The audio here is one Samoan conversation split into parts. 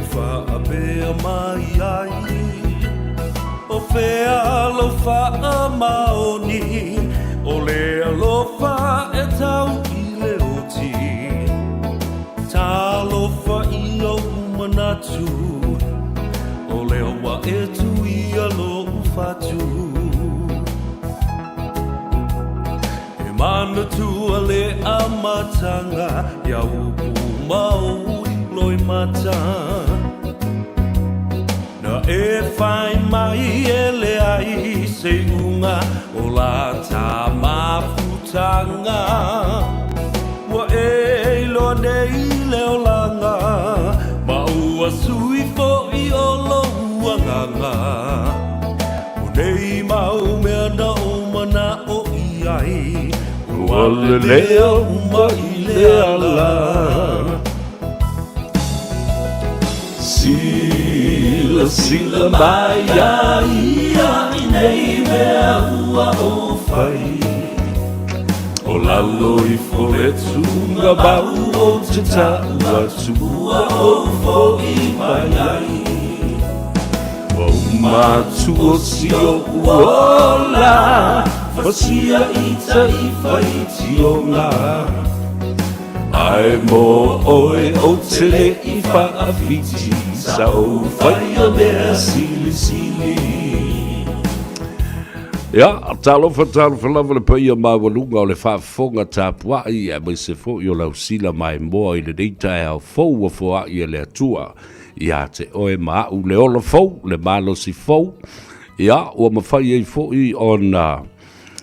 faapea mai ai, O fea lou faamaoni, o le alofa e tau i le oti? Talofa i ou manatu, o lea ua e tuia lou fatu. E manatua le amataga ia upu ma ou loimata. Na e whai mai e leai se iuga o la ta mafutanga. Ua e iloa nei le olaga, ma ua sui fo'i o lou agaga. O nei mau mea na ou mana'o i ai, ua lelea uma i le ala. Silasila mai iā ia i nei mea ua ou fai, O lalo ifo le tugamau ou te ta'u atu ua ou fo'i mai ai. Ua uma atu o si o'u ola, Fasia i tai faitioga. Ae mō oe ou te le i whaawhiti, Sa ou whaia mea silisili. Ia, talofa, talofa lava le paia maualuga o le faafofoga tapuai, aemaise foi o lau sila maimoa i lenei taeao fou ua foai e le Atua ia te oe ma a'u le ola fou, le malosi fou, ia, ua mafai ai foi ona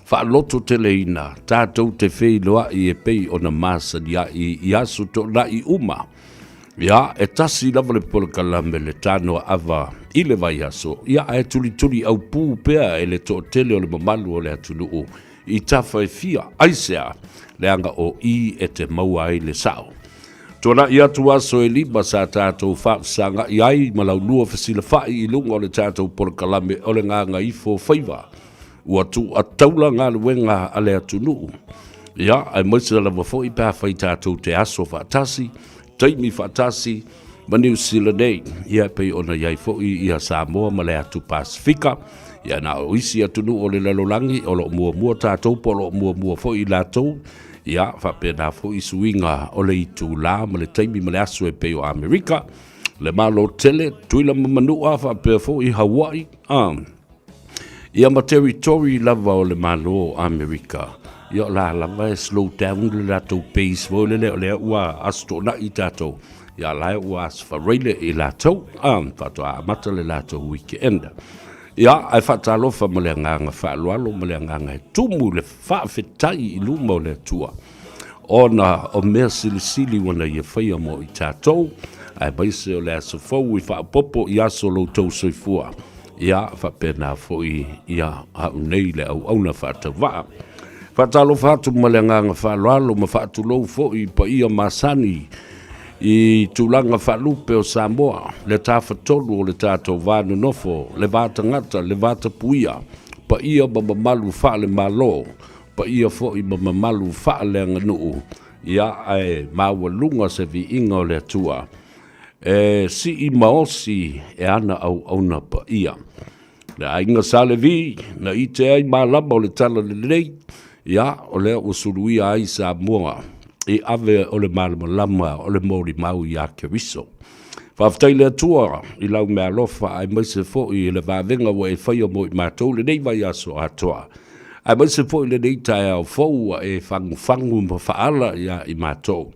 faalototeleina tatou te feiloai e pei ona masaniaʻi i aso toonai uma. Ia, e tasi lava le polokalame le tanoa ava i le vaiaso, ia ae tulituli aupū pea e le toatele o le mamalu o le atunuu i tafa e fia, aisea, leaga o i e te maua ai le sao. Tuanai atu aso e lima sa tatou faafesagaʻi ai ma laulua fesilafaʻi i luga o le tatou polokalame o le Gagaifo Faiva. Ua tuuataula galuega a le atunuu, ia, aemaise lava foi pe afai tatou te aso faatasi, taimi faatasi ma Niu Sila nei, ia, e pei ona i ai foi ia Samoa ma le atu Pasefika, ia, na o isi atunuu o le lalolagi o lo o muamua tatou po o lo o muamua foi i latou, ia, faapena foi suiga o le itulā ma le taimi ma le aso e pei o Amerika, le Malo tele, Tutuila ma Manua, faapea foi Hawaii, a. Ia ma territory lava o le Malo o Amerika, ia o la lava e slow down le latou pace foi lele, o lea ua aso toonai tatou, ia la e ua aso faraile i latou, a, faatoa amata le latou weekend. Ia, ae faatalofa ma le agaga faaaloalo ma le agaga e tumu le faafetai i luma o le Atua, ona o mea silisili ua na ia faia mo i tatou, aemaise o le aso fou i faaopoopo i aso o lo outou soifua. Ia, faapena foi ia a'u nei le auauna faatauvaa. Faatalofa atu ma le agaga faaaloalo ma faatulou foi i paia masani i tulaga faalupe o Samoa, le tafatolu o le tatou va nonofo, le va tagata, le va tapuia, paia ma mamalu faale-Malo, paia foi ma mamalu faaleaganuu, ia ae maualuga se viiga o le Atua. E sii maosi e ana auauna paia. Le aiga Sa Levi, na ite ai malama o le tala lelei, ia, o lea ua suluia ai Samoa i ave o le malamalama o le molimau iā Keriso. Faafetai le Atua i lau meaalofa aemaise foi i le vavega ua e faia mo i matou lenei vaiaso atoa, aemaise foi lenei taeao fou ua e fagufagu ma faala iā i matou.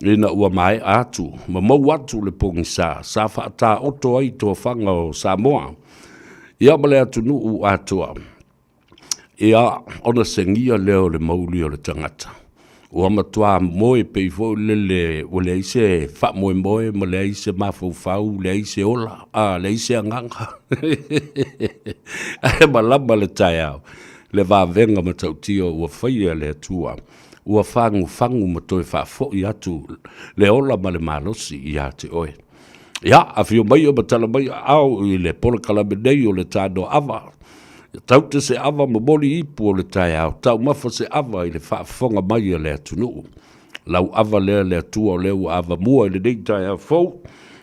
Ina ua maea atu ma mou atu le pogisa sa faataoto ai tofaga o Samoa ia ma le atunuu atoa, ia ona segia lea o le mauli o le tagata. Ua matua moe pei foi lele ua leai se faamoemoe ma leai se mafaufau, leai se ola, a, leai se agaga. Ae malama le taeao, le vavega matautia ua faia e le Atua. Ua fagufagu ma toe faafoi atu le ola ma le malosi ia te oe. Ia, afio mai ma tala mai aao i le polokalame nei o le Tanoa Ava. Ia taute se ava momoli ipu o le taeao, taumafa se ava i le faafofoga mai a le atunuu. Lau ava lea le Atua o lea ua avamua i lenei taeao fou.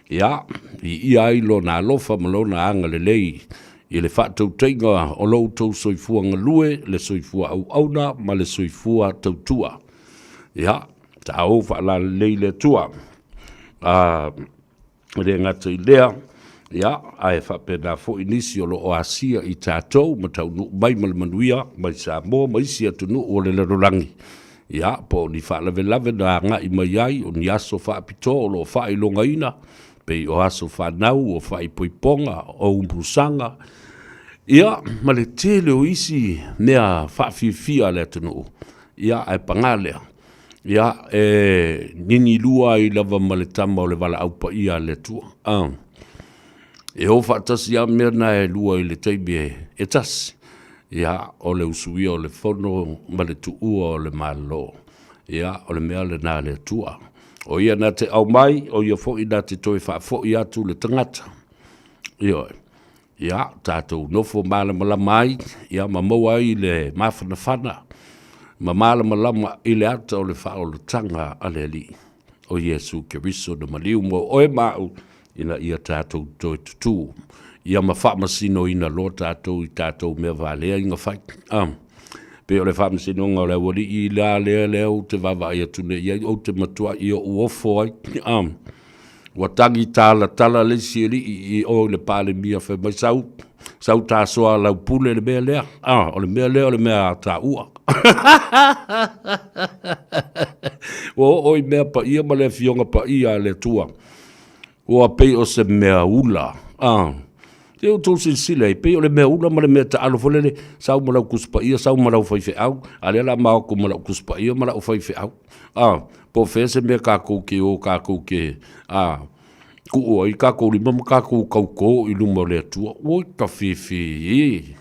Ia, viia ai Lona alofa ma Lona agalelei i le faatautaiga o lo outou soifua galue, le soifua auauna ma le soifua tautua. Ia, taou faalalelei le Atua. E le gata i lea, ia, ae faapena foi nisi o lo o asia i tatou ma taunuu mai ma le manuia mai Samoa ma isi atunuu o le lalolagi, ia, po o ni faalavelave na agai mai ai, o ni aso faapitoa o lo o faailogaina, pei o aso fanau, o faaipoipoga, o umusaga, ia, ma le tele o isi mea faafiafia a le atunuu, ia, ae paga lea, Ia, e ninilua ai lava ma le tama o le valaau paia a le Atua. E o faatasi lava mea na e lua i le taimi e tasi. Ia, o le usuia o le fono ma le tuua o le Malo. Ia, o le mea lena a le Atua. O ia na te aumai, o ia foi na te toe faafoi atu le tagata. Ioe. Ia, tatou nofo malamalama ai, ia ma maua ai le mafanafana ma malamalama i le ata o le faaolataga a le Alii, o Iesu Keriso na maliu mo oe ma au, ina ia tatou toe tutū, ia ma faamasinoina loa tatou i tatou mea valea i na fai. Pei o le faamasinoga o le aualii la lea lea ou te vaavaai atu nei i ai, ou te matuai ou ofo ai. Ua tagi talatala le isi alii i o i le Palemia fai mai, Sau, sau tasoa lau pule le mea lea. Ah, o le mea lea o le mea a taua. Ua oo i mea paia ma le afioga paia a le Atua. Ua pei o se mea ula. Ah. Se i outou silasila i ai, pei o le mea ula ma le mea taalo foi lele, sau ma lau Tusi Paia, sau ma lau faifeau, a lea o le a ma o atu ma lau Tusi Paia ma lau faifeau. A, po o fea se mea tatou te o tatou te, a, tuu ai tatou lima ma tatou tauto i luma o le Atua. Oi ka fefe e!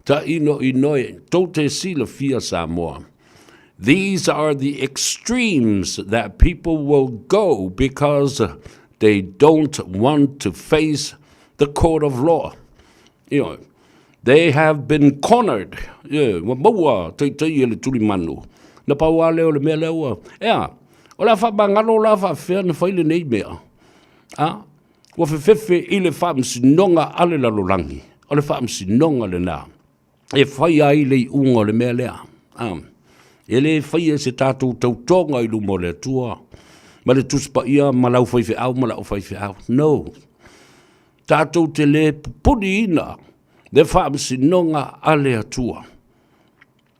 Tainoinoi, tou te silafia Samoa. These are the extremes that people will go because they don't want to face the court of law. Ioe. They have been cornered. Ioe, ua maua teitei e le tulimanu. Na pau lava lea o le mea lea ua, ea, o le a faamagalo la faapefea ona fai lenei mea? A, ua fefefe i le faamasinoga a le lalolagi. O le faamasinoga lena e faia ai le iuga o le mea lea. A, e le faia e se tatou tautoga i luma o le Atua ma le Tusi Paia ma lau faifeau ma lau faifeau. No. Tatou te le pupuliina le faamasinoga a le Atua.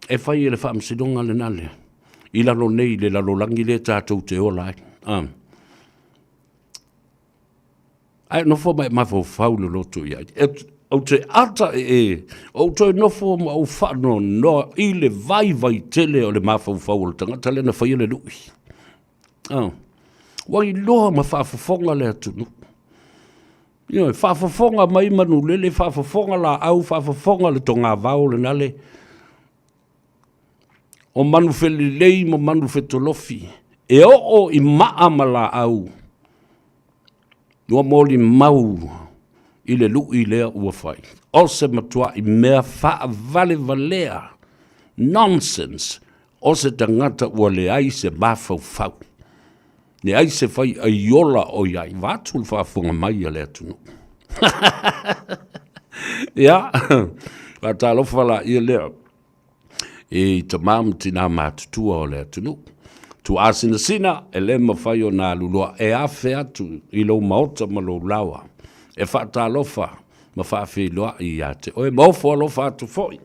E fai e le faamasinoga lena lea i lalo nei i le lalolagi lea tatou te ola ai. A. Ae nofo ma e mafaufau loloto i ai. E, ou te ata e e, ou toe nofo ma ou faanoanoa i le vaivai tele o le mafaufau o le tagata lea na faia le lui. Ah. Ua iloa ma faafofoga le atunuu. Ioe, faafofoga mai manulele, faafofoga laau, faafofoga le togavao lena le o manufelelei ma manufetolofi e oo i maa ma laau ua molimau i le lui lea ua fai. O se matuai mea faavalevalea, nonsense, o se tagata ua leai se mafaufau, leai se fai aiola o i ai, vaeatu le faafofoga mai a le atunuu. Ia, faatalofa laia lea i tama ma tina matutua o le atunuu. Tuaasinasina e le mafai ona aluloa e afe atu i lou maota ma lou laoa e faatalofa ma faafeiloai ia te oe, ma ofo alofa atu foi,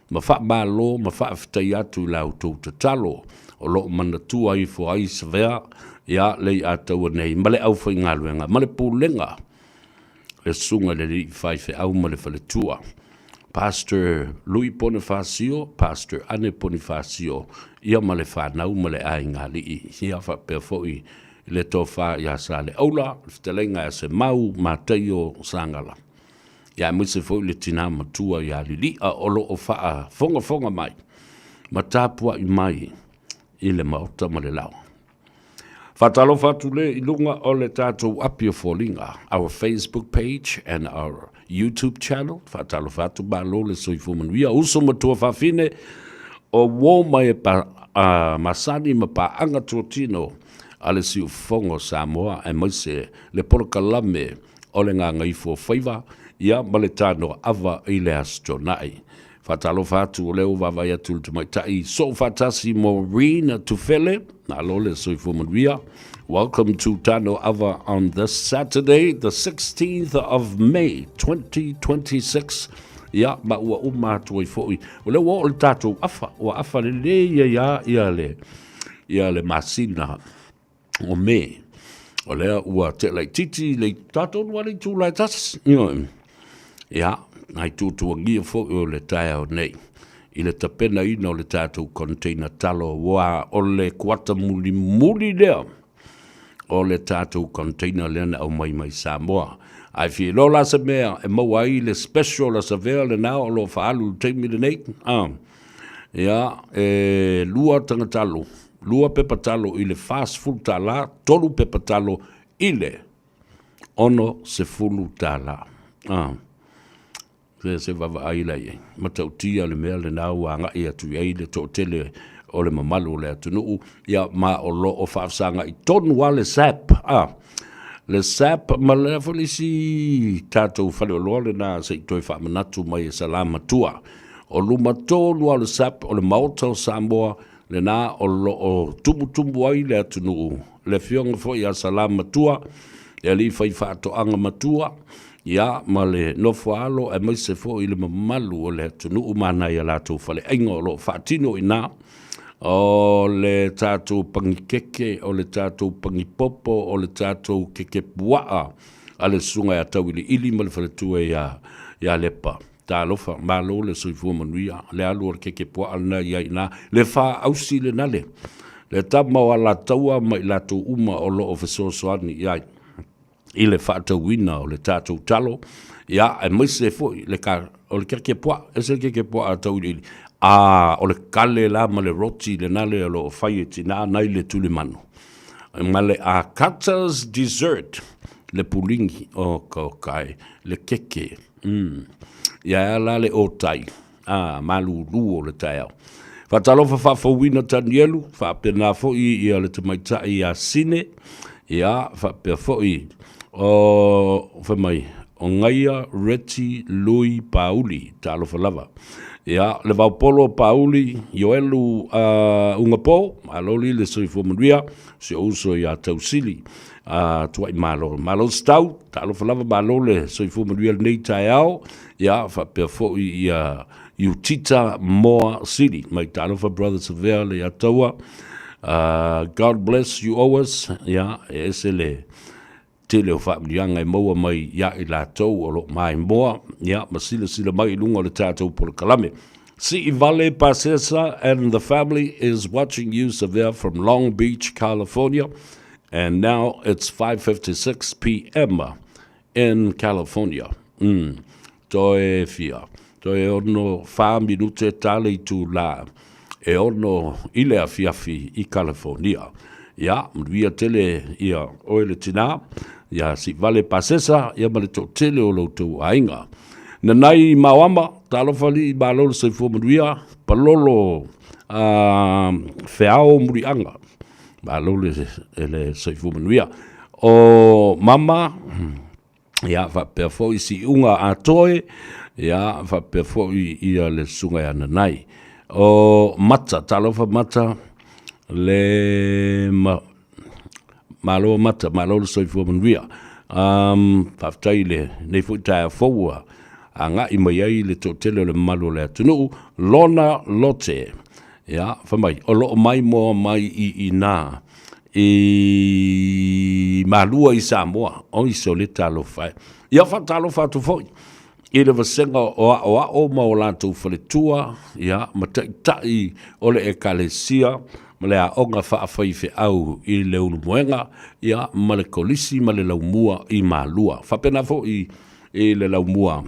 ma faamalo ma faafetai atu i la outou tatalo o lo o manatua ifo ai Savea ia Leiataua nei ma le aufaigaluega ma le pulega, le susuga i le alii faifeau ma le faletua, Pastor Lui Ponifasio, Pastor Ane Ponifasio, ia ma le fanau ma le aigaalii, ia faapea foi le tofa ia Saleaula, le fetalaiga ia Semau Mataio Sagala, ia aemaise foi le tina matua ia Lili'a o lo o faafogafoga mai ma tapuai mai i le Maota ma le Laoa. Faatalofa atu le i luga o le tatou api o foliga, our Facebook page and our YouTube channel. Faatalofa atu, malo le soifua manuia. Uso ma tuafafine o uo mai e pa, masani ma paaga tuatino. a le Siufofoga o Samoa aemaise le polokalame o le Gagaifo Faiva, ia ma le Tanoa Ava i le Aso Toonai. Faatalofa atu o lea ua vaavaai atu i le tamaitai soofaatasi Maureen Tufele, malo le soifua manuia. Welcome to Tano Ava on this Saturday, the 16th of May 2026. Ia, ma ua uma atu ai foi. O lea ua oo le tatou afa, ua afa lelei ai lava ia le, ia le masina o Me. O lea ua tea laitiiti le tatou lua le itula e tasi. Ioe. Ia, nai tuatuagia foi o le taeao nei i le tapenaina o le tatou container talo aua o le kuata mulimuli lea o le tatou container lea na aumai mai Samoa. Ae fia iloa la se mea e maua ai le special a Savea lena o lo o faaalu i le taimi lenei. Ah. Ia, e lua tagatalo, lua pepa talo i le $40, tolu pepa talo i le $60. Ah. Se se vaavaai la i ai. Matautia le mea lena ua agai atu i ai le toatele o le mamalu o le atunuu, ia ma o lo o faafesagai tonu lava le SAP, a. Le SAP ma le foi le isi tatou faleoloa lena se i toe faamanatu mai e Salamatua. O luma tonu lava o le SAP o le Maota o Samoa lena o lo o tumutumu ai le atunuu, le afioga foi ia Salamatua, le alii faifaatoaga matua, ia ma le nofo a alo aemaise foi le mamalu o le atunuu ma nai a latou faleaiga o lo o faatino i ina. O le tatou pagikeke, o le tatou pagipopo, o le tatou kekepuaa a le susuga ia Tauiliili ma le faletua ia ia Lepa. Talofa, malo le soifua manuia, le alu o le kekepuaa lena i ai i ina, le faaausi lena le, le tama o Alataua ma i latou uma o lo o fesoasoani i ai i le faatauina o le tatou talo, ia, aemaise foi le ka, o le kekepuaa, ese le kekepuaa a Tauiliili, a o le kale la ma le roti lena le o lo o fai e tina nai le tulimanu, ma le Akata's Dessert, le puligi, o ka kai, le keke, mm. Ia e ala le otai, a, malūlū o le taeao. Faatalofa faafouina Tanielu, faapena foi ia le tamaitai ia Sine, ia, faapea foi o, fai mai, o Gaia Reti Lui Pauli, talofa lava. Ia, le Vaopolo Pauli, Ioelu uh, Ugapo, malo li le soifua manuia, si ou uso ia Tausili, uh, Tuai Malo. Malo stau, talofa lava, malo le soifua manuia lenei taeao, ia, faapea foi ia Iutita Moa Sili, mai talofa Brother Savea le ia taua, uh, God bless you always, ia, e ese le tele o faamanuiaga e maua mai ia i latou o lo o maimoa, ia, ma silasila mai i luga o le tatou polokalame. Siivale Pasesa and the family is watching you Savea from Long Beach, California, and now it's 5:56 p.m. in California. Mm. Toe fia. Toe ono whā minute tā le itulā e ono i le afiafi i California. Ia, manuia tele ia oe le tinā, ia Siivale Pasesa, ia ma le toatele o lo outou aiga. Nanai Maoama, talofa alii malo le soifua manuia, palolo a feao muliaga, malo le, le soifua manuia. O mama, ia faapea foi siuga a toe, ia faapea foi ia le susuga ia Nanai. O Mata, talofa Mata, le ma, malo Mata, malo le soifua manuia. Um, faafetai le nei foi taeao fou ua agai mai ai le toatele o le mamalu o le atunuu, Lona Lote. Ia, fai mai, o loo maimoa mai i inā i Malua i Samoa. Oi sole talofa e. Ia faatalofa atu foi i le vasega o aoao ma o latou faletua, ia, ma taitai o le Ekalesia ma le aoga faafaifeau i le Ulumoega, ia, ma le Kolisi ma le Laumua i Malua. Faapena foi i le Laumua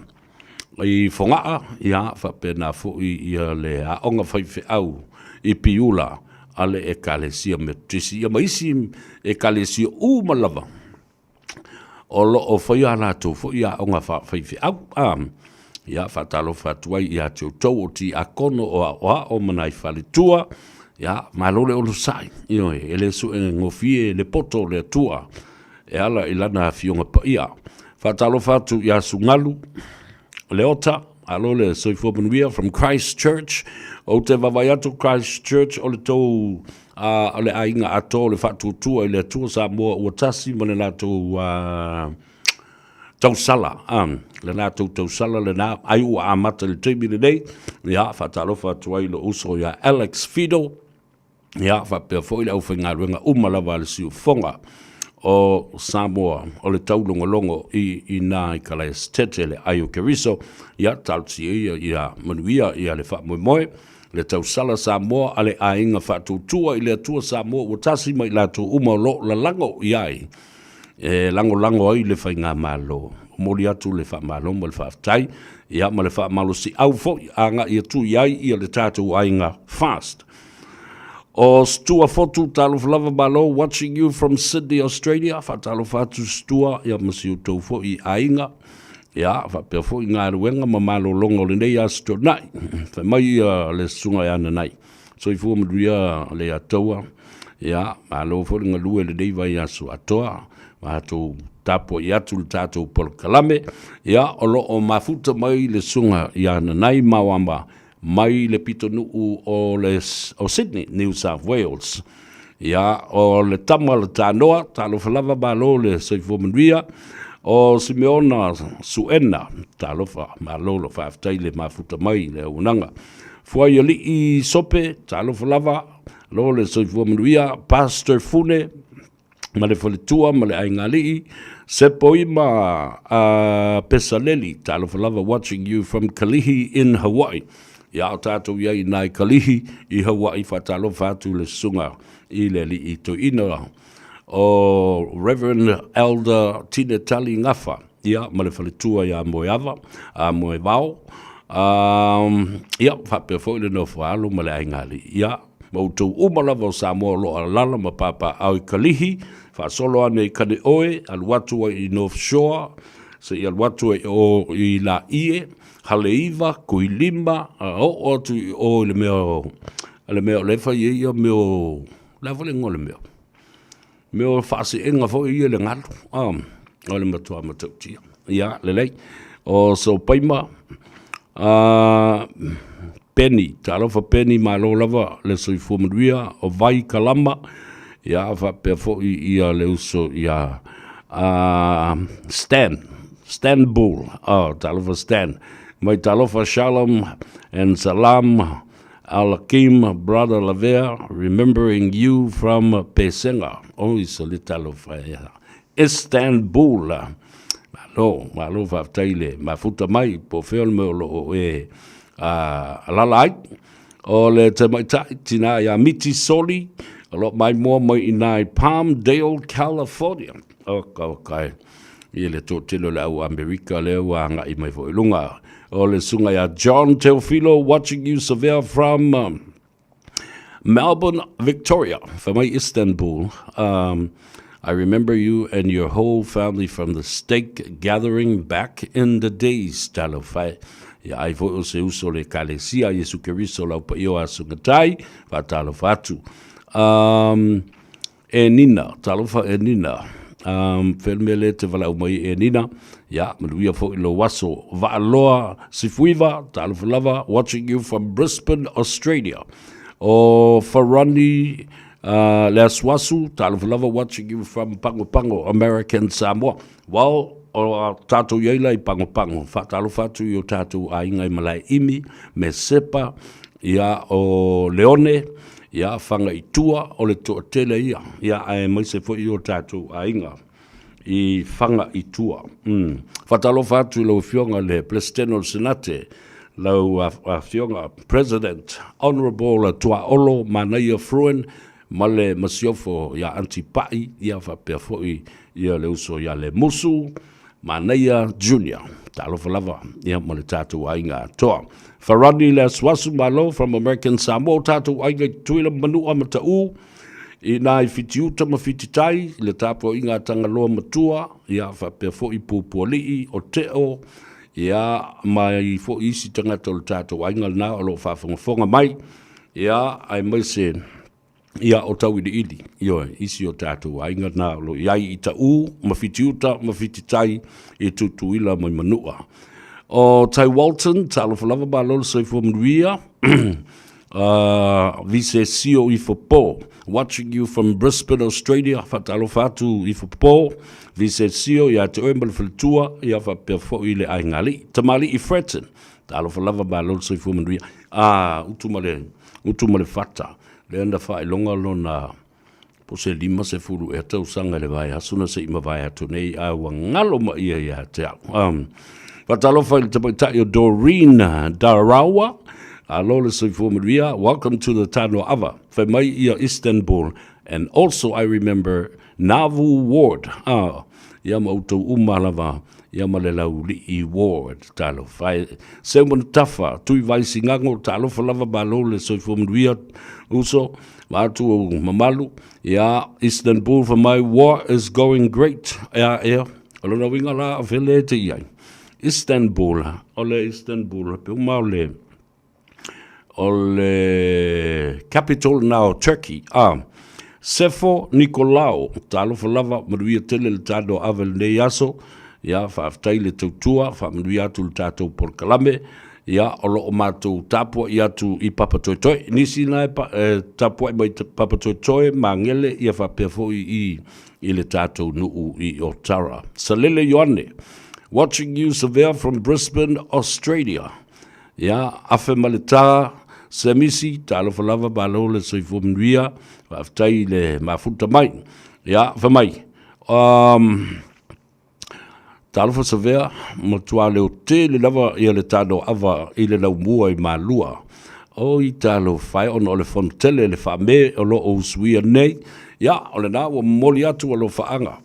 i Fogaa, ia, faapena foi ia le aoga faifeau i Piula a le Ekalesia Metotisi, ia ma isi Ekalesia uma lava o lo o faia a latou foi aoga faafaifeau. A, ia, faatalofa atu ai ia te outou o tiakono o aoao ma nai faletua, Ia, malo le onosai, ioe, e le suegofie le poto o le Atua e ala i Lana Afioga Paia. Faatalofa atu ia Sugalu Leota, malo le soifua manuia from Christchurch. Ou te vaavaai atu Christchurch o le tou uh, o le aiga atoa o le faatuatua i le Atua Samoa ua tasi ma le latou uh, tausala, um, le latou tausala lena, ai ua amata i le taimi lenei. Ia, faatalofa atu ai i lou uso ia Alex Fido, ia, faapea foi le aufaigaluega uma lava a le siufofoga o Samoa o le taulogologo i ina i Kalaesetete le ai o Keriso. Ia, talosia ia ia manuia ia le faamoemoe le tausala Samoa a le aiga faatuatua i le Atua Samoa ua tasi ma i latou uma o lo o lalago i ai e lagolago ai le Faigamalo. Momoli atu le faamalo ma le faafetai, ia ma le faamalosiau foi agai atu i ai ia le tatou aiga FAST. O Stua Fotu, talofa lava malo, watching you from Sydney, Australia. Faatalofa atu Stua, ia ma si outou foi aiga. Ia, faapea foi galuega ma malologa o lenei Aso Toonai. Fai mai ia le susuga ia Nanai. Soifua manuia Leiataua. Ia, malo foi le galue i lenei vaiaso atoa. Matou tapuai atu le tatou polokalame. Ia, o lo o mafuta mai le susuga ia Nanai Maoama mai le pitonuu o, le, o Sydney, New South Wales. Ia, o le tama le tanoa, talofa lava malo le soifua manuia. O Simeona Suena, talofa, malo lo faafetai le mafuta mai le auaunaga. Fuaialii Sope, talofa lava, lo le soifua manuia, Pastor Fune, ma le faletua ma le aigaalii, Sepoima Pesaleli, talofa lava, watching you from Kalihi in Hawaii. Ia o tātou i ai i nai Kalihi i Hawaii, faatalofa atu le susuga i le alii toeaina o Reverend Elder Tine Tali Gafa, ia, ma le faletua ia Moeava, a Moevao, ia, faapea foi le nofo a alo ma le aigaalii. Ia, ma outou uma lava o Samoa o lo o alaala ma papaaao i Kalihi, faasolo ane i Kaneoe, alu atu ai i North Shore, seia alu atu ai i o i Laie, Haleiwa, Kuilima, a oo atu i o i le mea o, le mea o lea e fai ai ia mea o, le a foi le igoa o le mea? Mea o faaseega foi ia i le galu, o le matua matautia. Ia, lelei. O Sopaima, Penny, talofa Penny, malo lava le soifua manuia, o Vai Kalama, ia, faapea foi ia le uso ia Stan, Stan Bull, oh, talofa Stan. Mai talofa Shalom and Salam Alakim, Brother Lavea, remembering you from Pesega. Oi, sole talofa e. Istanbul. Malo, malo faafetai le mafuta mai, po o fea le mea o lo o e alaala ai. O le tamaitai tina ia Miti Soli, o lo o maimoa mai i nā i Palmdale, California. O ka waka e. I le toatele o le au Amerika lea ua agai mai foi i luga. O le susuga ia John Teofilo, watching you Savea from Melbourne, Victoria. Fai mai Istanbul. I remember you and your whole family from the stake gathering back in the days. Talofa e. Ia ai foi o se uso le Ekalesia Iesu Keriso lau paia o Aso Gatai. Faatalofa atu. E Nina, talofa e Nina. Fea le mea lea e te valaau mai ai e Nina? Ia, manuia foi lou aso. Vaaloa Sifuiva, talofa lava, watching you from Brisbane, Australia. O Farani Leasuasu, talofa lava, watching you from Pago Pago, American Samoa. Well, o tātou i ai la i Pago Pago, faatalofa atu i o tātou aiga i Malaeimi, me Sepa, ia o Leone, ia Fagaitua, o le toatele ia, ia aemaise foi i o tātou aiga i Fagaitua. Faatalofa atu i lau Afioga i le Peresetene o le Senate, lau Afioga President Honourable Tuaolo Manaia Fruin, ma le masiofo ia Aunty Pa'i, ia faapea foi ia le uso ia Lemusu Manaia Junior. Talofa lava ia ma le tatou aiga atoa. Farani le asuasu malo from American Samoa, o tatou aiga i Tutuila, Manua ma Taʻu, i nā i Fitiuta ma Fititai, i le tapuaiga a Tagaloa Matua, ia faapea foi Pupualii, o Teo, ia ma i foi isi tagata o le tatou aiga lena o lo o faafogafoga mai. Ia, aemaise ia o Tauiliili, ioe, isi o tatou aiga na o lo o i ai i Taʻu ma Fitiuta ma Fititai i Tutuila ma i Manua. O Tai Walton, talofa lava malo le soifua manuia. Vise Sio Ifo Po, watching you from Brisbane, Australia. Faatalofa atu Ifo Po, Vise Sio ia te oe ma le faletua, ia faapea foi le aigalii. Tamalii Fretton, talofa lava malo le soifua manuia. Ah, utu ma le, utu ma le fata, lea na faailoga lona po se 50 ea tausaga i le vaiaso na se i mavae atu nei, a ua galo ma ia ia te au. Faatalofa i le tamaitai o Doreen Darawa, alo le soifua manuia, welcome to the Tanoa Ava. Fai mai ia Istanbul, and also I remember Navu Ward. Ah, ia ma outou uma lava, ia ma le Laulii Ward. Talofa e. Seumanu Tafa, Tui Vai Sigago, talofa lava malo le soifua manuia, uso, vaatu ou mamalu. Ia, Istanbul for my war is going great. Ia, ia, o lona uiga la, o fele e te i ai. Istanbul, o le Istanbul, pe uma o le, o le capital now Turkey. Ah, Sefo Nikolao, talofa lava, manuia tele le tānoa ave lenei aso. Ia, faafetai le tautua, faamanuia atu le tatou polokalame. Ia, o lo o matou tapuai atu i Papatoetoe. Nisi na e, pa, e tapuai mai Papatoetoe, Magele, ia faapea foi i, i le tatou nuu i Otara. Salele Ioane, watching you Savea from Brisbane, Australia. Ia, afe ma le tā, Semisi, talofa lava, malo le soifua manuia, faafetai i le mafuta mai. Ia, fai mai, um, talofa Savea, matua leo tele lava ia le tano ava i le laumua i Malua. Oi talofa e, ona o le fono tele le faame o lo o usuia nei. Ia, o lena ua momoli atu alofaaga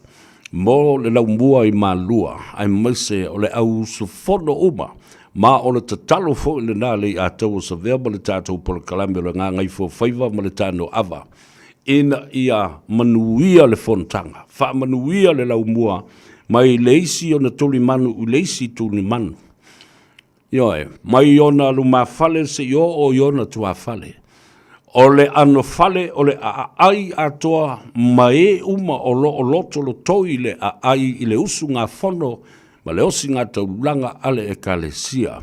mo le laumua i Malua, aemaise o le au usufono uma, ma o le tatalo foi lena le Iataua Savea ma le tatou polokalame o le Gagaifofaiva ma le Tanoava, ina ia manuia le fonotaga, faamanuia le laumua mai le isi ona tulimanu i le isi tulimanu. Ioe, mai ona lumafale seia oo i ona tuafale. O le ʻano fale o le ʻaʻai atoa ma e uma o lo o lotolotoi i le ʻaʻai i le usugafono ma le osigataulaga a le Ekalesia.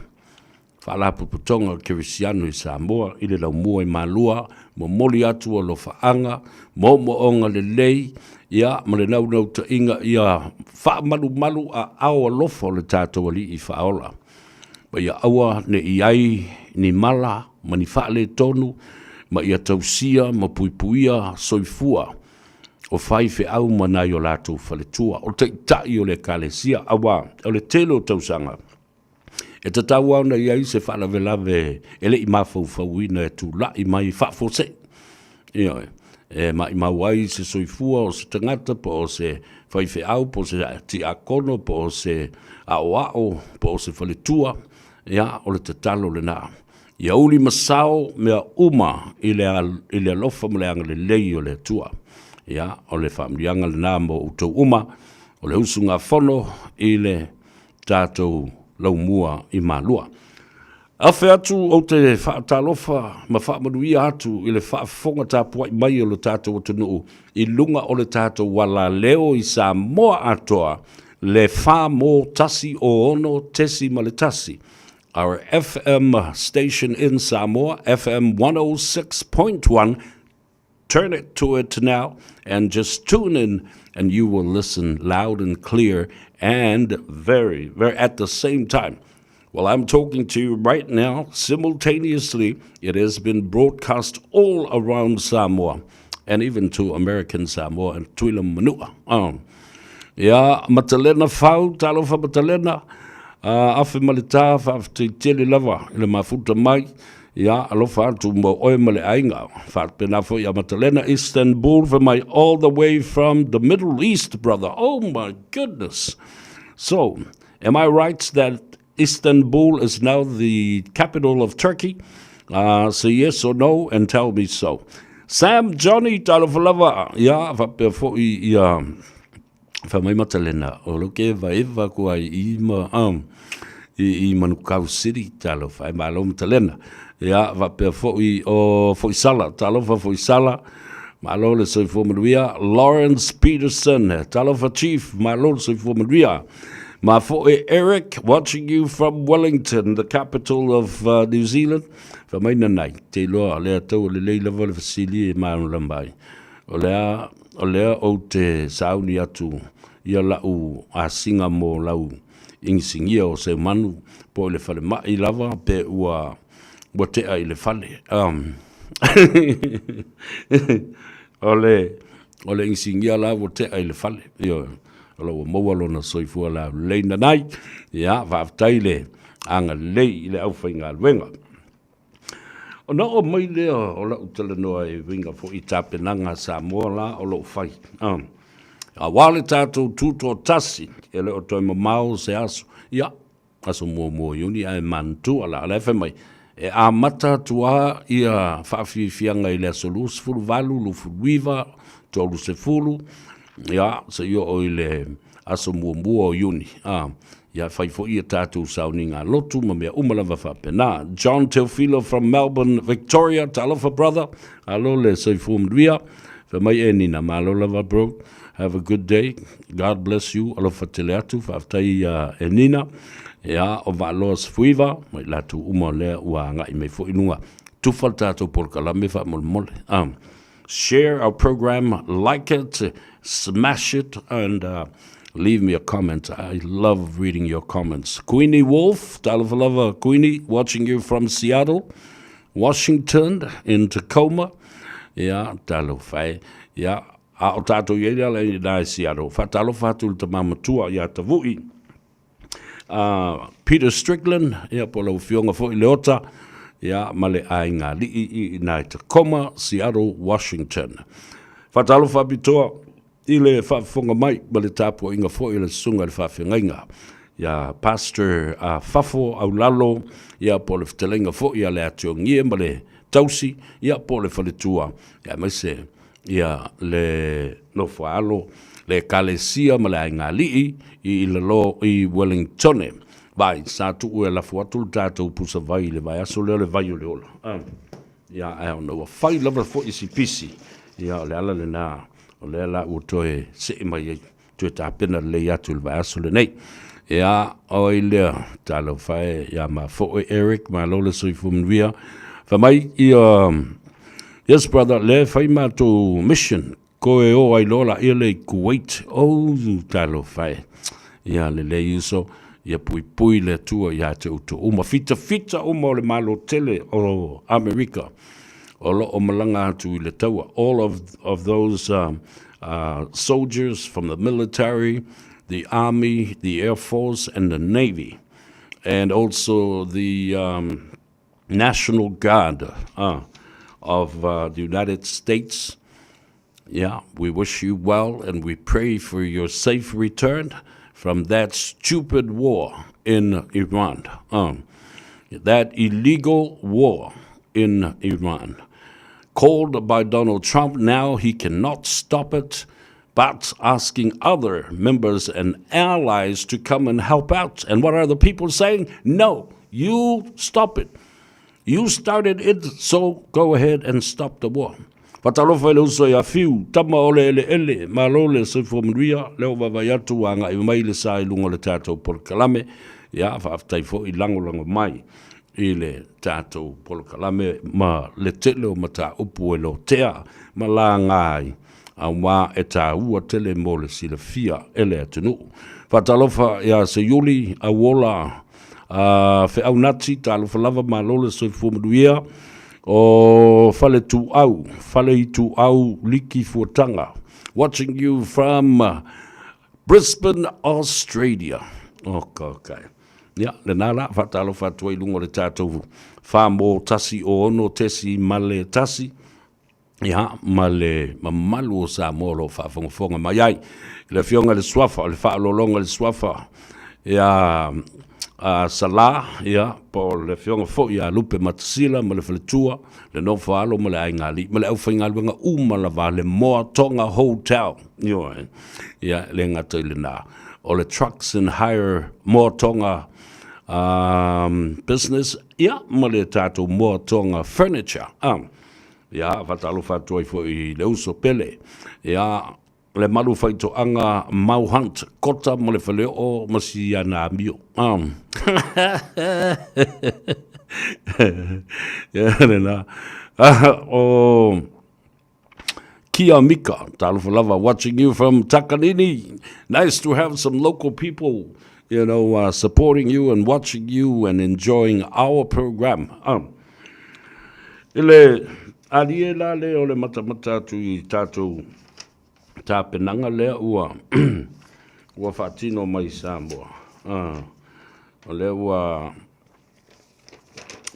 Faalapotopotoga Kerisiano i Samoa i le laumua i Malua, momoli atu alofaaga, moomooga lelei, ia, ma le naunautaiga ia faamalumalu aao alofa o le tatou Alii Faaola, ma ia aua ne i ai ni mala ma ni faaletonu, ma ia tausia ma puipuia soifua o faifeau ma nai o latou faletua, o taitai o le Ekalesia, aua o le tele o tausaga E tatau lava ona i ai se faalavelave e le i mafaufauina e tulai mai faafuasei. Ioe, e maimau ai se soifua o se tagata po o se faifeau po o se tiakono po o se aoao po o se faletua, ia, o le tatalo lena. Ia uli ma sao mea uma i le, i le alofa ma le agalelei o le Atua. Ia, o le faamanuiaga lena mo outou uma, o le usugafono i le tatou laumua i Malua. Afe atu ou te faatalofa ma faamanuia atu i le faafofoga tapuai mai o lo tatou atunuu i luga o le tatou alaleo i Samoa atoa, le 4 mo 106.1. Our FM station in Samoa, FM 106.1. Turn it to it now and just tune in, and you will listen loud and clear and very, very at the same time. Well, I'm talking to you right now. Simultaneously, it has been broadcast all around Samoa and even to American Samoa and Tuila Manua. Ia, Matalena Fau, talofa Matalena, afe ma le tā, faafetai tele lava i le mafuta mai. Ia, alofa atu mo oe ma le aiga. Faapena foi ia Matalena, Istanbul, for my all the way from the Middle East, brother. Oh my goodness. So, am I right that Istanbul is now the capital of Turkey? Say yes or no and tell me so. Sam Johnny, talofa lava. Ia, faapea foi ia Fai mai Matalena, o lo ke eva eva ko ai i ma i, i Manukau City, talofa e malo Matalena. Ia, faapea foi o Foisala, talofa Foisala, malo le soifua manuia. Lawrence Peterson, talofa Chief, malo le soifua manuia. Ma foi Eric, watching you from Wellington, the capital of New Zealand. Fa mai nanai, te iloa lea tau lelei lava le fesili e malamalama ai. O lea, o lea ou te sauni atu ia lau asiga mo lau inisinia o Seumanu po i le falemai lava pe ua ua tea i le fale. Um, o le o le inisinia la ua tea i le fale. Ioe, o lo ua maua lona soifua laulelei nanai. Ia, faafetai le agalelei i le aufaigaluega. Ona oo mai lea o lau talanoa e uiga foi i tapenaga a Samoa la o lo o fai. Aua le tatou tutoatasi, e le o toe mamao se aso, ia, aso muamua o Iuni ae manatua la, o la e fai mai, e amata atu lava ia faafiafiaga i le aso 28, 29, 30, ia, seia oo i le aso muamua o Iuni, a, ia fai foi a tatou sauniga lotu ma mea uma lava faapena. John Teofilo from Melbourne, Victoria, talofa brother, alo le soifua manuia, fai mai e Nina, malo lava bro, have a good day, God bless you, alofa tele atu, faafetai e Nina, ia, o Vaaloa Sefuiva, ma i latou uma lea ua agai mai foi i luga, tufa le tatou polokalame faamolemole. Share our program, like it, smash it, and leave me a comment. I love reading your comments. Queenie Wolf, talofa lava Queenie, watching you from Seattle, Washington, in Tacoma. Ia, talofa e. Ia, a o tātou i eira le nā e Seattle. Whaatalofa atu le tamamatua ia Tavui. Peter Strickland, ia, po lau afioga foi Leota, ia, ma le aiga alii i ina i Tacoma, Seattle, Washington. Faatalofa faapitoa i le faafofoga mai ma le tapuaiga foi a le Susuga i le Faafeagaiga ia Pastor Fafo Aulalo, ia, po o le fetalaiga foi a le Atiogie ma le Tausi, ia, po o le Faletua, ia, aemaise ia le nofoaalo, le Ekalesia ma le aigaalii i ilalo i Wellingtone. Vai, sa tuu e lafo atu le tatou pusa vai i le vaiaso lea o le vai o le ola. Ah. Ia, ae ona ua fai lava foi si pisi, ia o le ala lena, o lea la ua toe see mai ai, toe tapena lelei atu i le vaiaso lenei. Ia, o ai lea, talofa e, ia mafoe Eric, malo le soifua manuia. Fai mai, ia, yes brother, lea e fai matou mission, koe o ai loa laia lea i Kuwait. Oh, talofa e, ia lelei uso, ia puipui le Atua ia te outou uma. Fitafita uma o le Malo tele o Amerika o lo o malaga atu i le taua. All of those soldiers from the military, the army, the air force and the navy and also the National Guard of the United States. Yeah, we wish you well and we pray for your safe return from that stupid war in Iran. That illegal war in Iran. Called by Donald Trump, now he cannot stop it, but asking other members and allies to come and help out. And what are the people saying? No, you stop it. You started it, so go ahead and stop the war. Faatalofa i le uso ia Fiu, tama o le eleele, malo le soifua manuia, lea ua vaavaai atu ua agai mai le sa i luga o le tatou polokalame, ia faafetai foi lagolago mai i le tatou polokalame ma le tele o mataupu e lotea ma laga ai, auā e taua tele mo le silafia e le atunuu. Faatalofa ia Seiuli, Auola, a Feau Nati, talofa lava, malo le soifua manuia. O Faletuau, Faleituau Liki Fuataga, watching you from Brisbane, Australia. Okay, okay. Ia, lena la, faatalofa atu ai i luga o le tatou 4 mo 1 6 male 1, ia, ma le mamalu o Samoa o lo o faafogafoga mai ai. I le afioga i le Suafa, o le faaaloaloga i le Suafa, ia a Sala, ia, po o le afioga foi ia Lupe Matasila ma le faletua, le nofo alo ma le aigaalii, ma le aufaigaluega uma lava le Moa Tonga Hotel. Ioe. Ia, e le gata i lena, o le Trucks and Hire Moa Tonga. um, business, ia, ma le tatou Moa Tonga Furniture. Ah. Ia, faatalofa atu ai foi i le uso pele. Ia, le malu faitoaga Mau Hunt, Kota ma le Faleoo ma si ana amio. Ah. Ia, lena. Ah, o Kia Mika, talofa lava, watching you from Takanini. Nice to have some local people, you know, uh, supporting you and watching you and enjoying our program. Um, I le alie la lea o le matamata atu i tatou tapenaga lea ua ua faatino mai i Samoa. Uh, o lea ua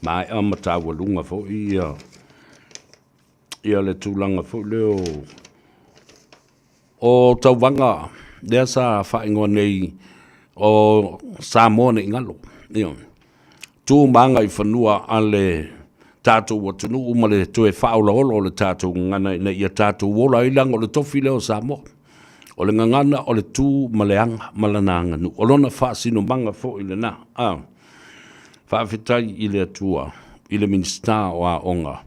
maea ma taualuga foi ia ia le tulaga foi lea o o tauvaga lea sa faaigoa nei o Samoa nei galo. Ioe. Tu ma agaifanua a le tatou atunuu ma le toe faaolaola o le tatou gagana ina ia tatou ola ai leaga o le tofi lea o Samoa. O le gagana o le tu ma le aga ma lana aganuu. O lona faasinomaga foi lena. A. Faafetai i le Atua, i le Minisita o Aoga,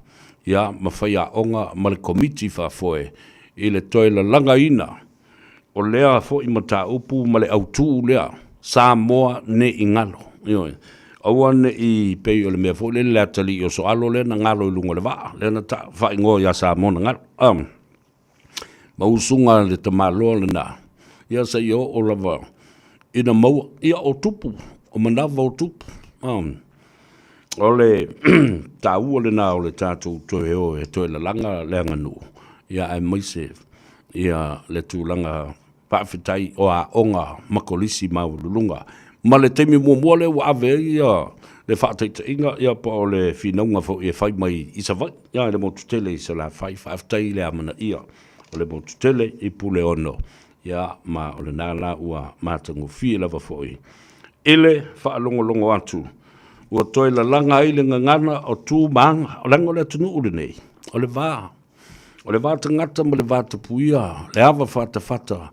ia, ma faiaoga ma le Komiti Faafoe i le toe lalagaina o lea foi mataupu ma le autū lea, Samoa ne i galo. Ioe. Aua ne i pei o le mea foi lele le atalii o Soalo lea na galo i luga o le vaa, lea na faaigoa ia Samoa na galo. Um, ma usuga le tamaloa lena, ia seia oo lava ina maua, ia o tupu, o manava o tupu. Um, o le taua lena o le tatou toe o e toe lalaga le aganuu, ia aemaise ia le tulaga faafetai o aoga ma kolisi maualuluga. Ma le taimi muamua lea ua ave ai ia le faataitaiga ia po o le finauga foi e fai mai i Savaii, ia i le motu tele i Salafai. Faafetai i le amanaia o le motu tele i Puleono, ia ma o lena la ua matagofie lava foi i le faalogologo atu ua toe lalaga ai le gagana o tu ma aga, leaga o le atunuu lenei, o le va O le va tagata ma le va tapuia, le ava fatafata,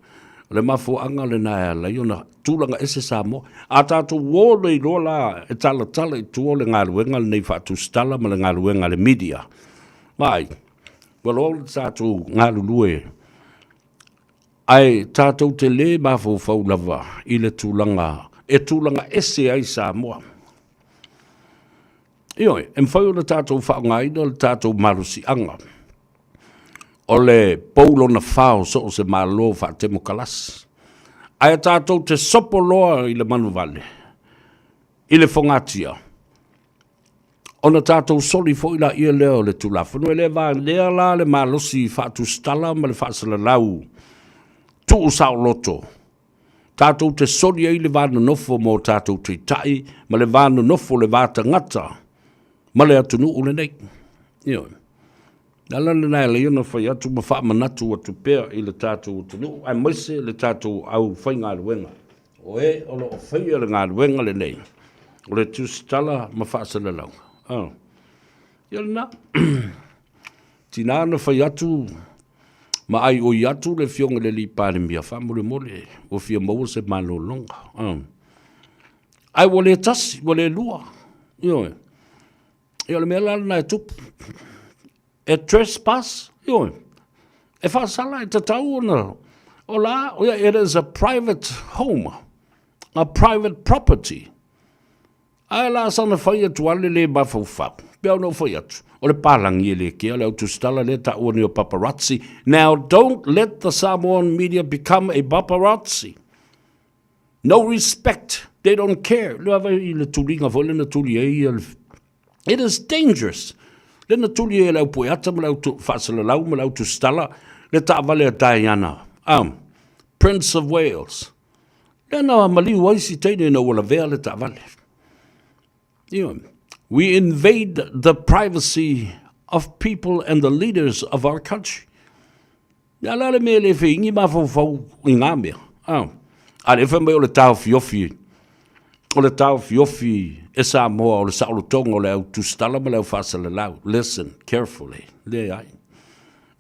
o le mafuaaga lena e ala ai ona tulaga ese Samoa. A tatou o nei loa la e talatala i tua o le galuega lenei faatusitala ma le galuega a le media, vaai, ua loa le tatou galulue ae tatou te le mafaufau lava i le tulaga e tulaga ese ai Samoa. Ioe, e mafai ona tatou faaaogaina le tatou malosiaga o le pou lona fa o so o se Malo faatemokalasi, ae tatou te sopo loa i le manuvale, i le fogatia, ona tatou soli foi laia lea o le Tulafono. E le valea la le malosi faatusitala ma le faasalalau tuusaoloto tatou te soli ai le va nonofo ma o tatou taitai ma le va nonofo o le va tagata ma le atunuu lenei. Ioe. Le ala lena e ala ai ona fai atu ma faamanatu atu pea i le tatou atunuu aemaise le tatou aufaigaluega o e o lo o faia le galuega lenei o le tusitala ma faasalalauga. Oh. Ia lena. Tina na fai atu ma aioi atu le Afioga i le Alii Palemia, faamolemole ua fia maua se malologa. Ae ua le tasi, ua le lua. Ioe. Ia o le mea la lena e tupu. E trespass, ioe. E faasala, e tatau ona, o la, it is a private home, a private property. Ae la sana fai atu lava le le mafaufau. Pei ona ou fai atu, o le palagi e le kea le au tusitala lea taua nei o paparazzi. Now don't let the Samoan media become a paparazzi. No respect, they don't care. Le ava i le tuliga foi lea na tuli ai ia le... It is dangerous. Lea na tuli ai e le au pueata ma le au faasalalau ma le au tusitala le taavale a Diana, um, Prince of Wales. Lea na maliu ai si teine ina ua lavea le taavale. Ioe. We invade the privacy of people and the leaders of our country. Ia la le mea le feingi mafaufau i ngā mea. Ah. A le fai mai o le taofiofi, o le taofiofi e Samoa o le saolotoga o le au tusitala ma le au faasalalau. Listen carefully. Leai.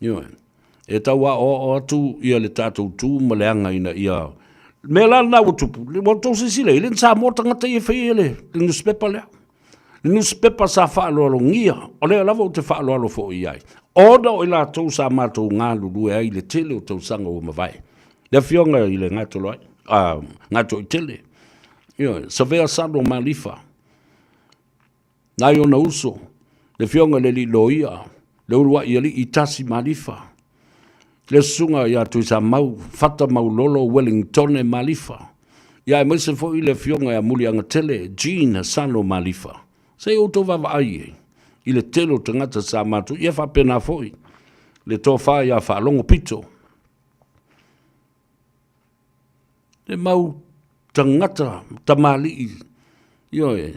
Ioe. E tau aoao atu ia le tatou tu ma le aga ina ia Mea la lena ua tupu, ua outou silasila i le Samoa tagata ia e faia le nusipepa lea. Le nusipepa sa faaaloalogia, o lea lava ou te faaaloalo foi i ai, ona o i latou sa matou galulue ai i le tele o tausaga ua mavae. Le afioga i le Gatoloai, a, Gatoitele, ioe, Savea Salo Malifa, nai ona uso, le afioga i le alii loia, le uluai alii Tasi Malifa, le susuga ia Tuisamau Fata Maulolo Ueligitone Malifa, ia aemaise foi le afioga ia Muliagatele Jean Salo Malifa. Se i outou vaavaai i ai i le tele o tagata sa matou, ia faapena foi le tofa ia Faalogo Pito. Le mau tagata tamalii, ioe,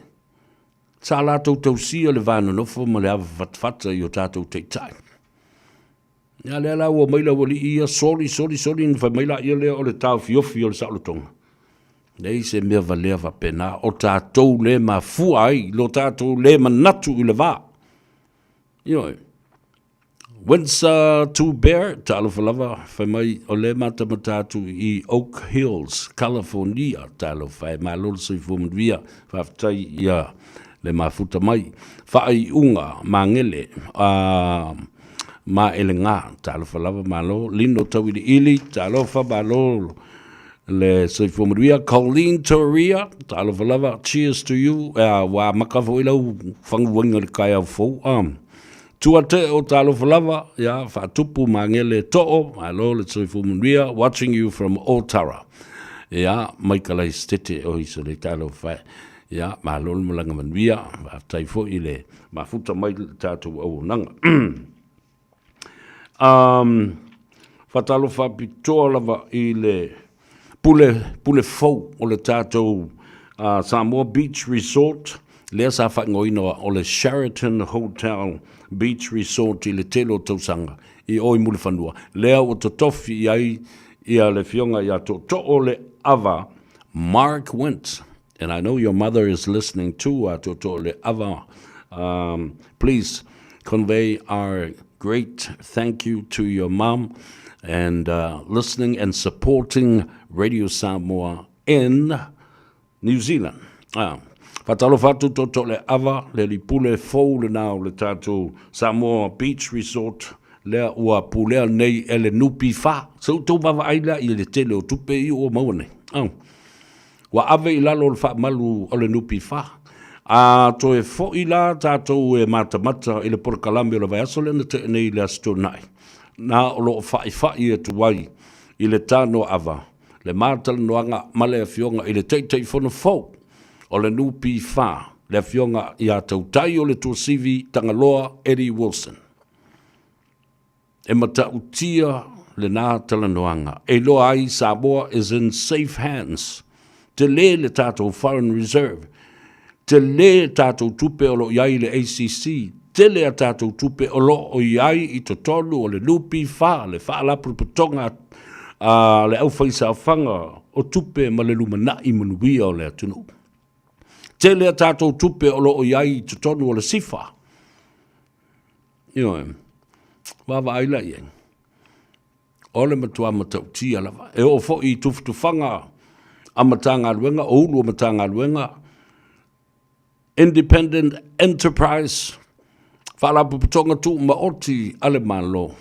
sa latou tausia le va nonofo ma le ava fatafata i o tatou taitai. Ia lea la ua omai le aualii ia soli, soli, soli, ona fai mai laia lea o le taofiofi o le saolotoga. Leai se mea valea faapena, o tatou le mafua ai lo tatou le manatu i le va. Ioe. Windsor Two Bear, talofa lava, fai mai o lea matamata atu i Oak Hills, California. Talofa e, malo le soifua manuia, faafetai ia le mafuta mai. Faaiuga Magele, uh, Maelega, talofa lava, malo. Lino Tauiliili, talofa, malo le soifua manuia. Colleen Toria, talofa lava, cheers to you. Uh, ua amata foi lau faguaga i le taeao fou. Um, Tuateo, talofa lava, ia, faatupu magele too, malo le soifua manuia, watching you from Otara. Ia, Maikala Stete o Isole, talofa e. Ia, malo le malaga manuia, faafetai foi i le mafuta mai le tatou auaunaga. Um, faatalofa pitoa lava i le pule, pule fou o le tatou uh, Samoa Beach Resort, lea sa faaigoaina o le Sheraton Hotel Beach Resort i le tele o tausaga i o i Mulifanua, lea ua totofi i ai ia le afioga ia Tootoo le Ava Mark Wentz. And I know your mother is listening too, a Tootoo le Ava. Um, please convey our great thank you to your mom and uh, listening and supporting Radio Samoa in New Zealand. Ah. Faatalofa atu Tootoo le Ava, le lipule fou lena o le tatou Samoa Beach Resort, lea ua pulea nei e le NPF. Se i tou vaavaai lea i le tele o tupe i ua maua nei. Ah. Ua ave i lalo o le faamalu o le NPF. A toe foi la tatou e matamata i le polokalame o le vaiaso lea na tea nei i le Aso Toonai, na o lo o fa'ifa'i atu ai i le Tanoaava le matalanoaga ma le Afioga i le Taitaifono fou o le NPF, le Afioga ia Tautai o le Tuasivi Tagaloa Eddie Wilson. E matautia lena talanoaga e iloa ai Samoa is in safe hands. Tele le tatou foreign reserve, tele tatou tupe o lo o i ai i le ACC, tele a tatou tupe o lo o i ai i totonu o le NPF, le Faalapotopotoga a le Aufaisaofaga o Tupe ma le Lumanai Manuia o le Atunuu. Tele a tatou tupe o lo o i ai i totonu o le SIFA. Ioe, vaavaai la i ai. O le matua matautia lava. E oo foi i tufatufaga a Matagaluega, o ulu o Matagaluega, Independent Enterprise, Faalapotopotoga Tuumaoti a le Malo,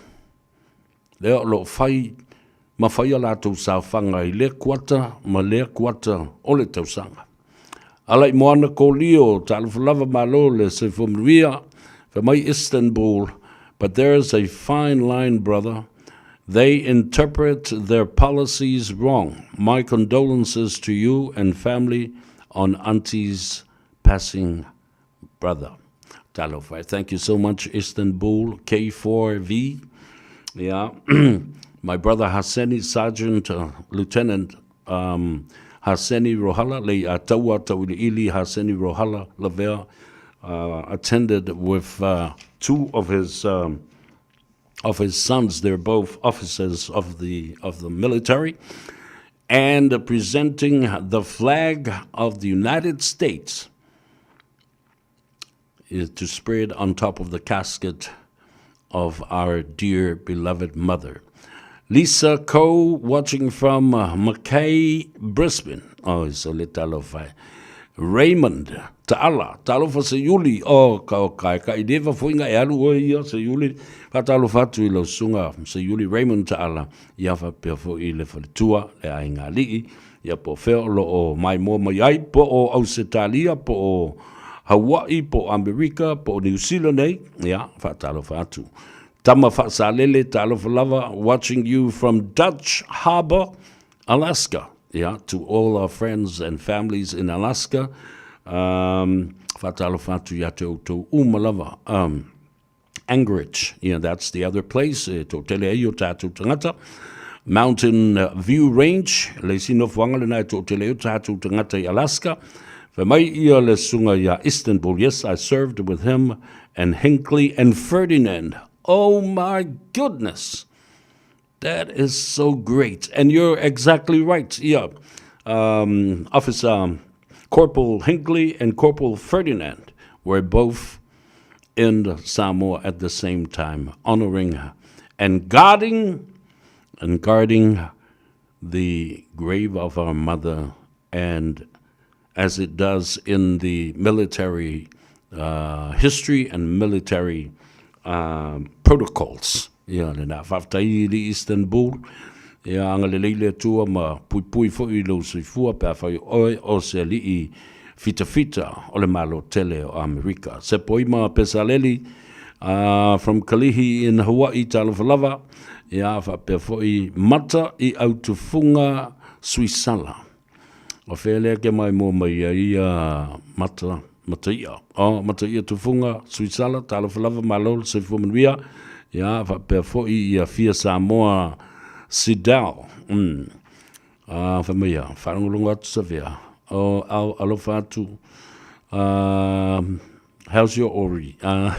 lea o lo o fai ma fai a latou saofaga i lea kuata ma lea kuata o le tausaga. Alaimoana Kolio, talofa lava malo le soifua manuia, fai mai Istanbul, but there is a fine line brother, they interpret their policies wrong, my condolences to you and family on auntie's passing brother. Talofa. Thank you so much, Istanbul K4V. Yeah. My brother Haseni, Sergeant, uh, Lieutenant um, Haseni Rohala, le uh, taua tauiliili Haseni Rohala Lavea, uh, attended with uh, two of his um, of his sons. They're both officers of the of the military, and presenting the flag of the United States is to spread on top of the casket of our dear beloved mother. Lisa Coe watching from Mackay, Brisbane. Oh, so le talofa e. Raymond Taala, talofa Seiuli. Oh, ka o kai ka i leva foi nga e alu oe ia Seiuli. Faatalofa atu i lau susuga Seiuli Raymond Taala, ia faapea foi i le faletua, le aiga alii, ia po o fea o lo o maimoa mai ai, po o Ausetalia, po o Hawaii, po o Amerika, po o Niu Sila nei, ia, faatalofa atu. Tama Faasalele, talofa lava, watching you from Dutch Harbor, Alaska. Yeah, to all our friends and families in Alaska, um, faatalofa atu ia te outou uma lava. Um, Anchorage, yeah, that's the other place, e toatele ai o tātou tangata. Mountain View Range, le isi nofoaga lena e toatele ai o tātou tangata i Alaska. Fai mai ia le susuga ia Istanbul, yes, I served with him and Hinckley and Ferdinand. Oh my goodness! That is so great. And you're exactly right. Yeah. Um, Officer Corporal Hinckley and Corporal Ferdinand were both in Samoa at the same time, honoring and guarding and guarding the grave of our mother and as it does in the military uh, history and military uh, protocols. Ia, lena. Faafetai i le Istanbul. Ia, agalelei le Atua ma puipui foi i lou soifua pe afai oe o se alii fitafita o le Malo tele o Amerika. Sepo ima Pesaleli uh, from Kalihi in Hawaii, talofa lava. Ia, faapea foi Mata i Autufunga, Suisala. O whea lea ke mai mua mai ai ia Mata, Mataia. Oh, Mataia Tufunga, Suisala, talofa lava, malo le soifua manuia. Ia, faapea foi ia Fia Samoa Sidao. Mm. Ah, whai mai ia, whaalongolongo atu Savea. Oh, au, alofa atu. Uh, How's your Ori? Uh,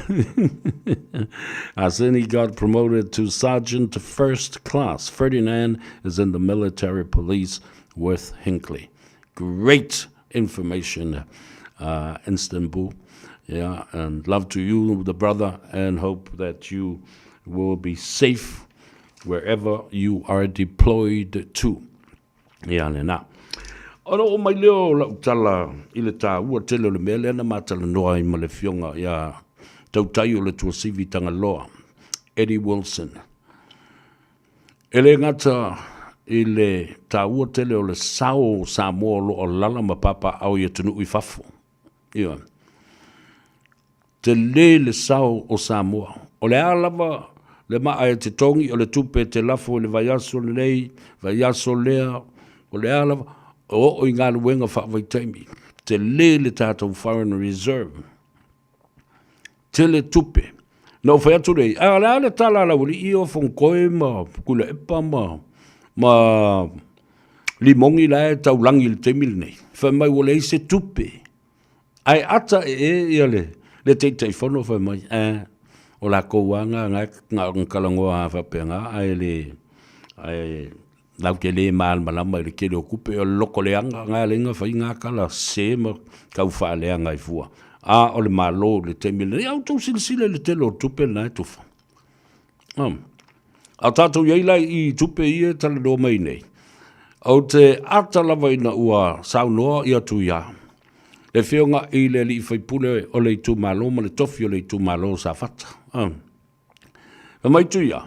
Arseni got promoted to sergeant first class. Ferdinand is in the military police with Hinckley. Great information, uh, Istanbul. Yeah, and love to you, the brother, and hope that you will be safe wherever you are deployed to. Ia, lena. Ona oo mai lea o lau tala i le taua tele o le mea lea na matalanoa ai ma le Afioga ia Tautai o le Tuasivi Tagaloa, Eddie Wilson. E le gata i le taua tele o le sao o Samoa o lo o alala ma papaaao i atunuu i fafo. Ioe. Tele le sao o Samoa. O le a lava le maa e te togi o le tupe e te lafo i le vaiaso lenei, vaiaso lea, o le a lava, e oo i galuega faavaitaimi. Tele le tatou foreign reserve. Tele tupe. Na ou fai atu lea, a o le a le tala a le aualii o Fonotoe ma Tuilaepa ma, ma Limogi la e taulagi i le taimi lenei. Fai mai ua leai se tupe. Ae ata ee ia le, le Taitaifono fai mai, eh, o lakou lava na, na, na talanoa lava faapena, ae le, ae latou te le malamalama i le tele o tupe, o le loto leaga na ala ai ona fai na tala sese ma tau faaleaga ai fua. A o le Malo i le taimi lenei, a outou silasila i le tele o tupe lena e tufa. A o tatou i ai la i tupe ia e talanoa mai nei, ou te ata lava ina ua saunoa ia Tuia, le Afioga i le alii faipule o le itumalo ma le tofi o le itumalo o Safata. Fai mai Tuia,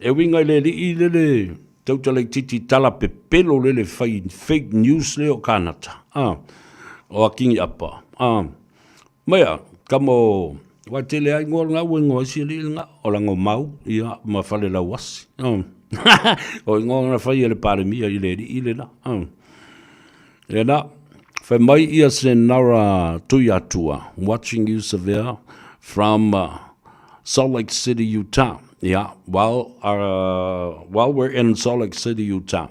e uiga i le alii lele tautalaititi tala pepelo lele fai fake news lea o Kanata, o Akini Apa. Maia, kama o aua e tele lava ingoa lena ua ingoa ai si alii lena, o Lagomau, ia, ma Falelauasi. O ingoa na fai e le Palemia i le alii lena. Lena, fai mai ia Senara Tuiatua, watching you Savea from uh, Salt Lake City, Utah. Yeah, while, uh, while we're in Salt Lake City, Utah,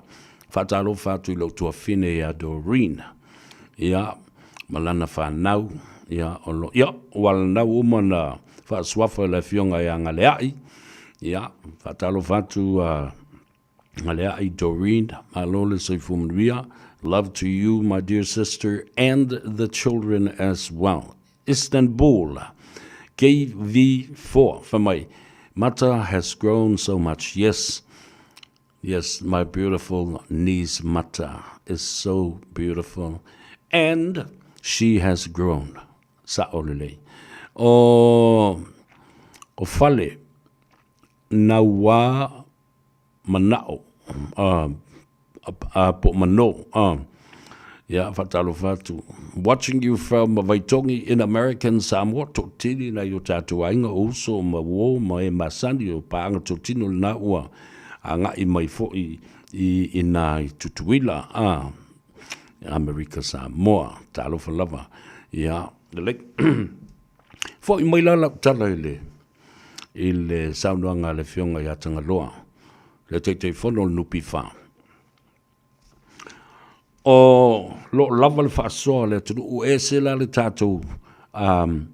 faatalofa atu i lou tuafine ia Doreen. Ia, ma lana fanau, ia, o lo, ia, ua lanau uma na faasuafa e le Afioga ia Galea'i, ia, faatalofa atu a Galea'i Doreen, malo le soifua manuia, love to you my dear sister and the children as well. Istanbul, KV4, fai mai, Mata has grown so much, yes. Yes, my beautiful niece Mata is so beautiful and she has grown. Sa'o lelei. O, o Fale, Nauā Mana'o, uh, uh, po Mano, uh, ia, faatalofa atu. Watching you from Vaitogi in American Samoa, toatele nai o tatou aiga, o uso ma uo ma e masani o paaga totino lena ua agai mai foi i ina i Tutuila, a Amerika Samoa. Talofa lava. Ia, lelei. Foi mai la lau tala i le i le saunoaga a le Afioga ia Tagaloa, le Taitaifono o le NPF. O lo o lava le faasoa a le atunuu, e ese la le tatou um,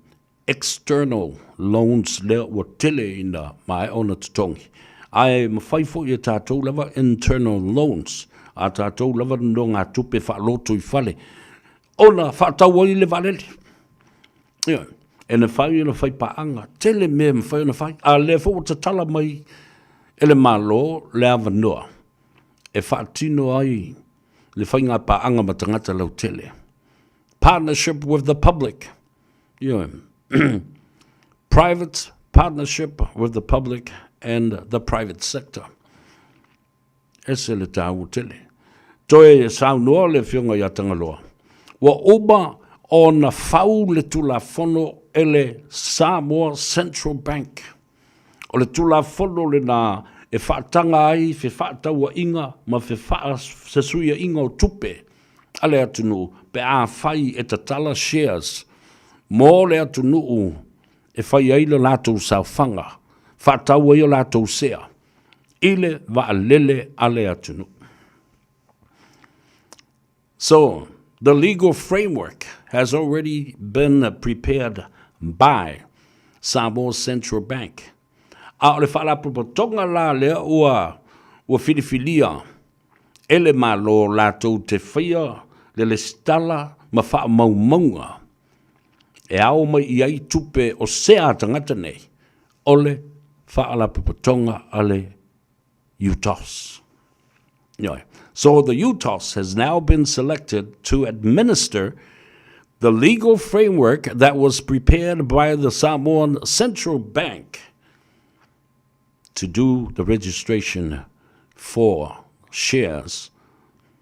external loans lea ua tele ina maea ona totogi. Ae mafai foi e tatou lava internal loans, a tatou lava nonogatupe faaloto i fale, ona faatau ai le vaalele. Ioe, e mafai ona fai paaga, tele mea e mafai ona fai, a lea foi ua tatala mai e le Malo le avanoa e faatino ai le faiga paaga ma tagata lautele. Partnership with the public. Ioe. Private partnership with the public and the private sector. Ese le taua tele. Toe saunoa le Afioga ia Tagaloa, ua uma ona fau le Tulafono e le Samoa Central Bank. O le Tulafono lena e faataga ai fefaatauaiga ma fesuiaiga o tupe a le atunuu pe afai e tatala shares mo le atunuu e fai ai le latou saofaga, faatau ai o latou sea i le vaalele a le atunuu. So, the legal framework has already been prepared by Samoa Central Bank. A o le faalapotopotoga la lea ua, ua filifilia e le Malo latou te faia le lesitala ma faamaumauga e ao mai i ai tupe o sea a tagata nei, o le faalapotopotoga a le UTOS. Ioe. So the UTOS has now been selected to administer the legal framework that was prepared by the Samoan Central Bank to do the registration for shares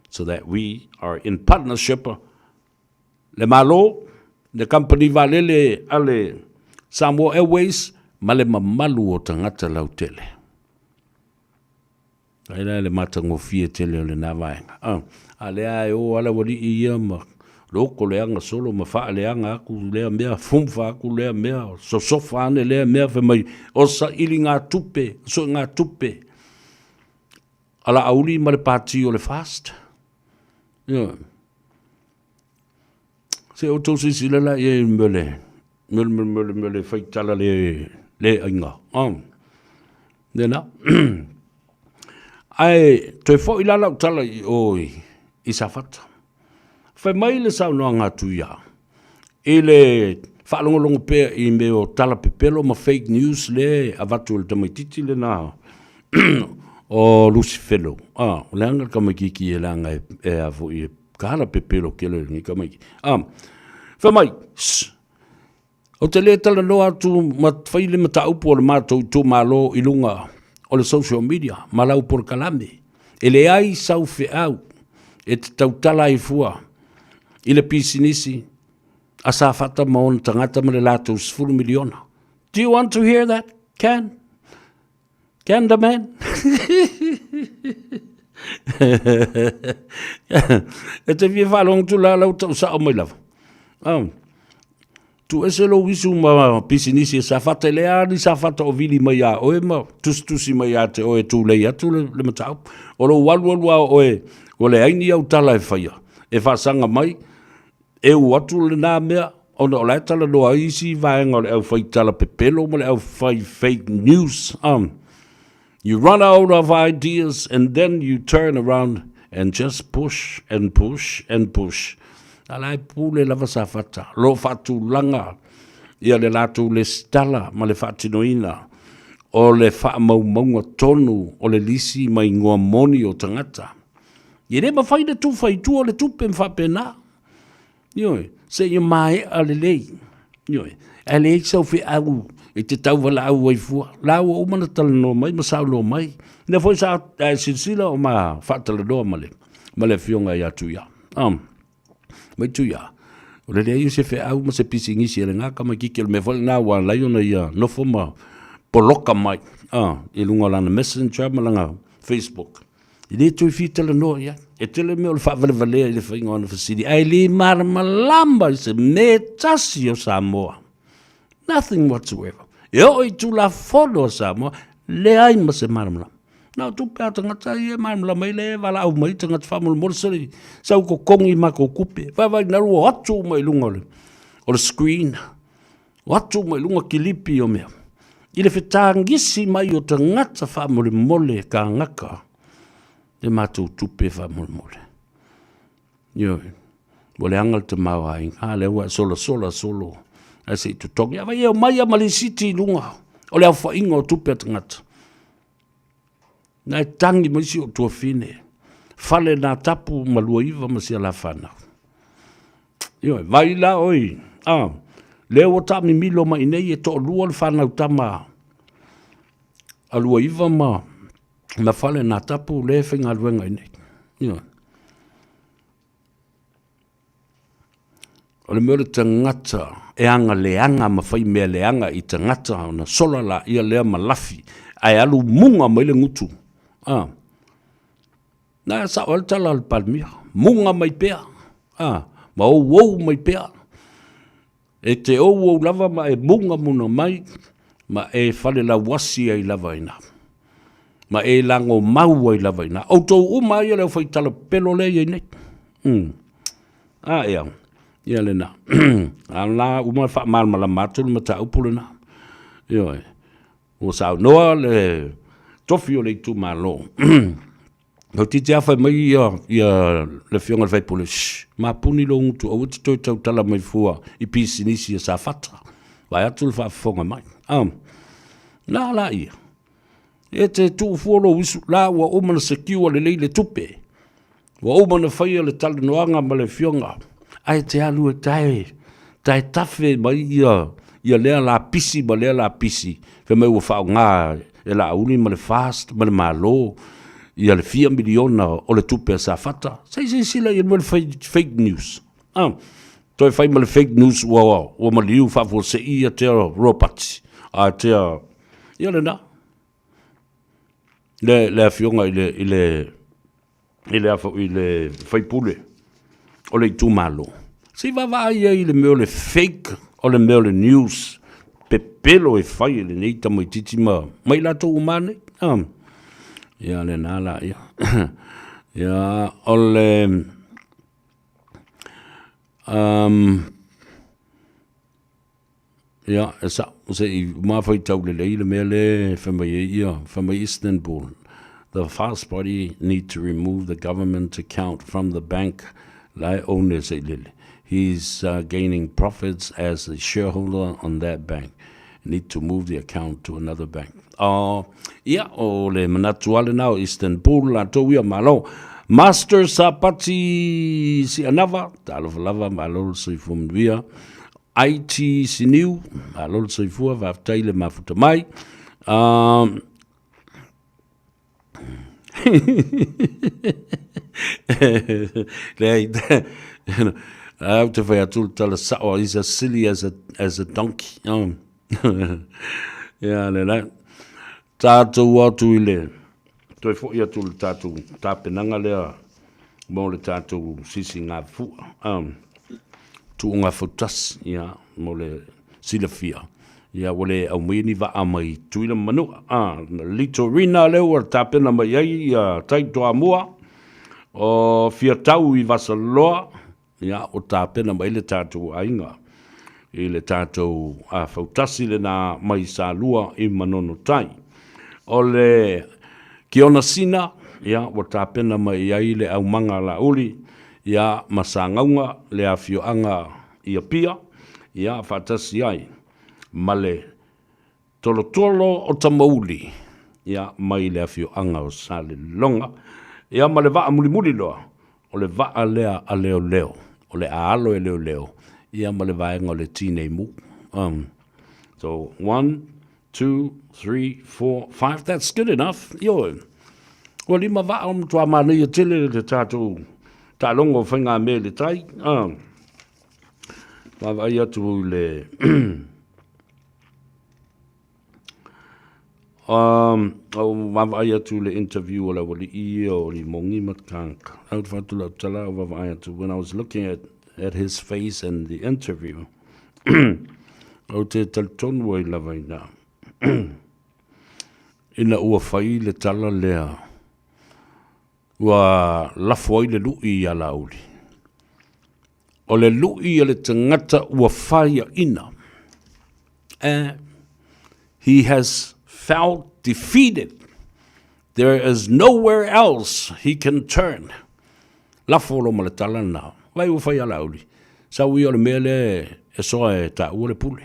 so that we are in partnership le Malo, le kamupani vaalele a le Samoa Airways ma le mamalu o tagata lautele. Ai la le matagofie tele o lena vaega. A, a lea e o ala ualii ia ma loko leaga solo ma faaleaga aku lea mea, fumfa aku lea mea, sosofa ane lea mea, fai mai, o sailiga tupe, soegatupe a Laauli ma le pati o le FAST. Ioe. Se outou silasila la i ai me le me le me le me le faitala le le aiga. Ah. Lena. Ae toe foi la lau tala i o i, i Safata. Fai mai le saunoaga atu ia i le faalogologo pea i mea o tala pepelo ma fake news le avatu e le tamaititi lena o Lusifelo. Ah, o leaga le tamaititi e leaga e, e a foi e kala pepelo kele lenei tamaiti. Ah, fai mai, shh, Ou te le talanoa atu ma fai le mataupu o le matou itumalo i luga o le social media ma lau polokalame. E leai sau feau e te tautala ai fua i le pisinisi a Safata ma ona tagata ma le latou 10 miliona. Do you want to hear that, Ken? Ken the man? E te fia faalogo atu la lau tau sao mai lava. Oh. Tu ese lou isu ma pisinisi e Safata, e leai ni Safata o vili mai iā oe ma tusitusi mai ia te oe e tulei atu le, le mataupu. O lou alualu a oe, ua leai ni au tala e faia, e faasaga mai, e u atu lena mea, ona o la e talanoa ai isi vaega o le au fai tala pepelo ma le au fai fake news. Um, you run out of ideas and then you turn around and just push and push and push. A la e pule lava Safata, lo faatulaga ia le latou lesitala ma le faatinoina O le faamaumauga tonu o le lisi ma igoa moni o tagata. E le mafai ona tufa i tua le tupe ma faapena. Ioe, seia maea lelei. Ioe, ae leai sau feau e te tauvalaau ai fua. La ua uma ona talanoa mai ma saunoa mai. O lea foi sa e silasila o ma faatalanoa ma le, ma le afioga ia Tuia. Um, mai Tuia, o le leai o se feau ma se pisinisi a lena tamaitiiti, o le mea foi lena ua ala ai ona ia nofo ma poloka mai uh, i luga o lana messenger ma lana Facebook. E le toe fia talanoa i ai. E tele mea o le faavalevalea i le faiga o ana fesili, ae le malamalama i se mea tasi o Samoa. Nothing whatsoever. E oo i Tulafono a Samoa, leai ma se malamalama. Na o tupe a tagata ia e malamalama ai le valaau mai tagata faamolemole sole sau totogi i matou tupe. Vaavaai na ua atu uma i luga o le, o le screen. O atu uma i luga kilipi o mea. I le fetagisi mai o tagata faamolemole kānaka le matou tupe faamolemole. Ioe. Ua leaga le tamaoaiga, a lea ua e solasola solo ae se i totogi. A vai e omai lava ma lisiti i luga o le aofaiga o tupe a tagata. Na e tagi mai si ou tuafine, fale na tapu ma luaiva ma si ala fanau. Ioe, vai la oi, a, lea ua taamimilo mai nei e toalua le fanau tama a luaiva ma ma fale na tapu le faigaluega i nei. Ioe. O le mea o le tagata e aga leaga ma fai mea leaga i tagata ona sola laia lea ma lafi ae alu muga mai le gutu. Ah. Na sao ai le tala a le Palemia, muga mai pea, ah, ma ouou mai pea. E te ouou lava ma e mugamuna mai ma e falelauasi ai lava i ina, ma e lagomau ai lava i ina. Outou uma ai o le aufaitala pepelo lea e i ai nei. Mm. A ea, ia lena. A la uma faamalamalama atu le mataupu lena. Ioe. Ua saunoa le tofi o le itumalo. Toeitiiti lava fai mai ia, ia le afioga i le faipule, shh, mapuni lou gutu, aua te toe tautala mai fua i pisinisi a Safata. Vae atu le faafofoga mai. Ah, na la ia. E te tuu fua lou usu, la ua uma na secure lelei le tupe. Ua uma ona faia le talanoaga ma le afioga, ae te alu e tae, tae tafe mai ia, ia lea lapisi ma lea lapisi, fai mai ua faaaoga e Laauli ma le FAST ma le Malo ia le fia miliona o le tupe a Safata. Se i silasila i le mea o le fake news. Ah, toe fai ma le fake news ua, ua maliu faafuasei ia tea Ropati, a tea, ia lena. Le, le afioga i le, i le, i le, i le faipule o le itumalo, se i vaavaai ai i le mea o le fake o le mea o le news pepelo e fai e lenei tamaitiiti ma, ma i latou uma nei. Ah. Ia lena la ia. Ia o le um, Ia, e sa'o, se i uma faitau lelei le mea lea e fai mai ai ia, fai mai Istanbul, the fast body need to remove the government account from the bank la e own e Sailele. He's uh, gaining profits as a shareholder on that bank. Need to move the account to another bank. Oh, ia, o le manatu ale na o Istanbul latou ia, malo. Master Sapati Sianava, talofa lava, malo le soifua manuia. IT Siniu, malo le soifua, faafetai le mafuta mai. Um, Leai, au te whai atu le tala sao, he's as silly as a, as a donkey. Oh. Ia, le la. Tātou atu i le, toe foi atu le tātou tapenaga lea mo le tātou sisi ngā fua. Um, tuuga fautasi, ia, mo le silafia. Ia, ua le aumaia ni vaa mai Tutuila ma Manua. Ah, Litorina lea ua tapena mai ai ia tai Toamua, o Fiatau i Vasaloa, Ia, ua tapena mai le tatou aiga i le tatou fautasi lena mai Salua i Manono Tai. O le Kiona Sina, ia, ua tapena mai ai le aumaga a Laauli, ia, ma Sagauga, le afioaga i Apia, ia, faatasi ai ma le. Tolotolo o Tamauli, ia, mai le afioaga o Saleloga, ia, ma le vaa mulimuli loa, o le vaa lea a leoleo, o le a alo e leoleo, ia, ma le vaega o le Tinei Mu. Um, so, one, two, three, four, five, that's good enough. Ioe, ua lima vaa o matua manaia tele le tatou taaloga o faigamea i le tai. Um, vaavaai atu i le Um, au vaavaai atu i le interview o le aualii ia o Limogi ma Kanka. Au te whatu lau tala au vaavaai atu when I was looking at, at his face and the interview. Ou te talitonu ai lava ina ina ua fai le tala lea ua lafo ai le lu'i iā Laauli. O le lu'i a le tagata ua faiaina. Eh, he has felt defeated. There is nowhere else he can turn. Lafo lo ma le tala lena. Vai ua fai a Laauli. Sau ia o le mea lea e soa e taua le pule.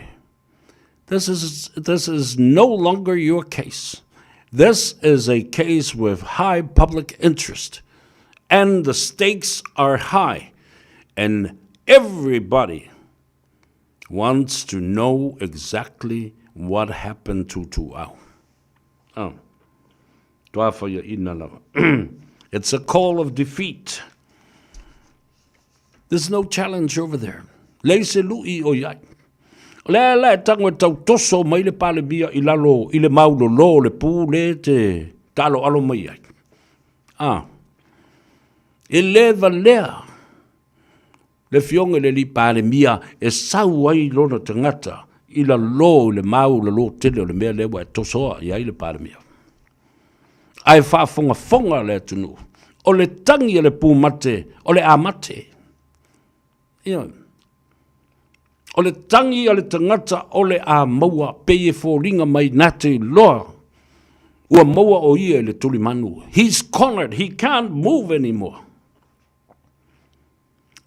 This is, this is no longer your case. This is a case with high public interest, and the stakes are high, and everybody wants to know exactly what happened to Tuau. Oh. It's a call of defeat. There's no challenge over there. Leai se lu'i o i ai. O le a la e tago e tau toso mai le Palemia i lalo i le maulolo o le pū le te taaloalo mai ai. A, e le valea le Afioga i le alii Palemia e sau ai lona tagata i lalo i le maulolo tele o le mea lea ua e tosoa i ai le Palemia. Ae faafogafoga le atunuu, o le tagi a le pumate, o le a mate. Ioe. O le tagi a le tagata o le a maua, pei e foliga mai na te iloa ua maua o ia i le tulimanu. He's cornered, he can't move anymore.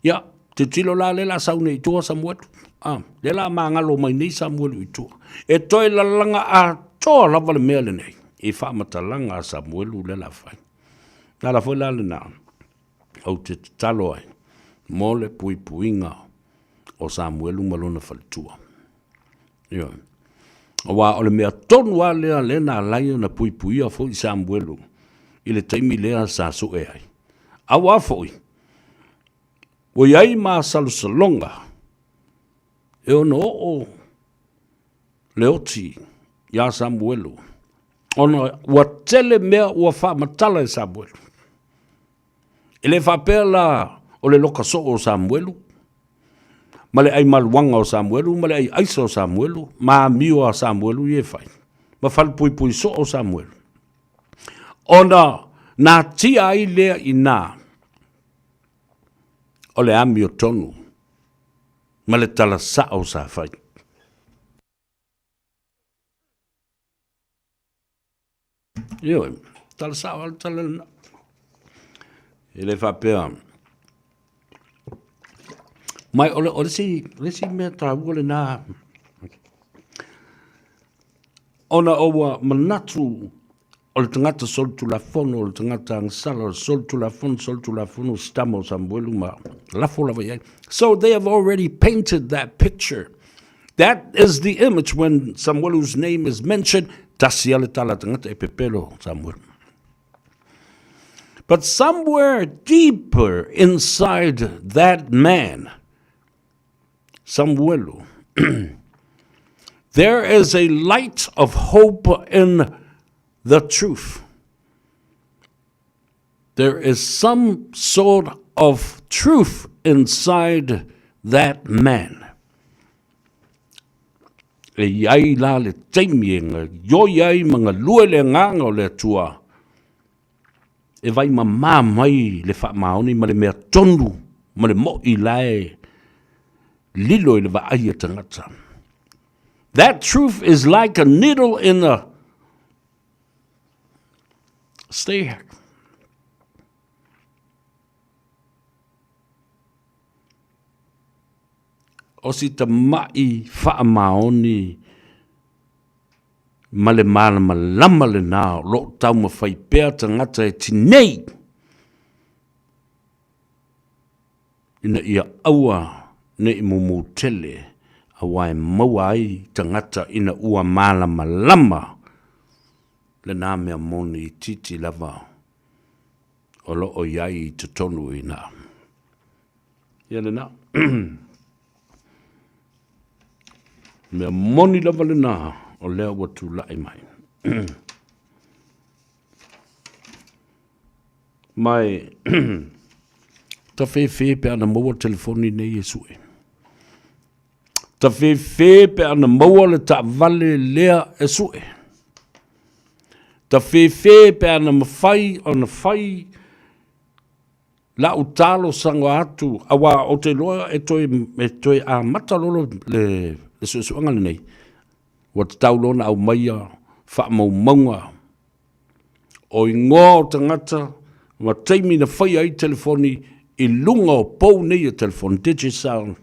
Ia, tilotilo la lea la sau nei i tua Samuelu. Ah, lea la magalo mai nei Samuelu i tua. E toe lalaga atoa lava le mea lenei i faamatalaga a Samuelu lea la fai. Na ala foi la lena ou te tatalo ai mo le puipuiga o Samuelu ma lona faletua. Ioe. Aua o le mea tonu lava lea lea na ala ai ona puipuia foi Samuelu i le taimi lea sa sue ai. Aua foi, ua i ai masalosaloga e ono oo le oti iā Samuelu, ona ua tele mea ua faamatala e Samuelu. E le faapea la o le loka soo o Samuelu, ma le aimaluaga o Samuelu, ma le aiaisa o Samuelu, ma amio a Samuelu ia e fai, ma falepuipui soo o Samuelu. Ona natia ai lea i ina o le amiotonu ma le tala sao sa fai. Ioe, tala sao lava le tala lena. E le faapea, mai o le, o le isi, le isi mea taua lena, ona o ua manatu o le tagata solitulafono, o le tagata agasala, o le solitulafono, solitulafono, si tama o Samuelu ma lafo lava i ai. So they have already painted that picture. That is the image when Samuelu's name is mentioned, tasi a le tala tagata e pepelo Samuelu. But somewhere deeper inside that man, Samuelu, there is a light of hope in the truth. There is some sort of truth inside that man. E i ai la le taimi e ngaioi ai ma galue le agaga o le Atua e vai mamā mai le faamaoni ma le mea tonu ma le mo'i la e lilo i le vaai a tagata. That truth is like a needle in a stay here. O si tama'i faamaoni. Ma le malamalama lena o lo o taumafai pea tagata e tinei ina ia aua ne i mumu tele aua e maua ai tagata ina ua malamalama lena mea moni itiiti lava o lo o i ai i totonu i ina. Ia lena. Mea moni lava lena o lea ua tulai mai. Mai tafefe pe ana maua telefoni nei e sue. Tafefe pe ana maua le taavale lea e sue. Tafefe pe ana mafai ona fai La'u talosaga atu, auā ou te iloa e toe, e toe amata loa le, le suesuega lenei, ua tatau loa ona aumaia faamaumauga o igoa o tagata ma taimi na faia ai telefoni i luga o pou nei o telefoni, Digicel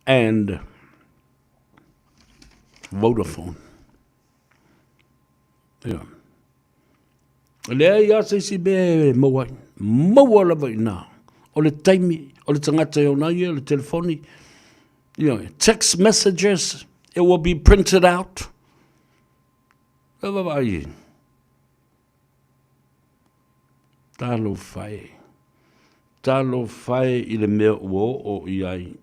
and Vodafone. Ia. E leai lava se isi mea e maua ai. Maua lava i ina. O le taimi, o le tagata e ona ai ia le telefoni, ia, text messages, it will be printed out. E vaavaai i. Talofa e. Talofa e i le mea ua oo i ai.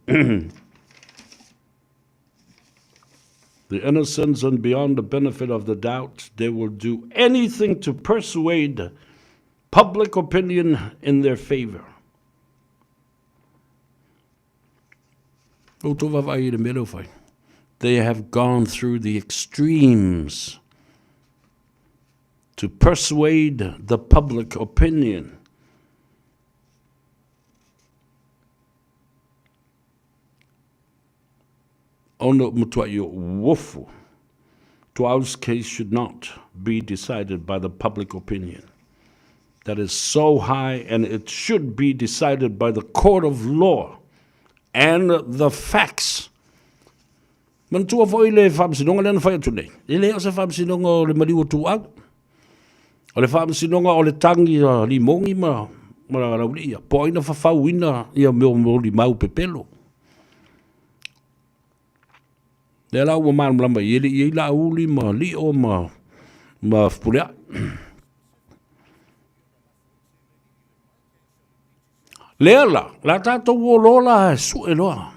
The innocence and beyond the benefit of the doubt, they will do anything to persuade public opinion in their favor. They have gone through the extremes to persuade the public opinion. Ona matuaʻi uofu. Tuau's case should not be decided by the public opinion. That is so high and it should be decided by the court of law and the facts. Manatua foi le faamasinoga lea na fai atu nei. E le o se faamasinoga o le maliu o Tuau. O le faamasinoga o le tagi a Limogi ma, ma Laulii ia. Po o ai na fafauina ia mea o molimau pepelo. Lea la ua malamalama i e le i ai Laauli ma Lio ma, ma Fepuleai. Lea la, la tatou o loa la e sue loa.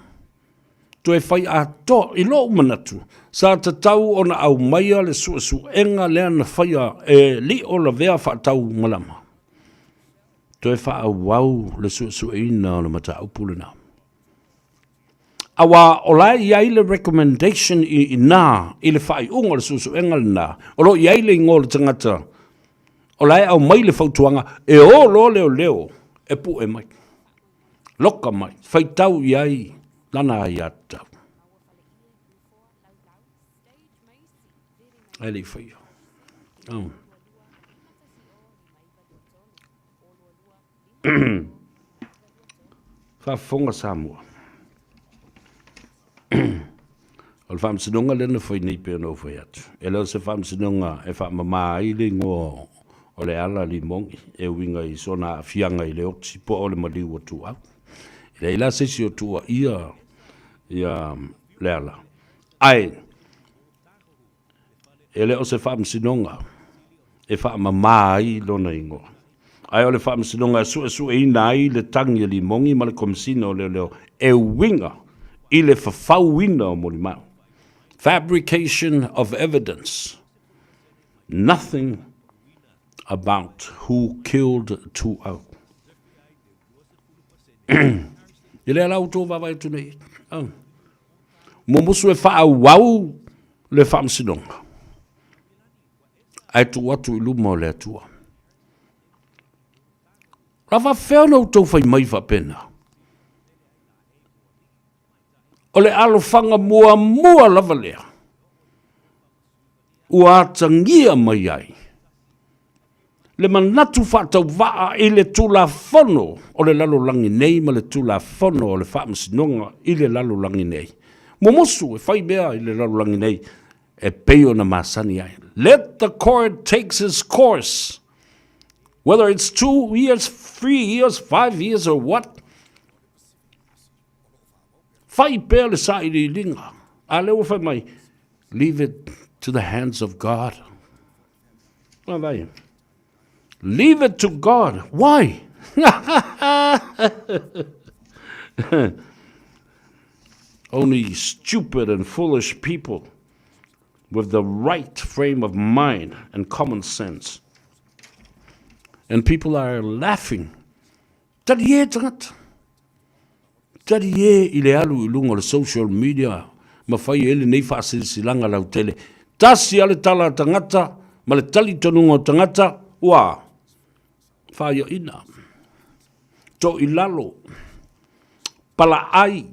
Toe fai atoa, i lou manatu, sa tatau ona aumaia le suesuega lea na faia e Lio Lavea Faataumalama. Toe faaauau le suesueina o le mataupu lena. Aua o la e i ai le recommendation i ina i le faaiuga o le suesuega lena, o lo o i ai le igoa o le tagata o la e aumai le fautuaga e o loa leoleo e pue mai, loka mai, faitau i ai lana aiatatau. Ae le i faia. Oh. Faafofoga Samoa. O le faamasinoga lea na fai nei pei ona ou fai atu, e le o se faamasinoga e faamama ai le igoa o Leala Limogi e uiga i sona aafiaga i le oti po o le maliu o Tuau. E leai la se isi o tuuaia ia Leala, ae E le o se faamasinoga e faamama ai lona igoa, ae o le faamasinoga e suesueina ai le tagi a Limogi ma le Komesina o Leoleo e uiga i le fafauina o molimau, fabrication of evidence, nothing about who killed Tuau. I lea la ua outou vaavaai atu nei. Oh. Mumusu e faaauau le faamasinoga, ae tuu atu i luma o le Atua. La faafefea ona outou fai mai faapena? O le alofaga muamua lava lea ua atagia mai ai le manatu faatauvaa i le Tulafono o le lalolagi nei ma le Tulafono o le Faamasinoga i le lalolagi nei. Mumusu e fai mea i le lalolagi nei, E pei ona masani ai. Let the court takes its course. Whether it's 2 years, 3 years, 5 years or what. Fai pea le sailiiliga, a lea ua fai mai, leave it to the hands of God. Vaai. Leave it to God. Why? Only stupid and foolish people with the right frame of mind and common sense. And people are laughing. Tali e tangata. Talie i le alu i luga o le social media ma fai ai lenei faasilasilaga lautele. Tasi a le tala a tagata ma le talitonuga o tagata ua faaiaina, toilalo, palaai,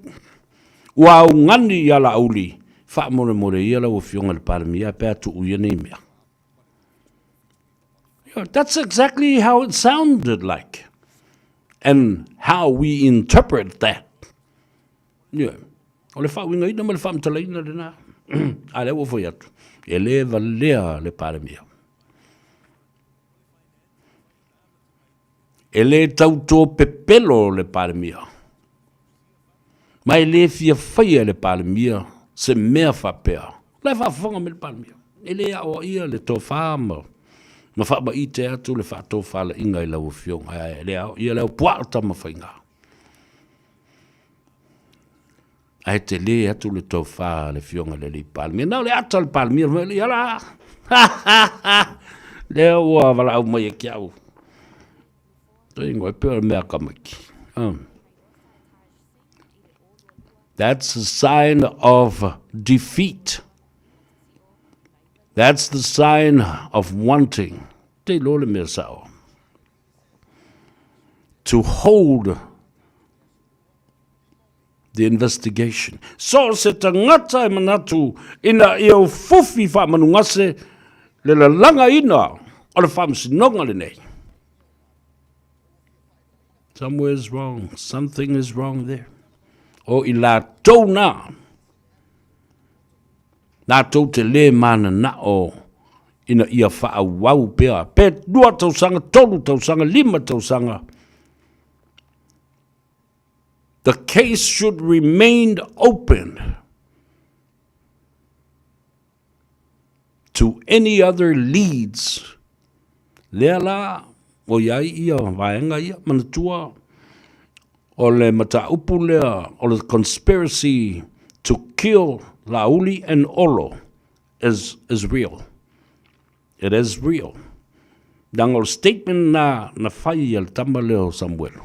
ua augani i alauli. Faamolemole ia lau Afioga i le Palemia pe a tuu ia nei mea. That's exactly how it sounded like and how we interpret that. Yeah. O le faauigaina ma le faamatalaina lena. A lea ua fai atu, e le valea le Palemia. E le tautō pepelo le Palemia. Ma e le fia faia e le Palemia se mea faapea. La e faafofoga mai le Palemia. E le aoaia le tofa ma, ma faamaite atu le faatofalaiga i lau Afioga. E le aoaia le au puaa tama faiga. Ae tele atu le tofa a le Afioga i le alii Palemia. Na o le ata o le Palemia, fai mai, ia la, lea ua valaau mai e ke au. Ingoa, e pei o le mea tamaiti. That's a sign of defeat. That's the sign of wanting. Te iloa le mea sao. To hold the investigation. So se tagata e manatu ina ia ufufi faamanugase le lalagaina o le faamasinoga lenei. Somewhere is wrong. Something is wrong there. O i latou nā, latou te lē mananao ina ia faaauau pea, pe 2 tausaga, 3 tausaga, 5 tausaga, The case should remain open to any other leads. Lea la, o iai ia vaega ia, manatua, o le mataupu lea, o le conspiracy to kill Laauli and Olo is, is real. It is real. Leaga o le statement na na fai e le tama lea o Samuelu,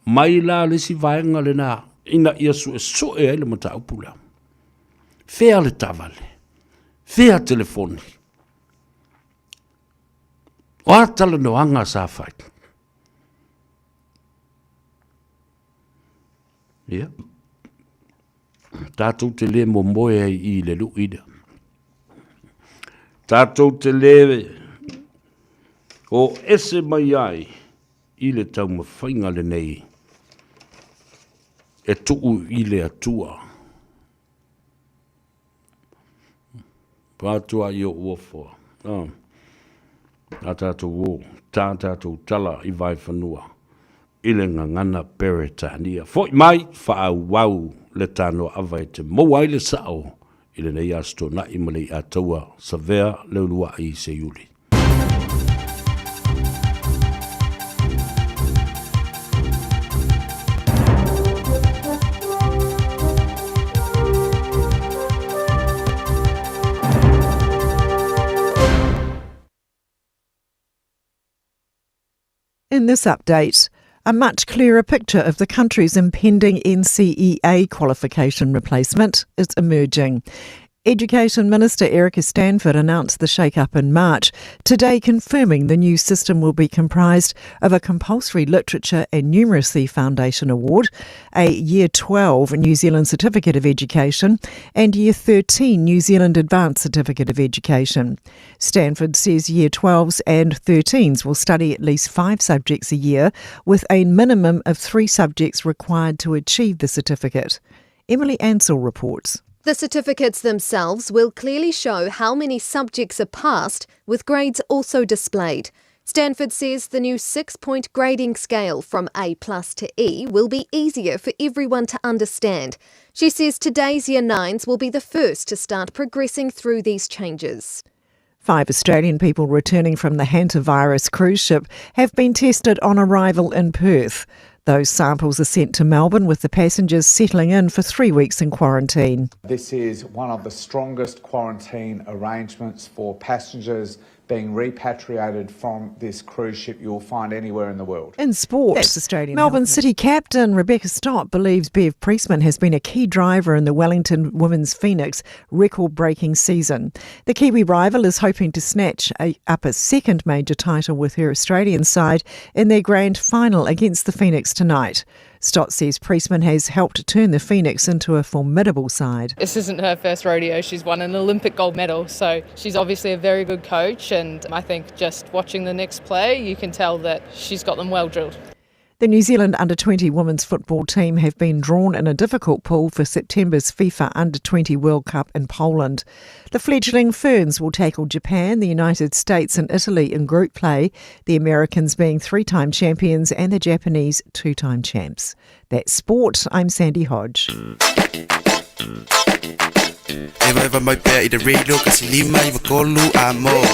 mai la le isi vaega lena ina ia suesue ai le mataupu lea. Fea le taavale? Fea telefoni? O a talanoaga sa fai? Ia. Tatou te le momoe ai i le lui lea. Tatou te le o ese mai ai i le taumafaiga lenei e tuu i le Atua. Pātua i ou ofoa. Oh. A tātou o, tā tātou tala i Vaefanua, i le gagana Peretania. Foi mai, faaauau le tanoa ava e te maua ai le sao i lenei Aso Toonai ma le Iataua Savea Leuluai Seiuli. In this update, a much clearer picture of the country's impending NCEA qualification replacement is emerging. Education Minister Erica Stanford announced the shake-up in March, today confirming the new system will be comprised of a compulsory literature and numeracy foundation award, a Year 12 New Zealand Certificate of Education, and Year 13 New Zealand Advanced Certificate of Education. Stanford says Year 12s and 13s will study at least 5 subjects a year, with a minimum of 3 subjects required to achieve the certificate. Emily Ansell reports. The certificates themselves will clearly show how many subjects are passed, with grades also displayed. Stanford says the new six point grading scale from A plus to E will be easier for everyone to understand. She says today's Year 9s will be the first to start progressing through these changes. Five Australian people returning from the hantavirus cruise ship have been tested on arrival in Perth. Those samples are sent to Melbourne with the passengers settling in for three weeks in quarantine. This is one of the strongest quarantine arrangements for passengers being repatriated from this cruise ship you'll find anywhere in the world. In sport, That's Australian Melbourne Health City captain Rebecca Stott believes Bev Priestman has been a key driver in the Wellington Women's Phoenix record-breaking season. The Kiwi rival is hoping to snatch a, up a second major title with her Australian side in their grand final against the Phoenix tonight. Stott says Priestman has helped turn the Phoenix into a formidable side. This isn't her first rodeo. She's won an Olympic gold medal, so she's obviously a very good coach. And I think just watching the Knicks play, you can tell that she's got them well drilled. The New Zealand under 20 women's football team have been drawn in a difficult pool for September's FIFA Under 20 World Cup in Poland. The fledgling Ferns will tackle Japan, the United States, and Italy in group play, the Americans being three time champions and the Japanese two time champs. That's sport. I'm Sandy Hodge. Eva eva mai pea i te radio ka se lima i wakolu a mo.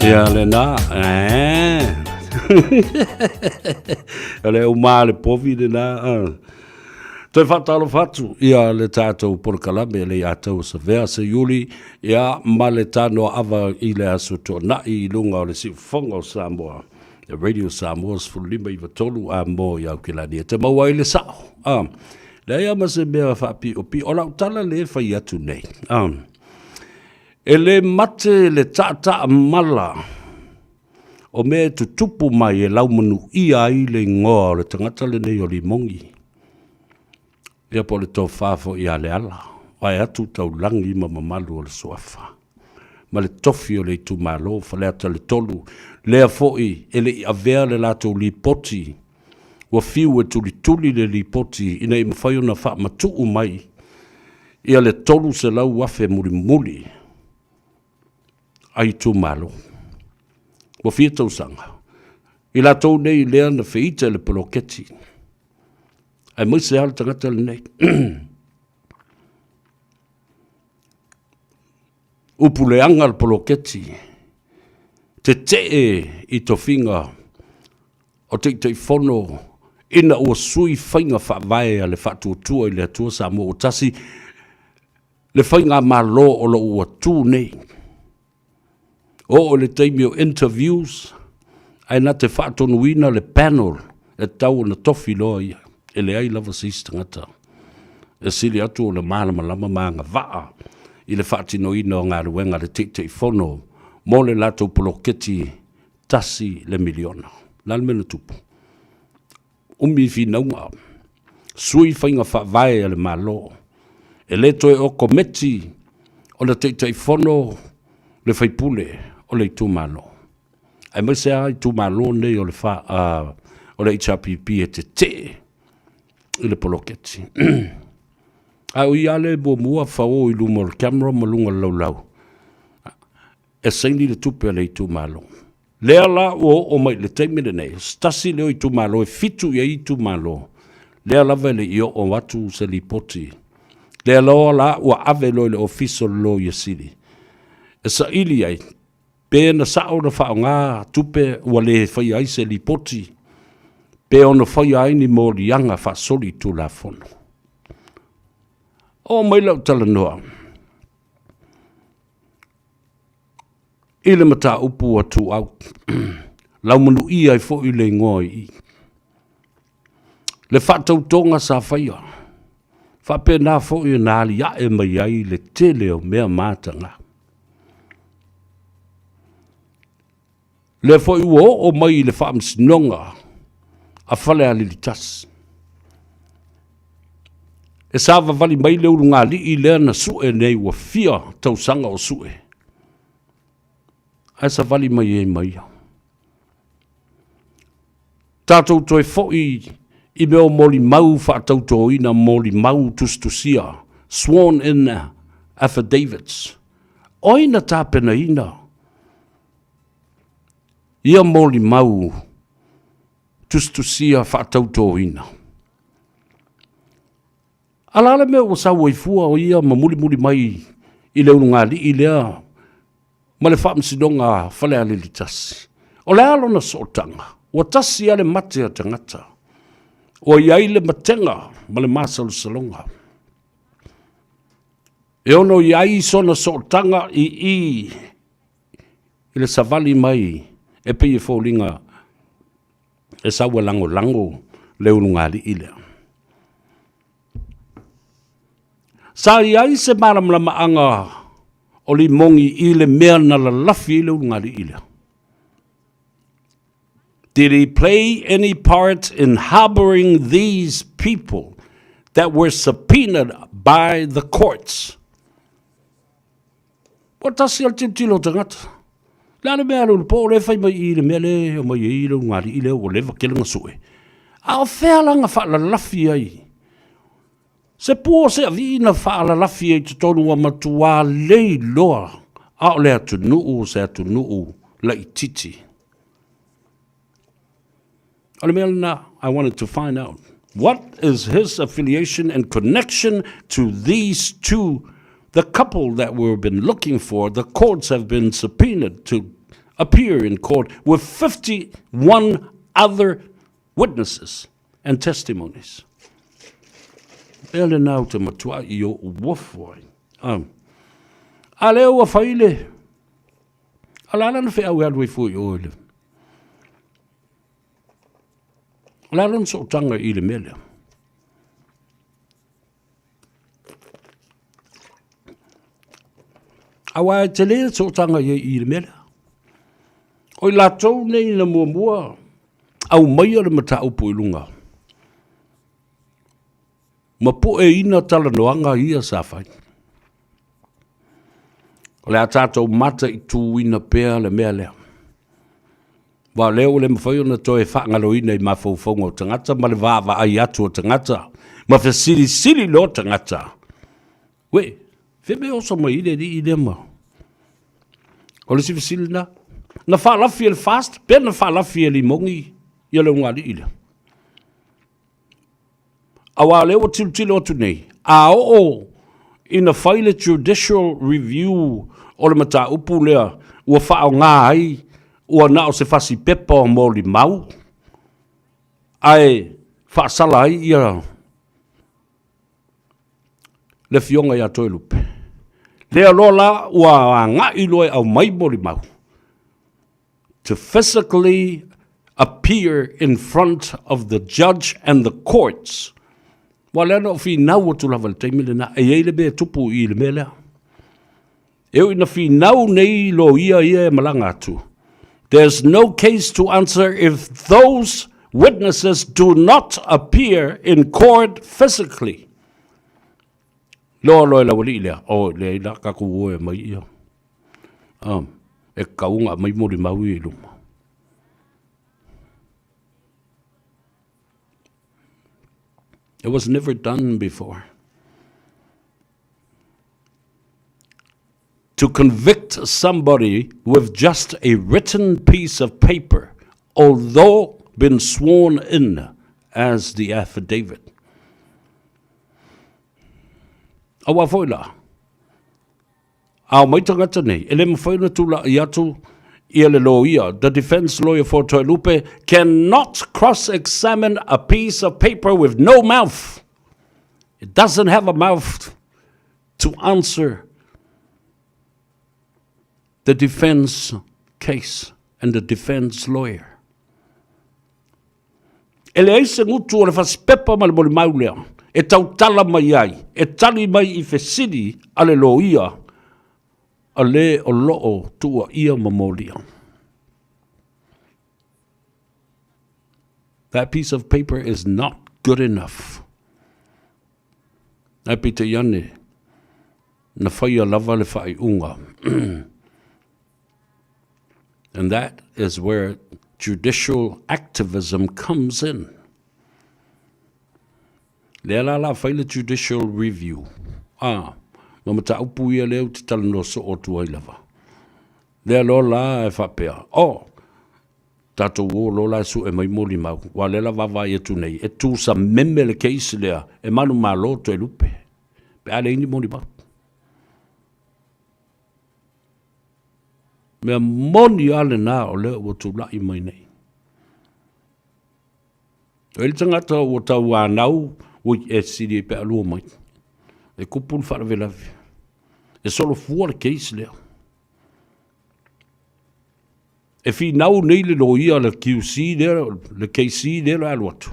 Ia lena, eh. O le uma le povi lena. Toe faatalofa atu ia le tatou polokalame le ia tau savea se iuli ia ma le tanoa ava i le aso tuanai i luga o le siufofoga o Samoa. Radio Samoa 15 93 a mo i Aukilani e te maua ai le sao. Ah, leai lava ma se mea faapiopio. O lau tala lea e fai atu nei. Ah, e le mate le taataa mala o mea e tutupu mai e laumanuia ai le igoa o le tagata lenei o Limogi. Ia po o le tofa foi ia Leala, vae atu taulagi ma mamalu o le suafa. Ma le tofi o le itumalo Faleata le 3, lea foi e le i avea le latou lipoti, ua fiu e tulituli le lipoti ina ia mafai ona faamatuu mai ia le $300,000 mulimuli a itumalo. Ua fia tausaga i latou nei lea na feita i le poloketi, aemaise lava le tagata lenei. Upu leaga le poloketi, tetee i tofiga o Taitaifono ina ua sui faiga faavae a le Faatuatua i le Atua Samoa ua Tasi, le faigamalo o lo o ua tu nei. Oo i le taimi o interviews, ae na te faatonuina le panel e tatau ona tofi loa ia. E leai lava se isi tagata e sili atu ona malamalama ma agavaa i le faatinoina o galuega a le Taitaifono mo le latou poloketi $1 miliona. O le a le mea na tupu? Umi finauga, sui faiga faavae a le Malo, e le toe o kometi o le Taitaifono le faipule o le itumalo, aemaise lava itumalo nei o le, fa, o le HRPP e tetee i le poloketi. A o ia le muamua fao i luma o le camera ma luga o le laulau e saini le tupe a le itumalo. Lea la ua oo mai i le taimi lenei, o se tasi lea o itumalo e fitu i ai itumalo, lea lava e le i oo atu se lipoti. Lea loa la ua ave loa i le Ofisa o le Loia Sili e saili ai pe na sao ona faaaoga tupe ua le faia ai se lipoti, pe ono faia ai ni moliaga faasolitulafono. Oo mai lau talanoa i le mataupu ua tuau, laumanuia ai foi le igoa i i. Le faatautoga sa faia, faapena foi ona aliae mai ai le tele o mea mataga. Lea foi ua oo mai i le faamasinoga a Falealili 1. E savavali mai le ulugalii lea na sue nei ua fia tausaga o sue, ae savali mai ai ma ia. Tatou toe foi i mea o molimau faatautoina, molimau tusitusia, sworn in affidavits. O ai na tapenaina ia molimau tusitusia faatautoina? A la le mea ua sau ai fua o ia ma mulimuli mai i le ulugalii lea ma le faamasinoga a Falealili 1. O le a lona sootaga? Ua tasi lava le mate a tagata. Ua i ai le matega ma le masalosaloga. E ono i ai sona sootaga i i i le savali mai e pei e foliga e sau e lagolago le ulugalii lea. Sa i ai se malamalamaaga o Limogi i le mea na lalafi ai le ulugalii lea. Did he play any part in harboring these people that were subpoenaed by the courts? Ua tasi a le tilotilo o tagata. Le a le mea alu i le po lea fai mai i le mea lea e omai ai le ulugalii lea ua leva tele na sue. A o fea la na faalalafi ai? Se pua o se alii na faalalafi ai i totonu ua matua lei loa a o le atunuu o se atunuu laitiiti. O le mea lena, I wanted to find out what is his affiliation and connection to these two, the couple that we've been looking for, the courts have been subpoenaed to. appear in court with 51 other witnesses and testimonies. Mea lena ou te matua i o uofu ai. Um, a lea ua fai le, a la lana feau e alu ai fua i o i le. O le a lona sootaga i le mea lea? Aua e tele le sootaga i ai i le mea lea. O i latou nei na muamua aumaia le mataupu i luga ma pueina talanoaga ia sa fai. O le a tatou mataituina pea le mea lea. Aua o lea ua le mafai ona toe faagaloina i mafaufauga o tagata ma le vaavaai atu o tagata ma fesilisili loa tagata. Uē, fea mea oso mai ai le alii lea ma... O le isi fesili lena. Na faalafi e le FAST pe na faalafi e Limogi ia le ulugalii lea? Aua o lea ua tilotilo atu nei, a oo ina fai le judicial review o le mataupu lea ua faaaoga ai ua na o se fasi pepa o molimau ae faasala ai ia le Afioga ia Toelupe. Lea loa la ua agai loa e aumai molimau to physically appear in front of the judge and the courts. Ua lea na ou finau atu lava i le taimi lena, e i ai le mea e tupu i le mea lea. E ui ina finau nei loia ia e malaga atu, there's no case to answer if those witnesses do not appear in court physically. Loa loa e le aualii lea, oh, leai la, tatou o e aumai ia. Um, e tatau ona aumai molimau ia i luma. It was never done before. To convict somebody with just a written piece of paper, although been sworn in as the affidavit. Aua foi la, a omai tagata nei, e le mafai ona tula'i atu ia le loia, the defense lawyer for Toelupe cannot cross-examine a piece of paper with no mouth. It doesn't have a mouth to answer the defense case and the defense lawyer. E leai se gutu o le fasipepa ma le molimau lea e tautala mai ai, e tali mai i fesili a le loia a le o lo o tuuaia ma molia. That piece of paper is not good enough. Ae peitai ane, na whaia lava le whaaiunga. And that is where judicial activism comes in. Lea la la whai le judicial review. Ah, ma mataupu ia lea u te talanoa soo atu ai lava. Lea loa la e faapea, oh, tatou o loa la e sue mai molimau, aua o lea la vaavaai atu nei, e tusameme le case lea e manumalo Toelupe, pe a leai ni molimau. Mea moni lava lena o lea ua tulai mai nei. O ai le tagata ua tauanau, ui, e sili ai pe a lua mai. E kupu le faalavelave. E solofua le case lea. E finau nei le loia le QC lea, le KC lea le alu atu.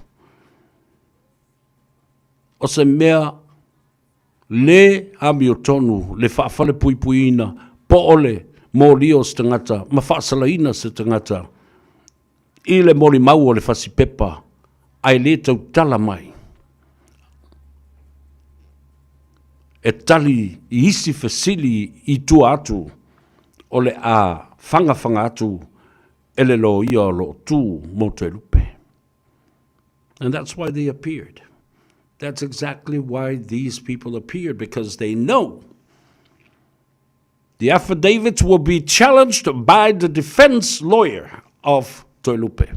O se mea le amiotonu le faafalepuipuiina po o le molia o se tagata ma faasalaina se tagata i le molimau o le fasipepa ae le tautala mai e tali i isi fesili i tua atu o le a fagafaga atu e le loia o lo o tu mo Toelupe. And that's why they appeared. That's exactly why these people appeared, because they know the affidavits will be challenged by the defense lawyer of Toelupe.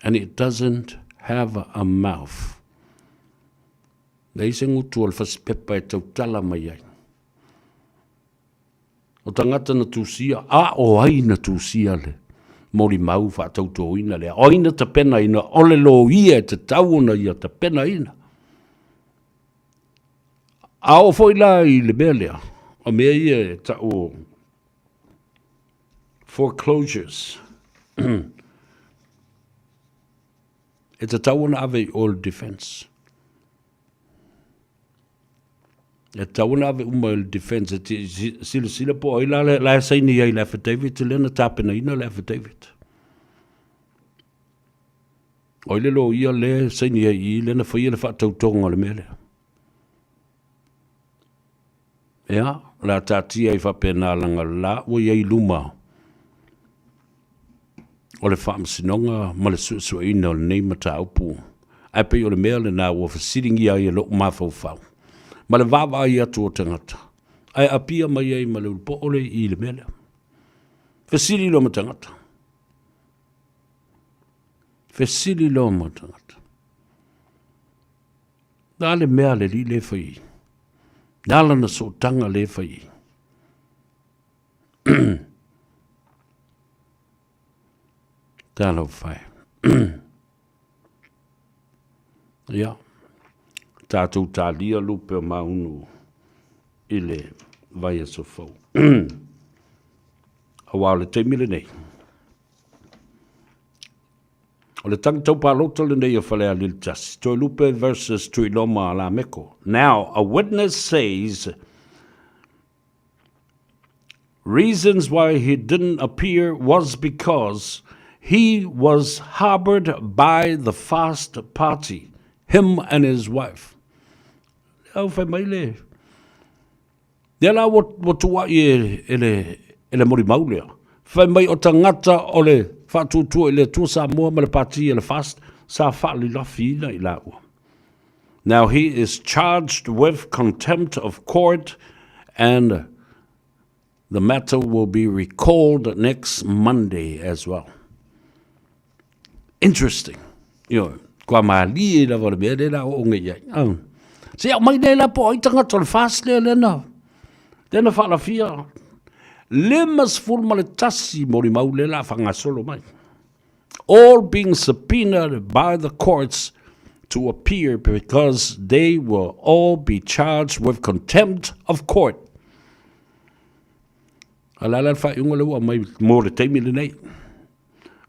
And it doesn't have a mouth. Leai se gutu o le fasipepa e tautala mai ai. O tagata na tusia, a o ai na tusia le molimau faatautoina lea? O ai na tapenaina? O le loia e tatau ona ia tapenaina. A oo foi la i le mea lea, o mea ia e tau o foreclosures, e tatau ona ave i o i le defense. E tatau ona ave uma i le defense e silasila po o ai la la e saini ai i le affidavit lea na tapenaina le affidavit. O ai le loia lea e saini ai i i lea na faia le faatautoga o le mea lea. Ia, o le a taatia ai faapena leaga la ua i ai i luma o le Faamasinoga ma le suesueina o lenei mataupu. Ae pei o le mea lena ua fesiligia ai e lou mafaufau ma le vaavaai atu o tagata, ae apia mai ai ma le ulupoo le i le mea lea. Fesili loa ma tagata. Fesili loa ma tagata. Le a le mea a le alii lea e fai ai? Le a lana sootaga lea e fai ai? Talofa e. Ia, tatou talia lupe o maunu i le vaiaso fou. Aua o le taimi lenei, O le tagi tau palota lenei o Falealili 1, Toelupe versus Tuiloma Lameko. Now, a witness says reasons why he didn't appear was because he was harbored by the Fast Party, him and his wife. Le au whai mai le. Lea la ua, ua tuuaʻi e, e le, e le molimau lea. Fai mai o tagata o le Faatuatua i le Atua Samoa ma le Pati a le FAST sa faalilafiina i laua. Now he is charged with contempt of court and the matter will be recalled next Monday as well. Interesting. Ioe, kua mālie lava o le mea lea la o onge i ai. Oh. Se au mai nei la po ai tagata o le FAST lea lea na, lea na whaalafia. 51 molimau lea la whangasolo mai. All being subpoenaed by the courts to appear because they will all be charged with contempt of court. A la la le faaiuga lea ua aumai mo le taimi lenei.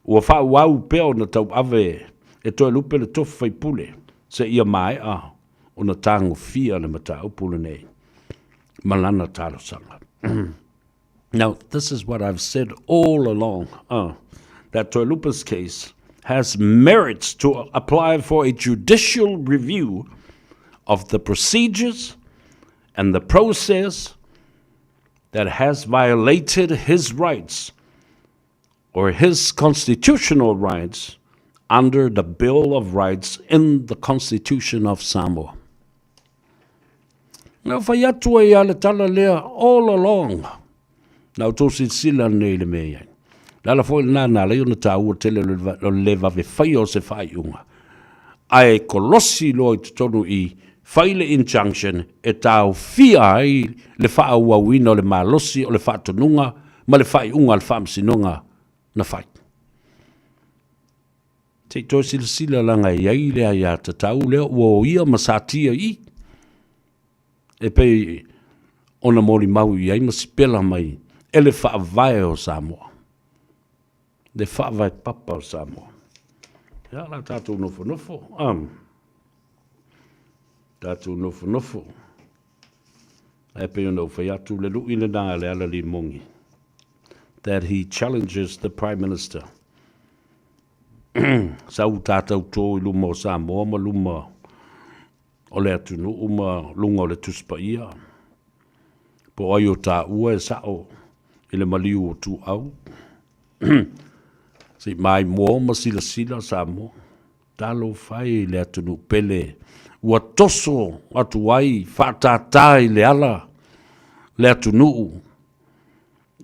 Ua faaauau pea ona tauave e Toelupe le tofi faipule seia maea ona tagofia le mataupu lenei ma lana talosaga. Now, this is what I've said all along, that Toelupe's case has merits to apply for a judicial review of the procedures and the process that has violated his rights or his constitutional rights under the Bill of Rights in the Constitution of Samoa. Na fai atu ai a le tala lea all along. Na outou silasila nei i le mea i ai. Le ala foi lena na ala ai ona taua tele o le le vave faia o se faaiuga. Ae kolosi loa i totonu i fai le injunction e taofia ai le faaauauina o le malosi o le faatonuga ma le faaiuga a le Faamasinoga na fai. Se i toe silasila leaga e i ai le aiatatau lea ua oia ma satia i i, e pei ona molimau i ai ma sipela mai e le Faavae o Samoa, le Faavae Papa o Samoa. Ia, la tatou nofonofo, tatou nofonofo. Ae pei ona ou fai atu, le luʻi lena a Lealaliimogi, that he challenges the Prime Minister. Sau tātou tō i luma o Samoa ma luma o le atunuu ma luga o le Tusi Paia. Po o ai o tāua e sa'o i le maliu o Tuuau. Se i maimoa ma silasila Samoa. Talofa e i le atunuu pele ua toso atu ai faatātā i le ala le atunuu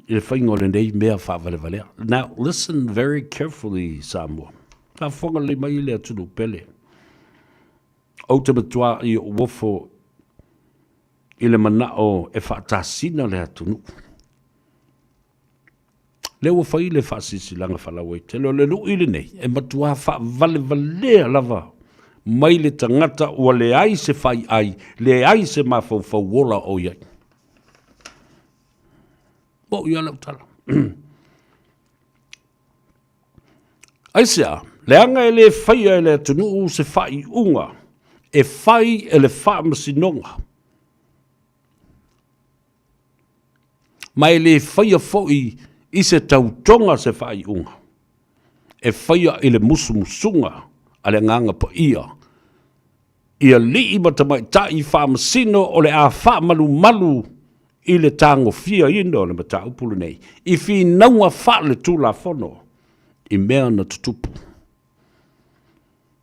i le faiga o lenei mea faavalevalea. Now, listen very carefully, Samoa. Faafofoga lelei mai le atunuu pele. Ou te matua i ou ofo i le manao e faatasina le atunuu. Lea ua fai le faasilasilaga faalauaitele, o le lui lenei e matuā faavalevalea lava mai le tagata ua leai se faiai, leai se mafaufau ola o i ai. Moʻi lava lau tala. Aisea? Leaga e le faia e le atunuu se faaiuga e fai e le Faamasinoga, ma e le faia foi i se tautoga se faaiuga e faia i le musumusuga a le Agaga Paia i alii ma tamaitai faamasino o le a faamalumalu i le tagofiaina o le mataupu lenei i finauga faale-Tulafono i mea na tutupu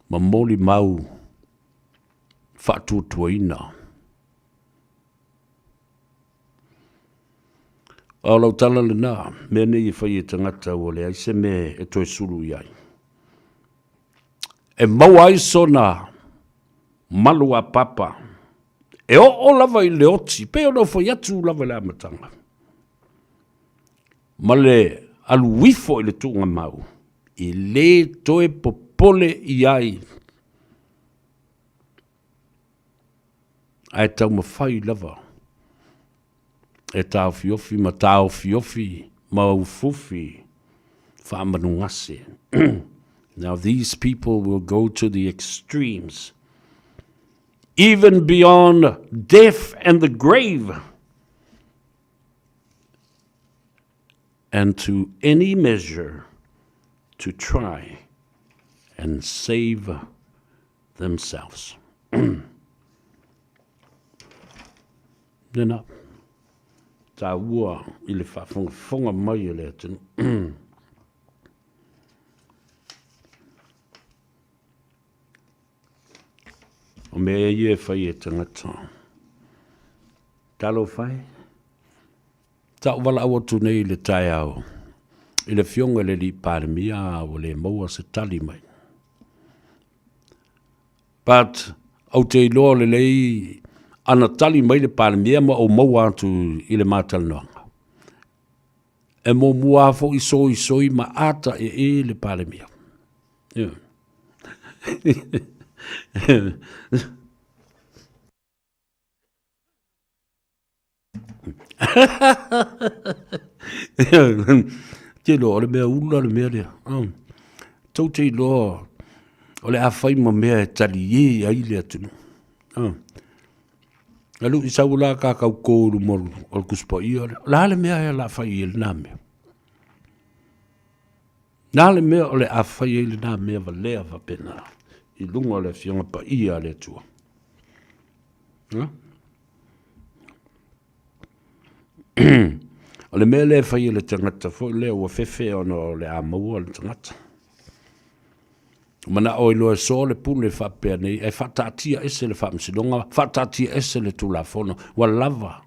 ma molimau faatuatuaina. A o lau tala lena, mea nei e fai e tagata ua leai se mea e toe sulu i ai. E maua ai sona malu a papa e oo lava i le oti, pei ona ou fai atu lava i le amataga, ma le alu ifo i le tuugamau, e le toe popole i ai, ae taumafai lava e taofiofi ma taofiofi ma ufufi faamanugase. Now these people will go to the extremes, even beyond death and the grave, and to any measure to try and save themselves. Nena, tāua i le faafogafoga mai a le atunuu. O mea ia e fai e tagata. Talofa e. Sa ou valaau atu nei i le taeao i le Afioga i le Alii Palemia a ua le maua se tali mai. But ou te iloa lelei ana tali mai le Palemia ma ou maua atu i le ma talanoaga, e muamua lava foi soisoi ma ata ee le Palemia. Yeah. Te iloa, o le mea ula le mea lea. Tou te iloa o le a fai ma mea e taliē ai le atunuu. A luʻi sau la kakau kō i luma o le Tusi Paia lea, o le a le mea o le a fai ai lena mea? Le a le mea o le a fai ai lena mea valea faapena i luga o le Afioga Paia a le Atua? O le mea lea e fai e le tagata foi lea ua fefe ona o le a maua le tagata. Manao ai loa e soa le pule faapea nei, ae faataatia ese le faamasinoga, faataatia ese le Tulafono, ua lava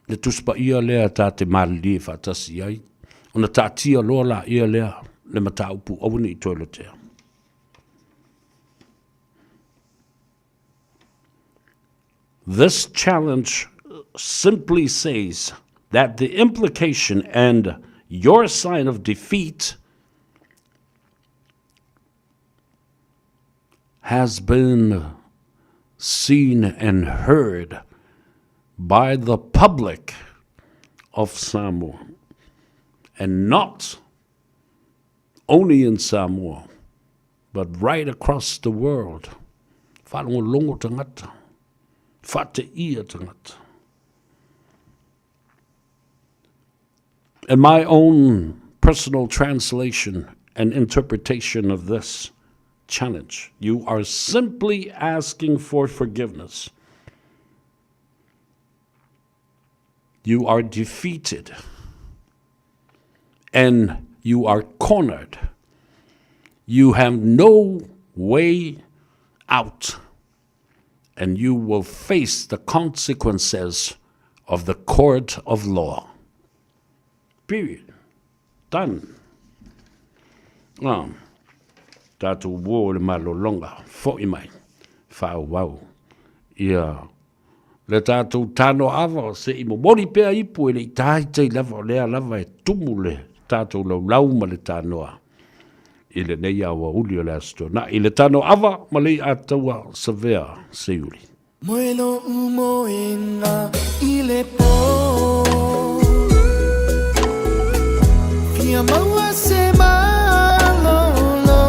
le Tusi Paia lea ta te malilie faatasi ai, ona taatia loa laia lea le mataupu aua ne i toe lotea. This challenge simply says that the implication and your sign of defeat has been seen and heard by the public of Samoa and not only in Samoa but right across the world. Whaalongolongo tangata, whaateia tangata. In my own personal translation and interpretation of this challenge, you are simply asking for forgiveness. You are defeated and you are cornered. You have no way out and you will face the consequences of the court of law. Period. Done. Ah, tātou wō le malolonga, foʻi mai, whaauau. Ia, le tātou tano ava se i momoli pea ipu e le i tāitai lava o lea lava e tumu le. tatou laulau ma le tanoa i lenei aoauli o le Aso Toonai. I le tanoa ava ma Leiataua Savea Seiuli. Moe lo'u moega i le pō. Fia maua se malolo.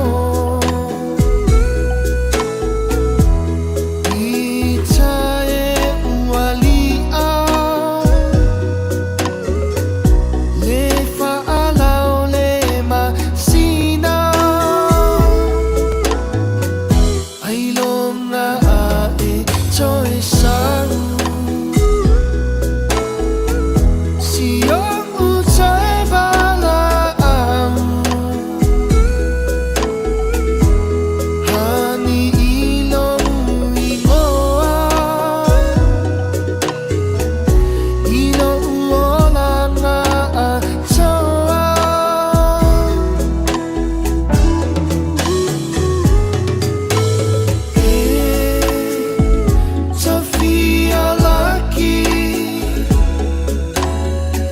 I tae ua li'a. Le fa'alao le masina. Ailoga a e toe sau. Si o'u toe vala'au. Hani i lo'u igoa. I lo'u olaga atoa. E tofia laki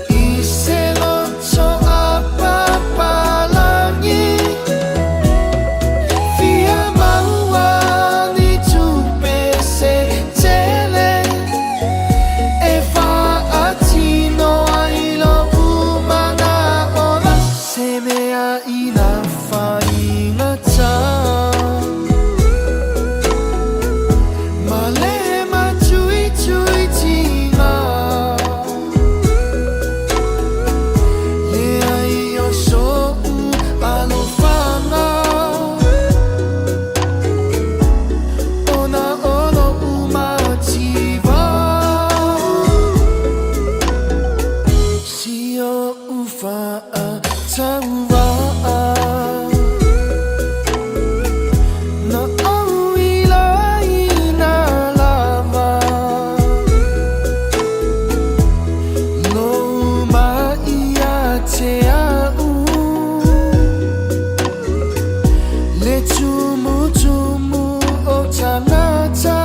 i se loto apapalagi. Fia maua ni tupe se tele e fa'atino ai lo'u mana'o. Se mea i na faigata. Ma le matuituitiga. Leai o so'u alofaga. Ona o lo'u mativa. Si o'u fa'atauva'a. Na ou ilaina lava. Lou ma'i ia te a'u. Le tumutumu o tagata.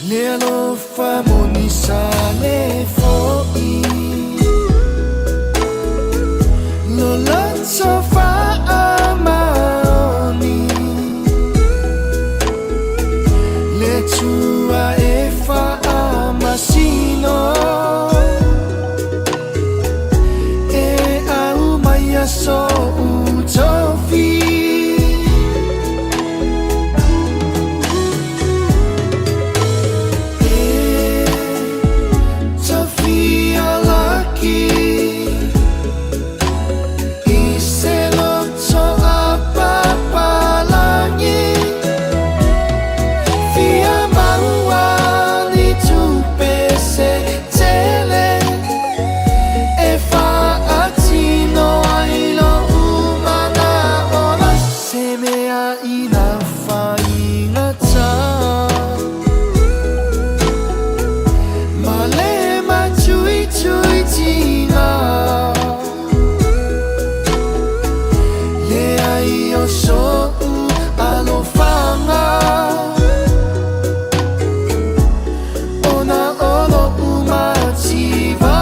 Le alofa moni sa le fo'i. Lo loto fa'amaoni. Le Atua e fa'amasino. E aumaia so'u tofi. E tofia laki i se loto apapalagi. Fia maua ni tupe se tele e fa'atino ai lo'u mana'o. Se mea i na faigata. Ma le matuituitiga. Leai o so'u alofaga. Ona o lo'u mativa.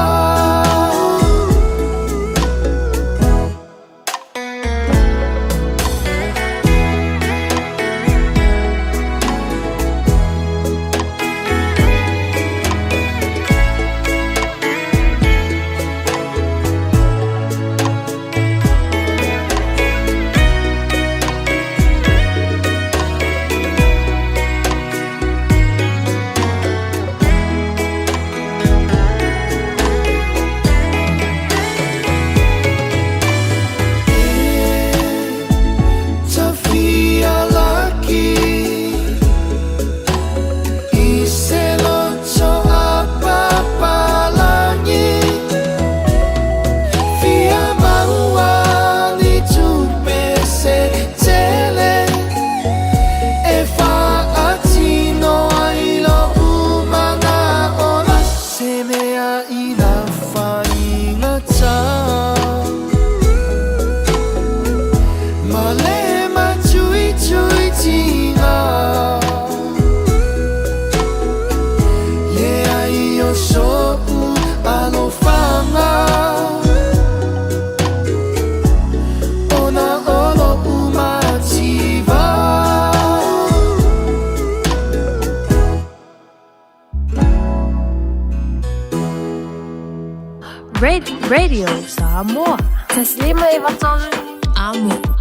Radio Samoa. 1593 Amo.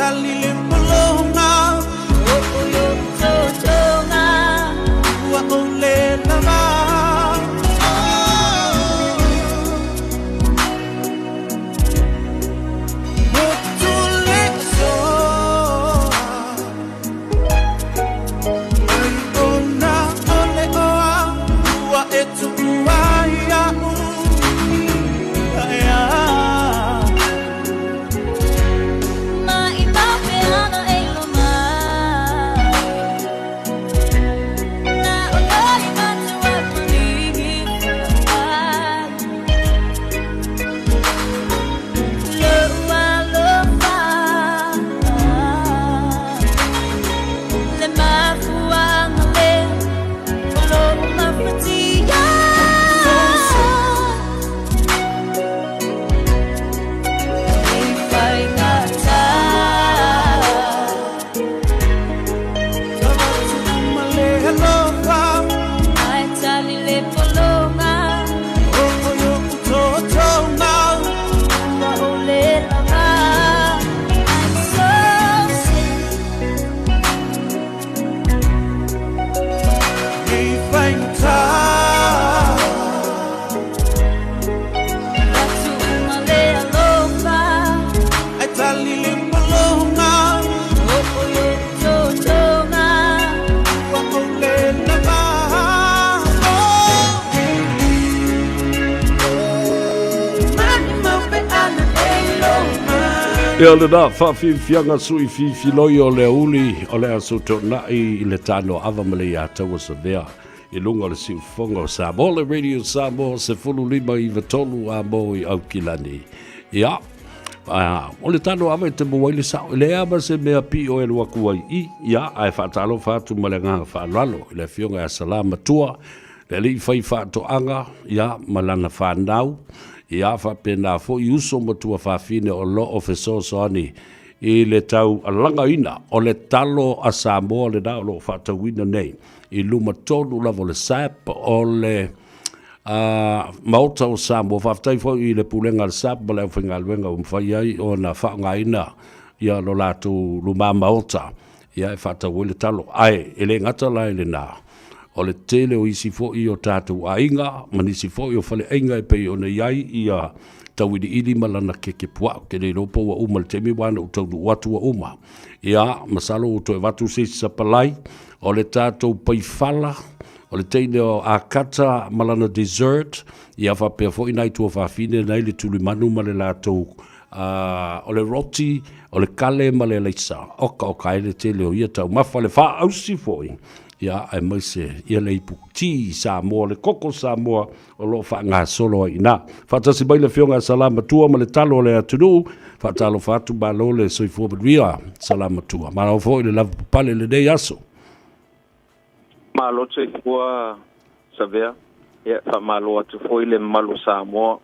tali le pologa Ua ou le lava Motu le aso Ai ona ole oa Ua e tuu ai a'u Ae Ia lena faafiafiaga suifiifiloi o le aoauli o le Aso Toonai i le Tanoava ma le Iataua Savea i luga o le siufofoga o Samoa, le Radio Samoa 15 93 a mo i Aukilani. Ia, o le Tanoava e te maua ai le sao, e leai lava se mea pio e alu atu ai i, ia, ae faatalofa atu ma le agaga faaaloalo i le Afioga ia Salā Matua, le alii faifaatoaga, ia, ma lana fanau, ia, faapena foi uso ma tuafafine o lo o fesoasoani i le taualagaina o le talo a Samoa lena o lo o faatauina nei i luma tonu lava o le SAP o le Maota o Samoa. Faafetai foi i le Pulega a le SAP ma le aufaigaluega ua mafai ai ona faaaogaina ia lo latou luma maota ia e faatau ai le talo. Ae e le gata la i lena, o le tele o isi foi o tatou aiga ma nisi foi o faleaiga e pei ona i ai ia tauiliili ma lana keke puaa. Ou te le iloa po ua uma i le taimi aua na ou taunuu atu ua uma. Ia, masalo ua toe avatu se isi sapalai o le tatou paifala, o le teine o Akata ma lana dessert, ia faapea foi nai tuafafine nai le tulimanu ma le latou o le roti, o le kale ma le alaisa. Oka oka ai le tele o ia taumafa, le faaausi foi, ia aemaise ia le ipu ti Samoa, le koko Samoa o lo o faagasolo ai i ina. Faatasi mai le Afioga ia Salamatua ma le talo o le atunuu, faatalofa atu, malo le soifua manuia Salamatua. Malo foi le lavapapale i lenei aso. Malo le soifua Savea, ia faamalo atu foi le mamalu o Samoa,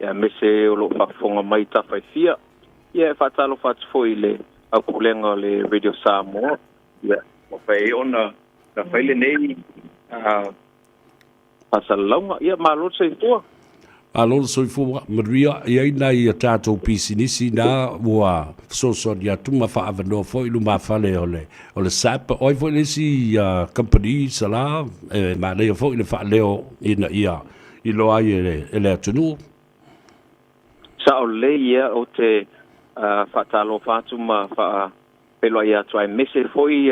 ia aemaise o lo o faafofoga mai i tafa e fia. Ia e faatalofa atu foi i le aupulega o le Radio Samoa, ia mafai ai ona fai lenei faasalalauga. Ia malo le soifua. Malo le soifua, manuia. E i ai nai a tatou pisinisi na ua fesoasoani atu ma faaavanoa foi i lumafale o le, o le SAP. O ai foi le isi kamupani sala e manaia foi le faaleo ina ia iloa ai e le, e le atunuu. Sao lelei, ia, ou te faatalofa atu ma faafeiloai atu aemaise foi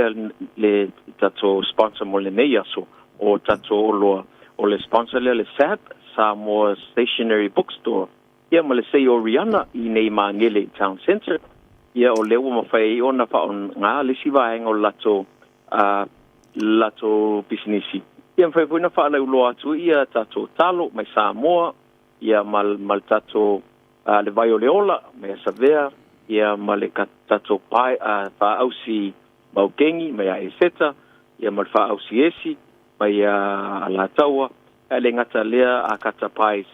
le tatou sponsor mo lenei aso o tatou oloa. O le sponsor lea le SAB, Samoa Stationery Bookstore, ia ma le sei o Rihanna i nei Magele i Town Centre. Ia o lea ua mafai ai ona faaaoga le isi vaega o le latou latou pisinisi. Ia mafai foi ona faalauiloa atu ia tatou talo mai Samoa, ia ma, ma le tatou le vai o le ola mai ia Savea, ia ma le tatou pae, faaausi maukengi mai ia Eseta, ia ma le faaausi esi mai ia Alataua, ae le gata lea a kata pies,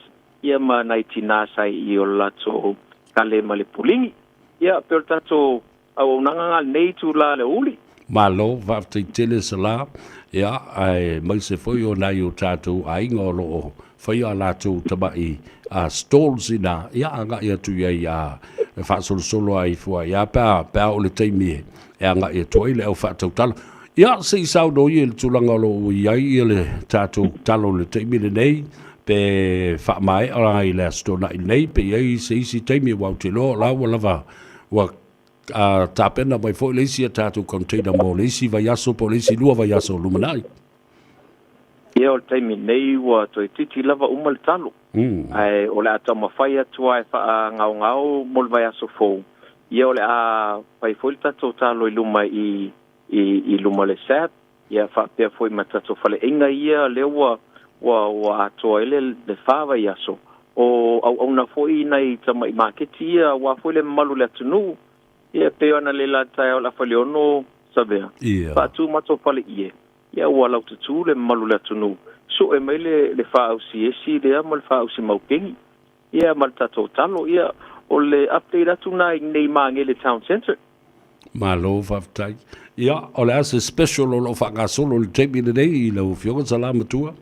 ia ma nai tinā sai i o latou kale ma le puligi. Ia, pe o le tatou auaunaga nga lenei itulā le uli. Malo, faafetai tele Sala, ia, aemaise foi o nai o tatou aiga o lo o faia a latou tamai stalls ina, ia, agai atu i ai a e faasolosolo ai fua ia pe a pe a oo le taimi e e agai atu ai le au faatautalo. Ia, se i saunoa ia i le tulaga o lo o i ai ia le tatou talo i le taimi lenei, pe faamaea i le Aso Toonai lenei, pe i ai se isi taimi, aua ou te iloa o la ua lava ua tapena mai foi le isi a tatou container mo le isi vaiaso po o le isi 2 vaiaso o lumanai. Ia, o le taimi nei ua toeitiiti lava uma le talo, ae o le a taumafai atu lava e faagaogao mo le vaiaso fou. Ia, o le a fai foi le tatou talo i luma i, i, i luma o le SAB, ia faapea foi ma tatou faleaiga ia lea ua, ua, ua atoa ai le, le fa vaiaso. O auauna foi nai tamai maketi ia aua foi le mamalu o le atunuu. Ia, e pei ona le la taeao o le afa i le 6, Savea, faatu matou faleie. Ia ua laututu le mamalu o le atunuu, sue mai le le faaausiesi lea ma le faaausi maukeni, ia ma le tatou talo. Ia o le update atu na i nei Magele Town Centre. Malo faafetai. Ia, o le a se special o lo o faagasolo i le taimi lenei i lau Afioga Salamatua?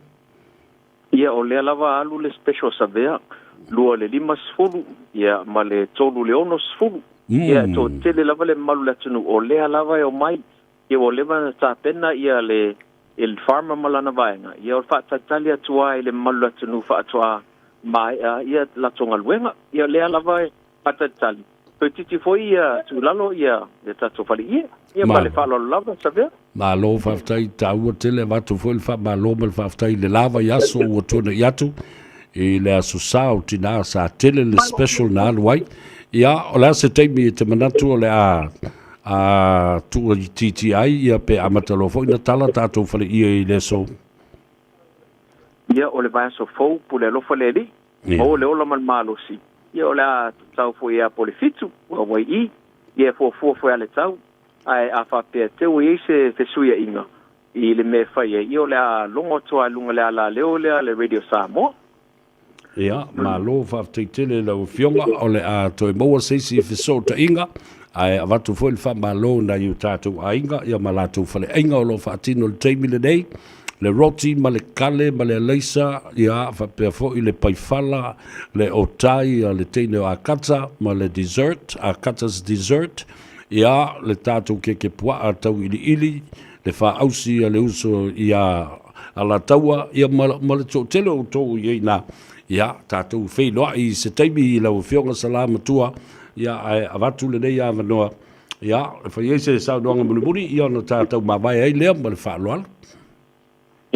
Ia o lea lava alu le special Savea, 2 i le 50, ia ma le 3 i le 60. Ia e toatele lava le mamalu o le atunuu o lea lava e omai. Ia ua leva ona tapena ia le le farmer ma lana vaega, ia o le faatalitali atu lava i le mamalu o le atunuu faatoa maea ia latou galuega. Ia lea lava e faatalitali. Toeitiiti foi ia tuulalo ia ia tatou faleie. Ia ma le faaaloalo lava, Savea. Malo faafetai, taua tele, avatu foi le faamalo ma le faafetai i le la vaiaso ua tuanai atu i le Aso Sa o Tina sa tele le special na alu ai. Ia, o le a se taimi e te manatu o le a a tuuitiitia ai ia pe amata loa foi na tala tatou faleie i le aso? Ia, o le vaiaso fou, pule alofa le Alii, maua le ola ma le malosi. Ia, o le a tatau foi ia po le 7, ua Hawai'i, ia e fuafua foi a le tau, ae a faapea te ua i ai se fesuia'iga i le mea e fai ai, ia o le a logo atu lava i luga le alaleo lea a le Radio Samoa. Ia, malo faafetai tele i lau Afioga, o le a toe maua se isi fesootaiga, ae avatu foi le faamalo i nai o tatou aiga ia ma latou faleaiga o lo o faatino i le taimi lenei, le roti ma le kale ma le alaisa, ia, faapea foi le paifala, le otai a le teine o Akata ma le dessert, Akata's dessert, ia, le tatou keke puaa tauiliili, le faaausi a le uso ia Alataua, ia ma, ma le toatele o outou i ai na, ia, tatou feiloai i se taimi i lau Afioga Salamatua, ia, ae avatu lenei avanoa, ia, e fai ai se saunoaga mulimuli, ia ona tatou mavae ai lea ma le faaaloalo.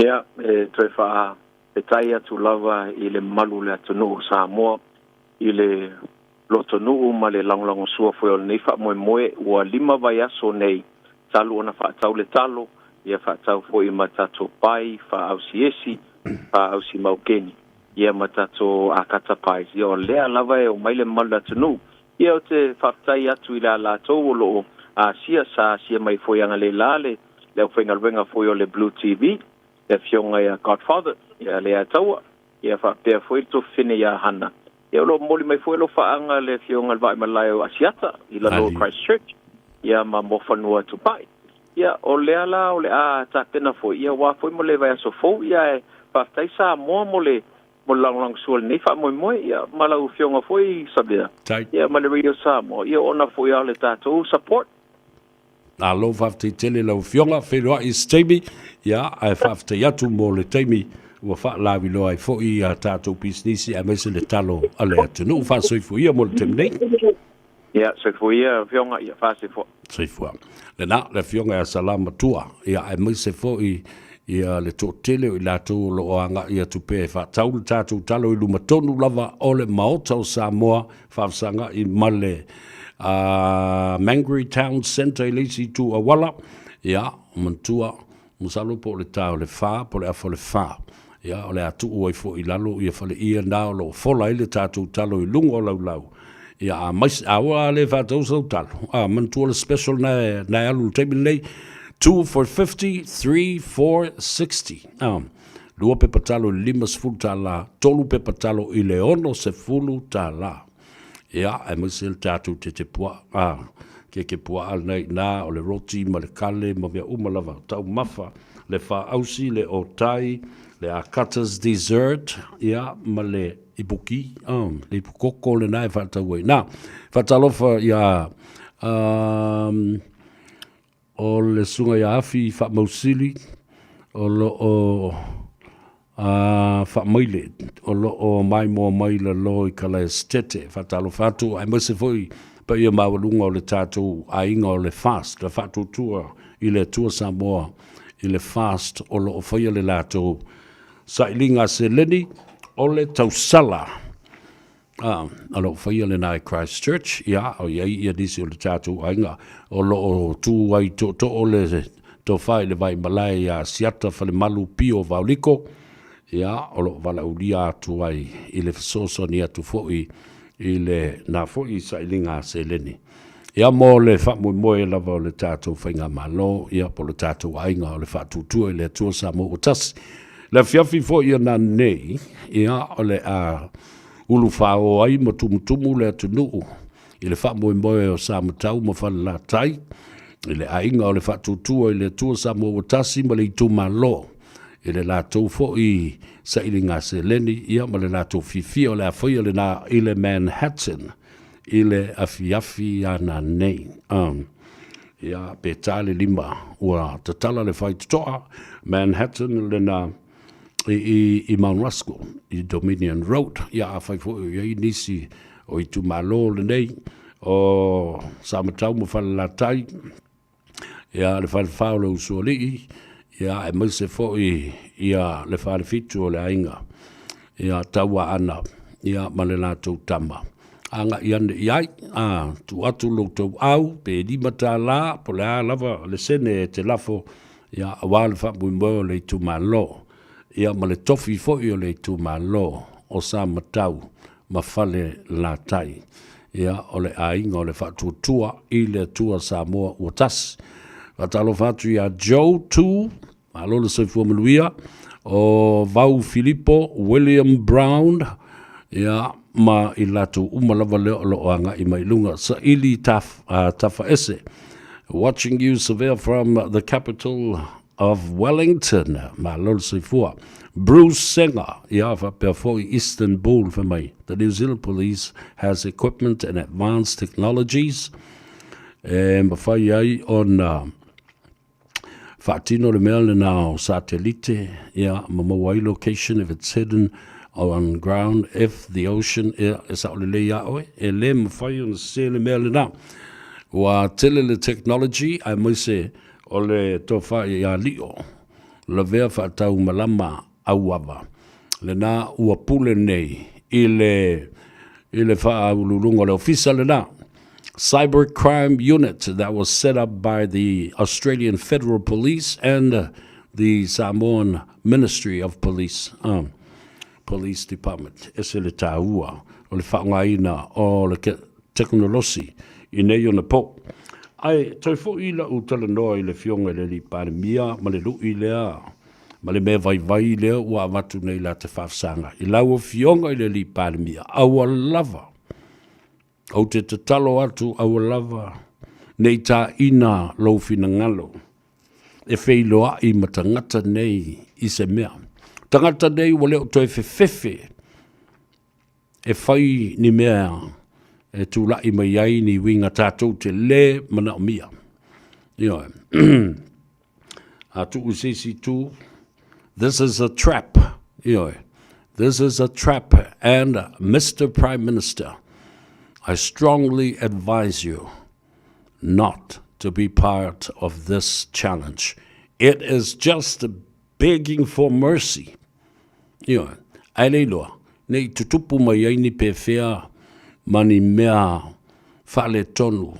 Ia, e toe faafetai atu lava i le mamalu o le atunuu o Samoa i le lotonuu ma le lagolagosua foi o lenei faamoemoe ua 5 vaiaso nei talu ona faatau le talo, ia faatau foi ma tatou pai faaausiesi, faaausi maukeni, ia ma tatou akata pies. Ia o lea lava e omai le mamalu o le atunuu. Ia ou te faafetai atu i le a latou o lo o asia, sa asia mai foi analeila le le aufaigaluega foi o le Blue TV, le afioga ia Godfather, ia Leataua, ia faapea foi le tuafafine ia Hana. Ia o lo o momoli mai foi alofaaga le Afioga i le Vaaimalae o Asiata i lalo o Christchurch, ia ma Moafanua Tupai. Ia o lea la o le a tapena foi, ia aua foi mo le vaiaso fou, ia ae faafetai Samoa mo le mo le lagolagosua i lenei faamoemoe, ia ma lau Afioga foi Savea, ia ma le Radio Samoa, ia ona foi lava o le tatou support. Malo faafetai tele lau Afioga, feiloai i se taimi, ia, ae faafetai atu mo le taimi ua faalauiloa ai foi a tatou pisinisi aemaise le talo a le atunuu. Faasoifua ia mo le taimi nei. Ia, soifua ia Afioga, ia faasoifua. Soifua. Lena, le Afioga ia Salamatua, ia aemaise foi ia le toatele o i latou o lo o agai atu pea e faatau le tatou talo i luma tonu lava o le Maota o Samoa, faafesagai ma le Mangere Town Centre i le isi itu auala, ia, manatua, masalo po o le ta o le 4, po o le afa o le 4, ia, o le a tuu ai foi i lalo ia faleia na o lo o fola ai le tatou talo i luga o laulau, ia, a mai, a ua le faatau sau talo, a, manatua le special na e, na e alu i le taimi lenei, 2 for 50, 3 for 60, a. 2 pepa talo i le $50, 3 pepa talo i le $60. Ia, aemaise le tatou tete puaa, a, keke pua'a lena i ina, o le roti ma le kale ma mea uma lava, taumafa, le faausi, le otai, le akata's dessert, ia, ma le ipuki, le ipukoko lena e faatau ai i ina. Faatalofa iā um, O le Susuga ia Afi Faamausili o lo o a faamaile o lo o maimoa mai lalo i Kalaesetete. Faatalofa atu aemaise foi paia maualuga o le tatou aiga o le FAST, le Faatuatua i le Atua Samoa i le FAST o lo o faia le latou sailiga seleni o le tausala. A, o lo o faia lena i Christchurch, ia, o i ai ia nisi o le tatou aiga o lo o tu ai tootoo le tofa i le Vaimalae ia Siata Falemalu Pio Vaoliko, ia, o lo o valaaulia atu ai i le fesoasoani atu foi i lena foi sailiga seleni. Ia, mo le faamoemoe lava o le tatou faigamalo, ia, po o le tatou aiga o le Faatuatua i le Atua Samoa ua Tasi. Le afiafi foi o nanei, ia, o le a ulufāō ai ma tumutumu le atunuu i le faamoemoe o Samatau ma Falelatai, i le aiga o le Faatuatua i le Atua Samoa ua Tasi ma le itumalo, i le latou foi sailiga seleni, ia, ma le latou fiafia o le a faia lena i le Manhattan i le afiafi a nanei. Ia, pe ta le lima, ua tatala le faitotoa Manhattan lena i, i, i Mount Ruskell, i Dominion Road. Ia, afai foi o i ai nisi o itumalo lenei o Samatau ma Falelatai, ia le Falefa o le Usoalii, ia aemaise foi ia le Falefitu o le Aiga, ia Tauaana, ia ma le latou tama. Agai ane i ai, a, tuu atu lo outou au, pe $5, po o le a lava le sene e te lafo, ia aua le faamoemoe o le itumalo, ia ma le tofi foi o le itumalo o Samatau ma Falelatai. Ia, o le aiga o le Faatuatua i le Atua Samoa ua tasi. Faatalofa atu ia Joe Tu, malo le soifua manuia, o Vau Filipo, William Brown, ia, ma i latou uma lava lea o lo o agai mai i luga. Saili taf, Tafaese, watching you Savea from the capital of Wellington, malo le soifua. Bruce Senga, ia faapea foi Istanbul fai mai, the New Zealand Police has equipment and advanced technologies e mafai ai ona faatino le mea lena o satelite, ia, ma maua ai location if it's hidden on ground, if the ocean, ia, e sao lelei ia oe, e le mafai ona sese le mea lena. Ua tele le technology aemaise O le tofa ia Lio, lavea faataumalama auava, lena ua pule nei i le i le faauluuluga o le ofisa lena, Cyber Crime Unit that was set up by the Australian Federal Police and the Samoan Ministry of Police, Police Department. Ese le taua o le faaaogaina o le tekonolosi i nei ona po. Ae toe foi la'u talanoa i le Afioga i le Alii Palemia ma le lu'i lea ma le mea vaivai lea ua avatu nei la te faafesaga i lau Afioga i le Alii Palemia, aua lava, ou te tatalo atu aua lava ne i tāina lou finagalo e feiloa'i ma tagata nei i se mea. Tagata nei ua le o toe fefefe e fai ni mea e tula'i mai ai ni uiga tatou te lē manaomia. Ioe. A tuu i se isi itu, this is a trap. Ioe. This is a trap and Mister Prime Minister, I strongly advise you not to be part of this challenge. It is just begging for mercy. Ioe, ae le iloa, ne i tutupu mai ai ni pefea ma ni mea faaletonu,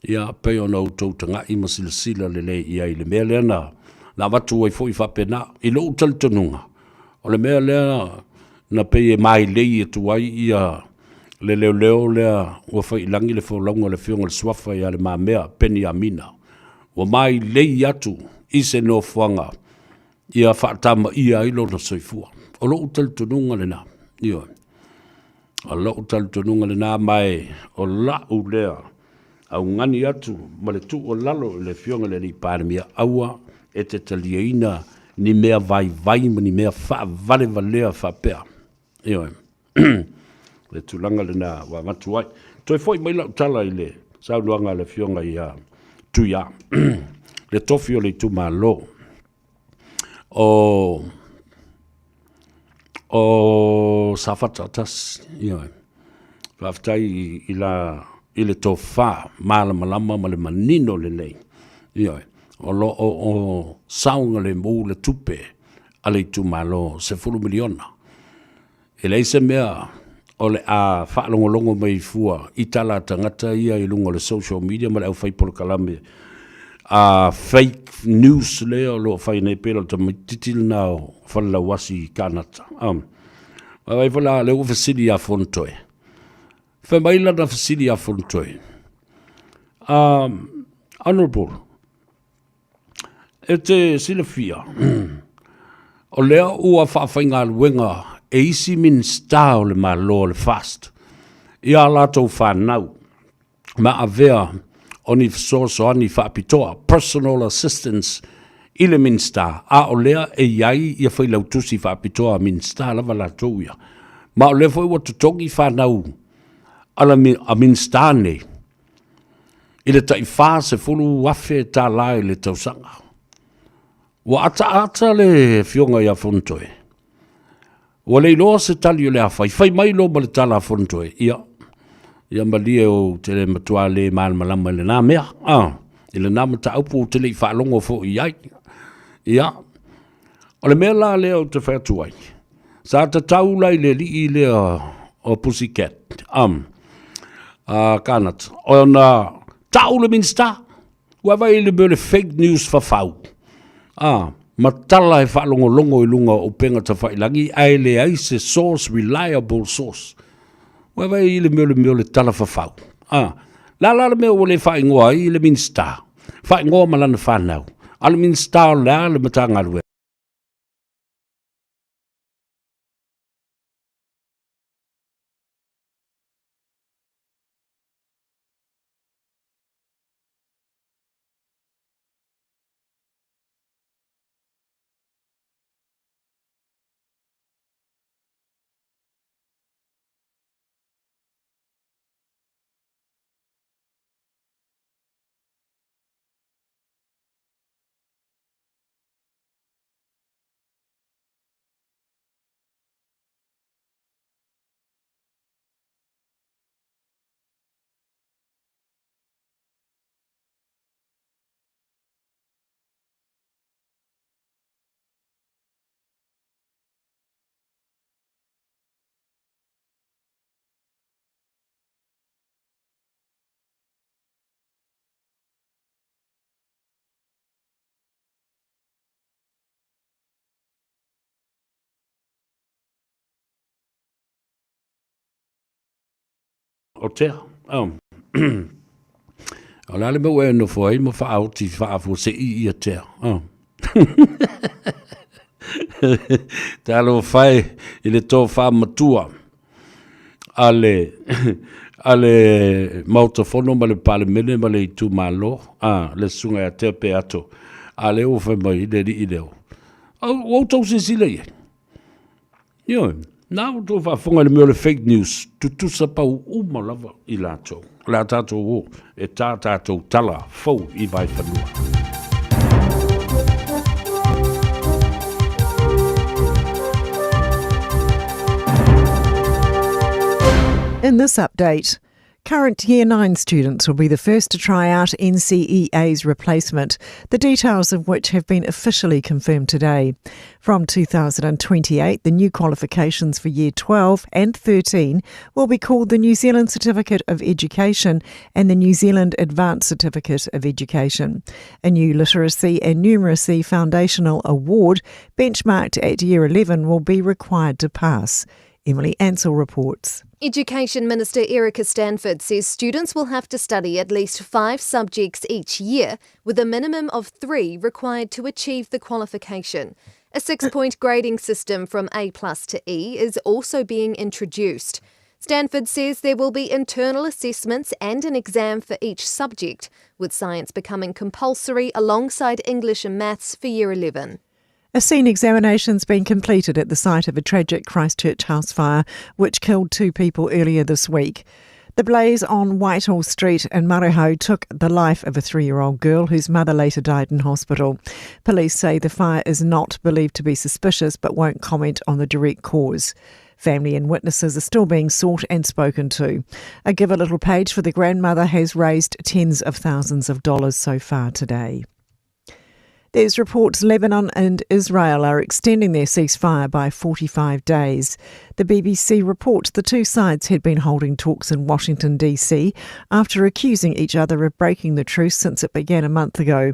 ia, pei ona outou taga'i ma silasila lelei i ai i le mea lea na, na avatu ai foi faapena. I lou talitonuga, o le mea lea na pei e mailei atu ai ia le leoleo lea ua fai i lagi le folauga a le Afioga i le Suafa ia Le Mamea Peniamina, ua mailei atu i se nofoaga ia faatamaia ai lona soifua. O lou talitonuga lena, ioe. O lou talitonuga lena, ma e o la'u lea. augani atu ma le tuualalo i le Afioga i le Alii Palemia, aua e te taliaina ni mea vaivai ma ni mea faavalevalea faapea. Ioe. Le tulaga lena ua avatu ai. Toe foi mai lau tala i le saunoaga a le Afioga ia Tuia, le tofi o le itumalo o o Safata 1. Ioe. Faafetai i la i le tofa malamalama ma le manino lelei. Ioe. O lo o o saogalemu le tupe a le itumalo $10 miliona. E leai se mea o le a faalogologo mai fua i tala a tagata ia i luga o le social media ma le aufai polokalame a fake news lea o lo o fai nei pei o le tamaitiiti lena o Falelauasi i Kanata. Vaai foi la, lea ua fesili ia Fonotoe. Fai mai lana fesili ia Fonotoe. Honorable, E te silafia, o lea ua faafaigaluega e isi Minisita o le Malo o le FAST i a latou fanau ma avea o ni fesoasoani faapitoa, personal assistance, i le Minisita, a o lea e i ai ia failautusi faapitoa a Minisita lava latou ia. Ma o lea foi ua totogi fanau a Minisita nei i le tai $40,000 i le tausaga. Ua ataata le afioga ia Fonotoe, ua le iloa se tali o le a fai, fai mai loa ma le tala a Fonotoe, ia, ia malie ou te le matua le malamalama i lena mea, i lena mataupu ou te le i faalogo foi i ai. Ia, o le mea la lea ou te fai atu ai, Sa tatau la i le alii lea o Pussycat, a Kanata, ona tau le Minisita, ua vaai i le mea o le fake news fafau, a, ma tala e faalogologo i luga o upega tafailagi ae leai se source, reliable source. Ua vaai i le mea o le mea o le tala fafau, a. Le a la le mea ua le faaigoa ai le Minisita? Faaigoa ma lana fanau. A o le Minisita o le a le Matagaluega? O tea. Oh. O le a le mea ua e nofo ai ma faaoti faafuasei ia tea. Oh. Talofa e i le tofa matua a le a le Maota Fono ma le Palemene ma le itumalo, a le Susuga ia Tea Peato, a lea ua fai mai le alii lea, ua outou silasila i ai? Ioe, na ua outou faafofoga i le mea o le fake news, tutusa pau uma lava i latou. O le a tatou o e tā tatou tala fou i Vaefanua. In this update, current Year 9 students will be the first to try out NCEA's replacement, the details of which have been officially confirmed today. From 2028, the new qualifications for Year 12 and 13 will be called the New Zealand Certificate of Education and the New Zealand Advanced Certificate of Education. A new Literacy and Numeracy Foundational Award, benchmarked at Year 11, will be required to pass. Emily Ansell reports. Education Minister Erica Stanford says students will have to study at least 5 subjects each year, with a minimum of 3 required to achieve the qualification. A 6-point grading system from A plus to E is also being introduced. Stanford says there will be internal assessments and an exam for each subject, with science becoming compulsory alongside English and maths for Year 11. A scene examination's been completed at the site of a tragic Christchurch house fire which killed two people earlier this week. The blaze on Whitehall Street in Marahau took the life of a three year old girl whose mother later died in hospital. Police say the fire is not believed to be suspicious but won't comment on the direct cause. Family and witnesses are still being sought and spoken to. A Give a Little page for the grandmother has raised tens of thousands of dollars so far today. There's reports Lebanon and Israel are extending their ceasefire by 45 days. The BBC reports the two sides had been holding talks in Washington, D.C., after accusing each other of breaking the truce since it began a month ago.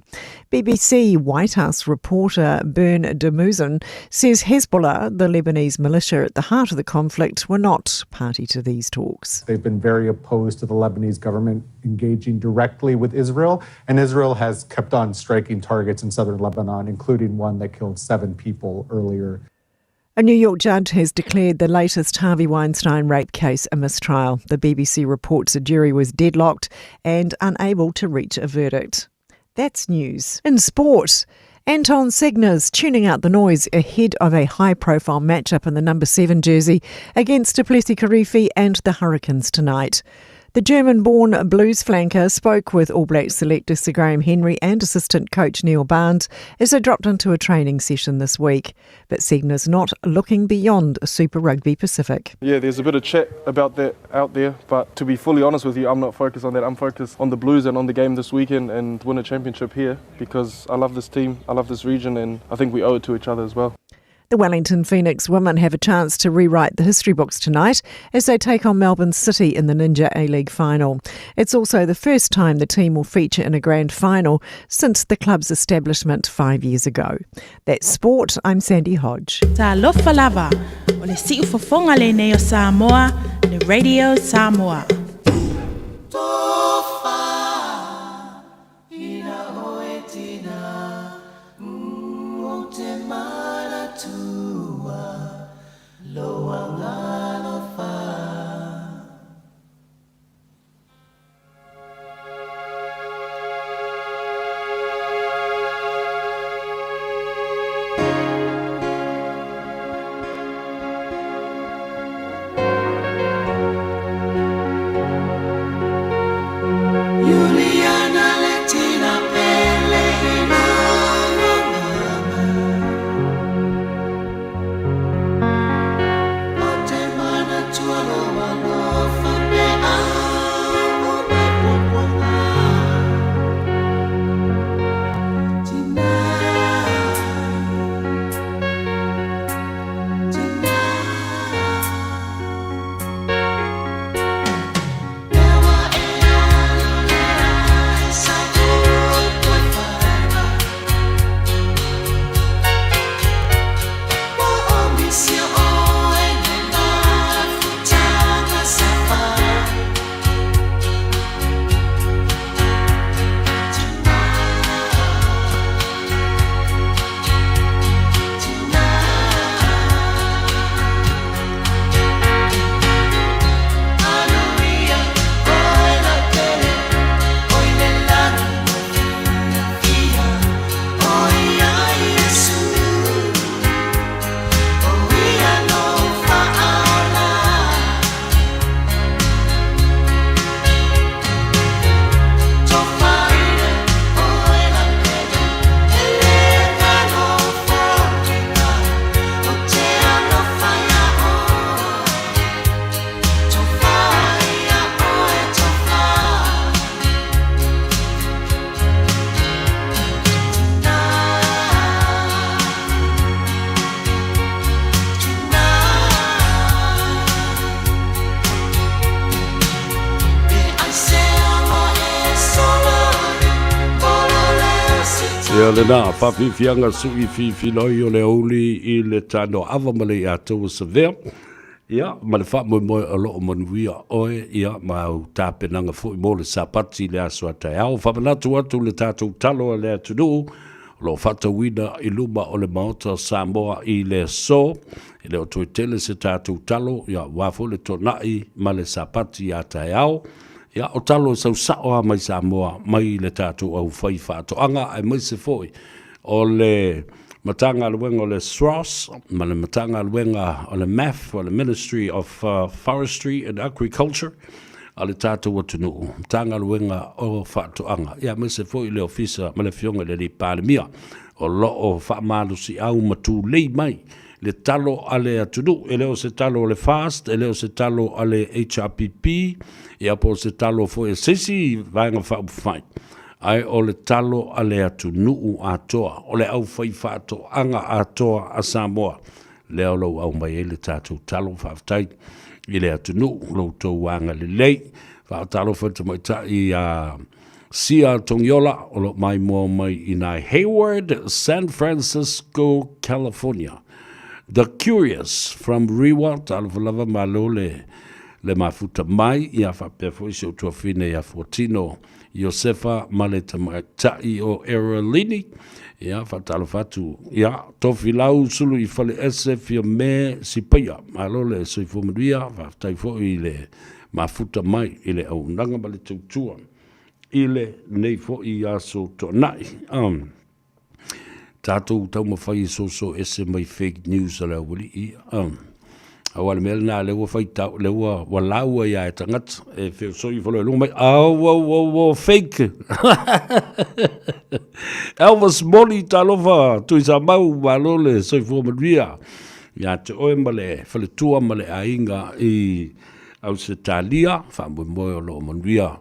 BBC White House reporter Bern de says Hezbollah, the Lebanese militia at the heart of the conflict, were not party to these talks. They've been very opposed to the Lebanese government engaging directly with Israel, and Israel has kept on striking targets in southern Lebanon, including one that killed seven people earlier. A New York judge has declared the latest Harvey Weinstein rape case a mistrial. The BBC reports a jury was deadlocked and unable to reach a verdict. That's news. In sport, Anton Segner's tuning out the noise ahead of a high profile matchup in the number 7 jersey against Du'Plessis Kirifi and the Hurricanes tonight. The German born Blues flanker spoke with All Blacks selector Sir Graham Henry and assistant coach Neil Barnes as they dropped into a training session this week. But Segner's not looking beyond Super Rugby Pacific. Yeah, there's a bit of chat about that out there, but to be fully honest with you, I'm not focused on that. I'm focused on the Blues and on the game this weekend and win a championship here because I love this team, I love this region, and I think we owe it to each other as well. The Wellington Phoenix women have a chance to rewrite the history books tonight as they take on Melbourne City in the Ninja A League final. It's also the first time the team will feature in a grand final since the club's establishment five years ago. That's sport. I'm Sandy Hodge. Talofa lava, o le siufofoga lenei o Samoa, le Radio Samoa. Ia lena, whawhiwhianga sui whiwhiloi o le auli i le tano ava ma le ia taua savea. Ia, ma le faamoemoe o lo o manuia oe, ia, ma au tapenaga foi mo le Sapati i le aso a taeao. Faamanatu atu le tatou talo a le atunuu, O lo o faatauina i luma o le Maota o Samoa i le aso, e le o toe tele se tatou talo, ia, aua foi le toonai ma le Sapati a taeao. Ia, o talo e sau sao lava mai Samoa, mai le tatou aufai faatoaga, aemaise foi o le Matagaluega o le SROS ma le Matagaluega o le MAF, o le Ministry of Forestry and Agriculture a le tatou atunuu, Matagaluega o Faatoaga, ia aemaise foi le Ofisa ma le Afioga i le Alii Palemia o lo o faamalosiau ma tulei mai le talo a le atunuu. E le o se talo a le FAST, e le o se talo a le HRPP, ia po o se talo foi a se isi Vaega Faaupufai, ae o le talo a le atunuu atoa, o le aufaifaatoaga atoa a Samoa, lea o lo o aumai ai le tatou talo. Faafetai i le atunuu, lo outou agalelei. Faatalofa i le tamaitai ia Sia Togiola o lo o maimoa mai i nai Hayward, San Francisco, California. The Curious from Rewa, talofa lava malo le le mafuta mai, ia faapea foi si ou tuafine ia Fuatino Iosefa ma le tamaitai o Erolini, ia faatalofa atu, ia Tofilau Sulu i Faleese Fiame Sipaia, malo le soifua manuia, faafetai foi i le mafuta mai i le auaunaga ma le tautua i lenei foi aso toonai. Um, tatou taumafai e soso ese mai fake news a le aualii. Um, aua le mea lena lea ua faitau, lea ua, ua laua ia e tagata e feosoi ifo loa i luga mai, au, au, au, au, fake. Elvis Moli, talofa, Tuisamau, malo le soifua manuia. Ia te oe ma le faletua ma le aiga i Ausetalia, faamoemoe o lo o manuia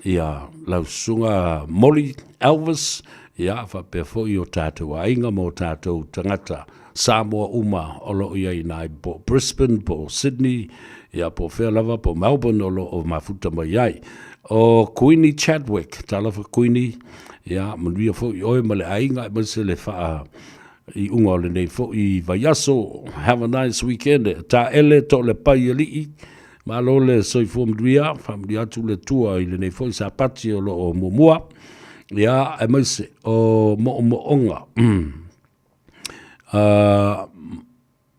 ia lau susuga Moli Elvis, ia faapea foi o tatou aiga ma o tatou tagata Samoa uma o lo o i ai i po o Brisbane, po o Sydney, ia po o fea lava, po o Melbourne o lo o mafuta mai ai. O Queenie Chadwick, talofa Queenie, ia manuia foi oe ma le aiga aemaise le faa iuga o lenei foi vaiaso. Have a nice weekend. Taele Toalepai Alii, malo le soifua manuia, faamanuia atu le Atua i lenei foi Sapati o lo o muamua. Ia, aemaise o moomooga. Uh,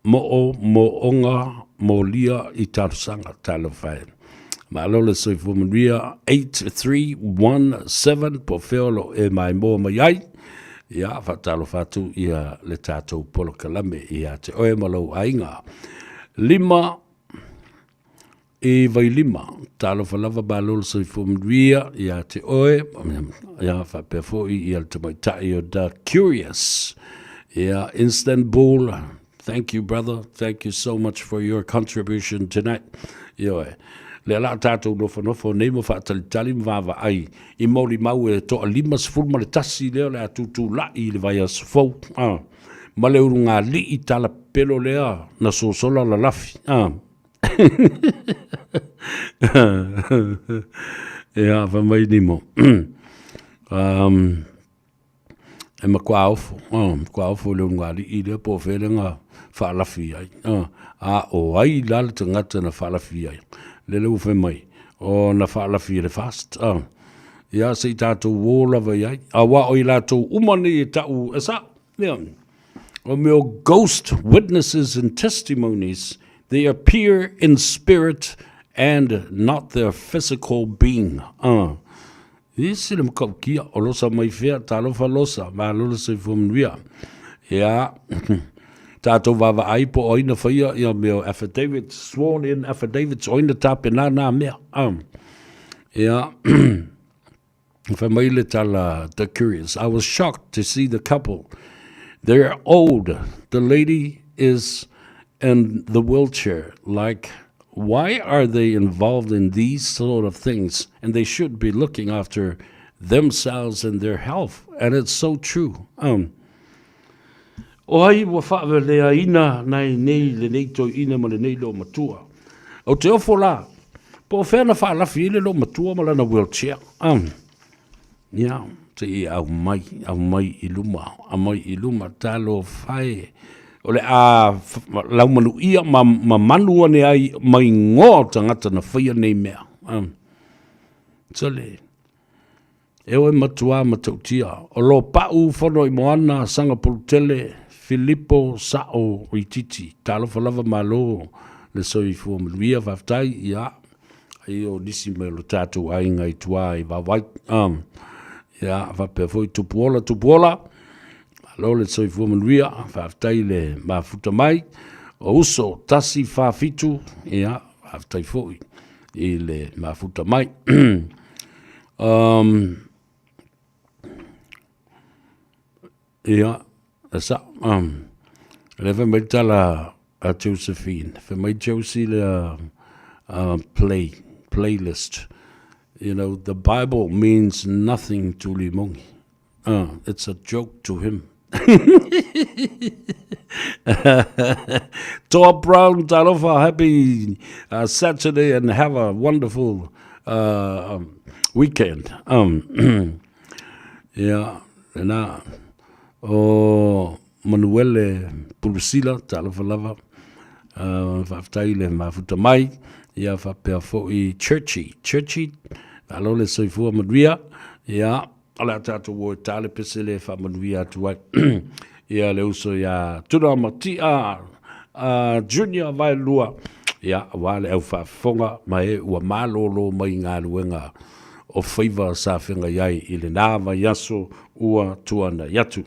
moomooga molia i talosaga, talofa e. Malo le soifua manuia 8317 po o fea o lo o e maimoa mai ai. Ia, faatalofa atu ia le tatou polokalame ia te oe ma lou aiga. 5 i Vailima, talofa lava malo le soifua manuia ia te oe, ia faapea foi ia le tamaitai o The Curious. Ia, Istanbul, Thank you brother, thank you so much for your contribution tonight. Ioe. Lea la tatou nofonofo nei ma faatalitali ma vaavaai i molimau e toa 51 lea o le a tutulai i le vaiaso fou. Ah. Ma le ulugalii talapelo lea na sosola lalafi. Ah. Ia, fai mai Nimo. um, e matua ofo, oh, matua ofo i le ulugalii lea po o fea lea na faalafi ai. Oh, a o ai la le tagata na faalafi ai. Lele ua fai mai, o na faalafi e le FAST. Oh, ia se i tatou o lava i ai. Aua o i latou uma nei e ta'u e sa'o. Ia. O mea o ghost witnesses and testimonies, they appear in spirit and not their physical being. E ese le matautia o Losa mai fea, talofa Losa, malo le soifua manuia. Ia, tatou vaavaai po o ai na faia ia mea o affidavits, sworn in affidavits, o ai na tapena na mea. Ia, fai mai le tala The Curious, I was shocked to see the couple. They're old. The lady is in the wheelchair, like why are they involved in these sort of things? And they should be looking after themselves and their health. And it's so true. Um, o ai ua faavaleaina nai nei lenei toeaina ma lenei loomatua. O te ofo la, po o fea na faalafi ai le loomatua ma lana wheelchair. Um, ia, se i aumai, aumai i luma, aumai i luma, talofa e. O le a laumanuia ma, ma manu ane ai mai ngoa o tagata na faia nei mea. Um, sole. E oe matuā matautia. O lo pa'u fono i moana Sagapolutele Filipo Sa'o Itiiti. Talofa lava malo le soifua manuia faafetai ia ai o nisi mai o lo tatou aiga i tua i Vaovai. Um, ia faapea foi Tupuola Tupuola. Malo le soifua manuia faafetai le mafuta mai. O uso 147 ia faafetai foi i le mafuta mai. um, ia, e sa, um, le fai mai tala a Josephine, fai mai Josie le play, playlist. You know, the Bible means nothing to Limongi. It's a joke to him. Toa Brown, talofa, happy Saturday and have a wonderful weekend. Um, yeah, lena, o Manuele Pulusila, talofa lava, faafetai le mafuta mai, ia faapea foi Churchy, Churchy, malo le soifua manuia, ia, O le a tatou o e ta le pese le faamanuia atu ai ia le uso ia Tuna Matia Junior Vaelua ia aua le au faafofoga ma e ua malolo mai galuega o faiva sa feagai ai i lena vaiaso ua tuanai atu.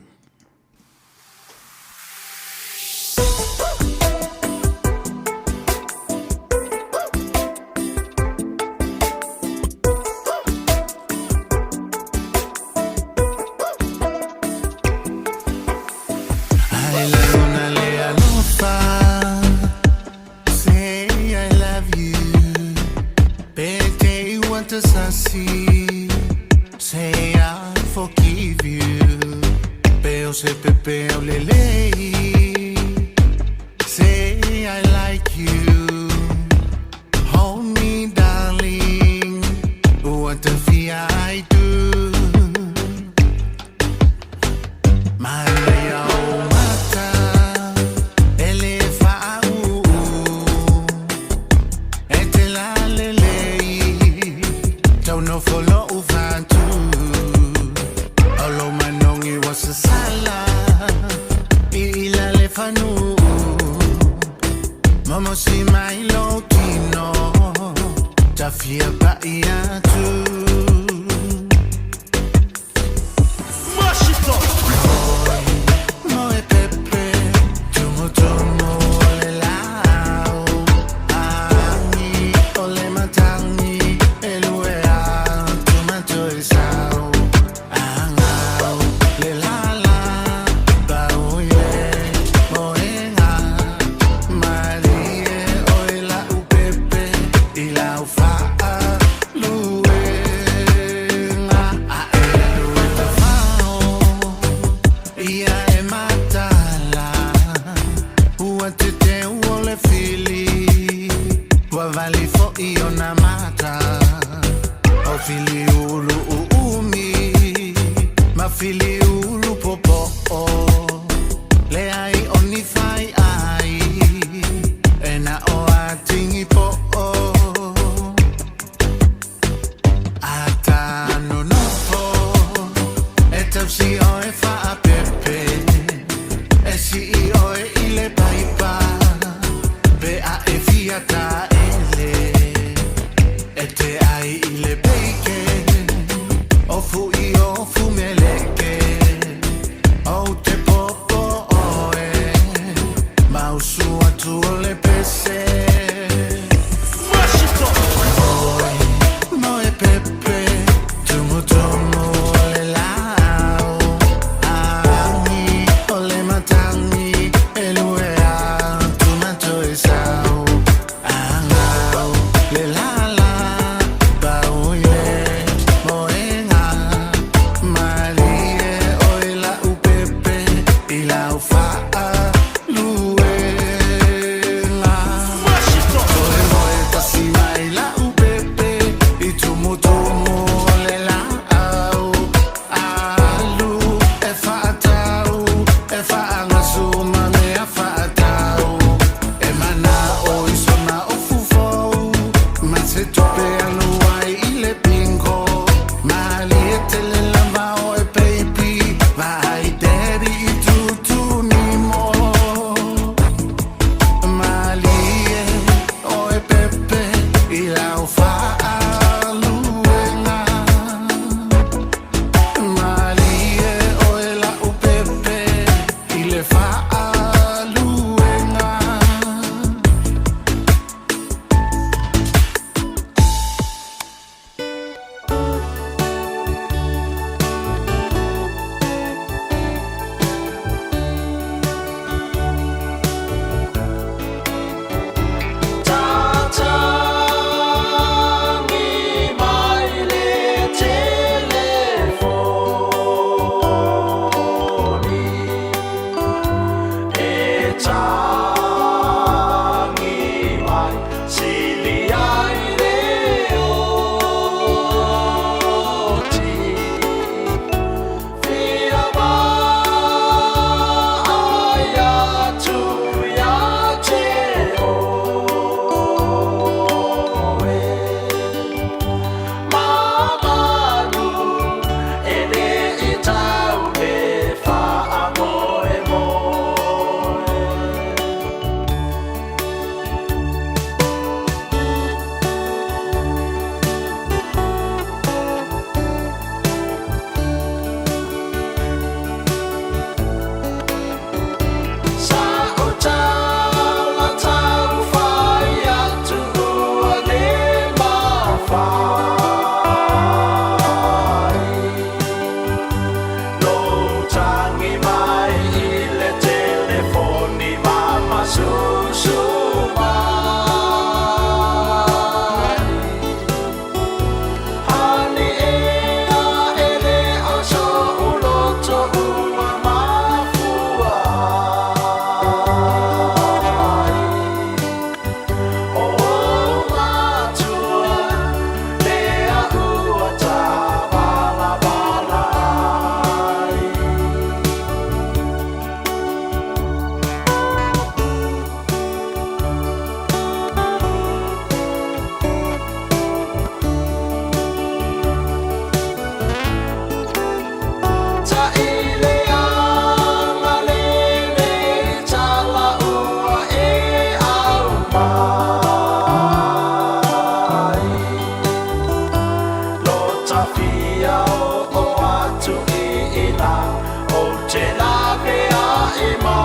Ou te laveai mai.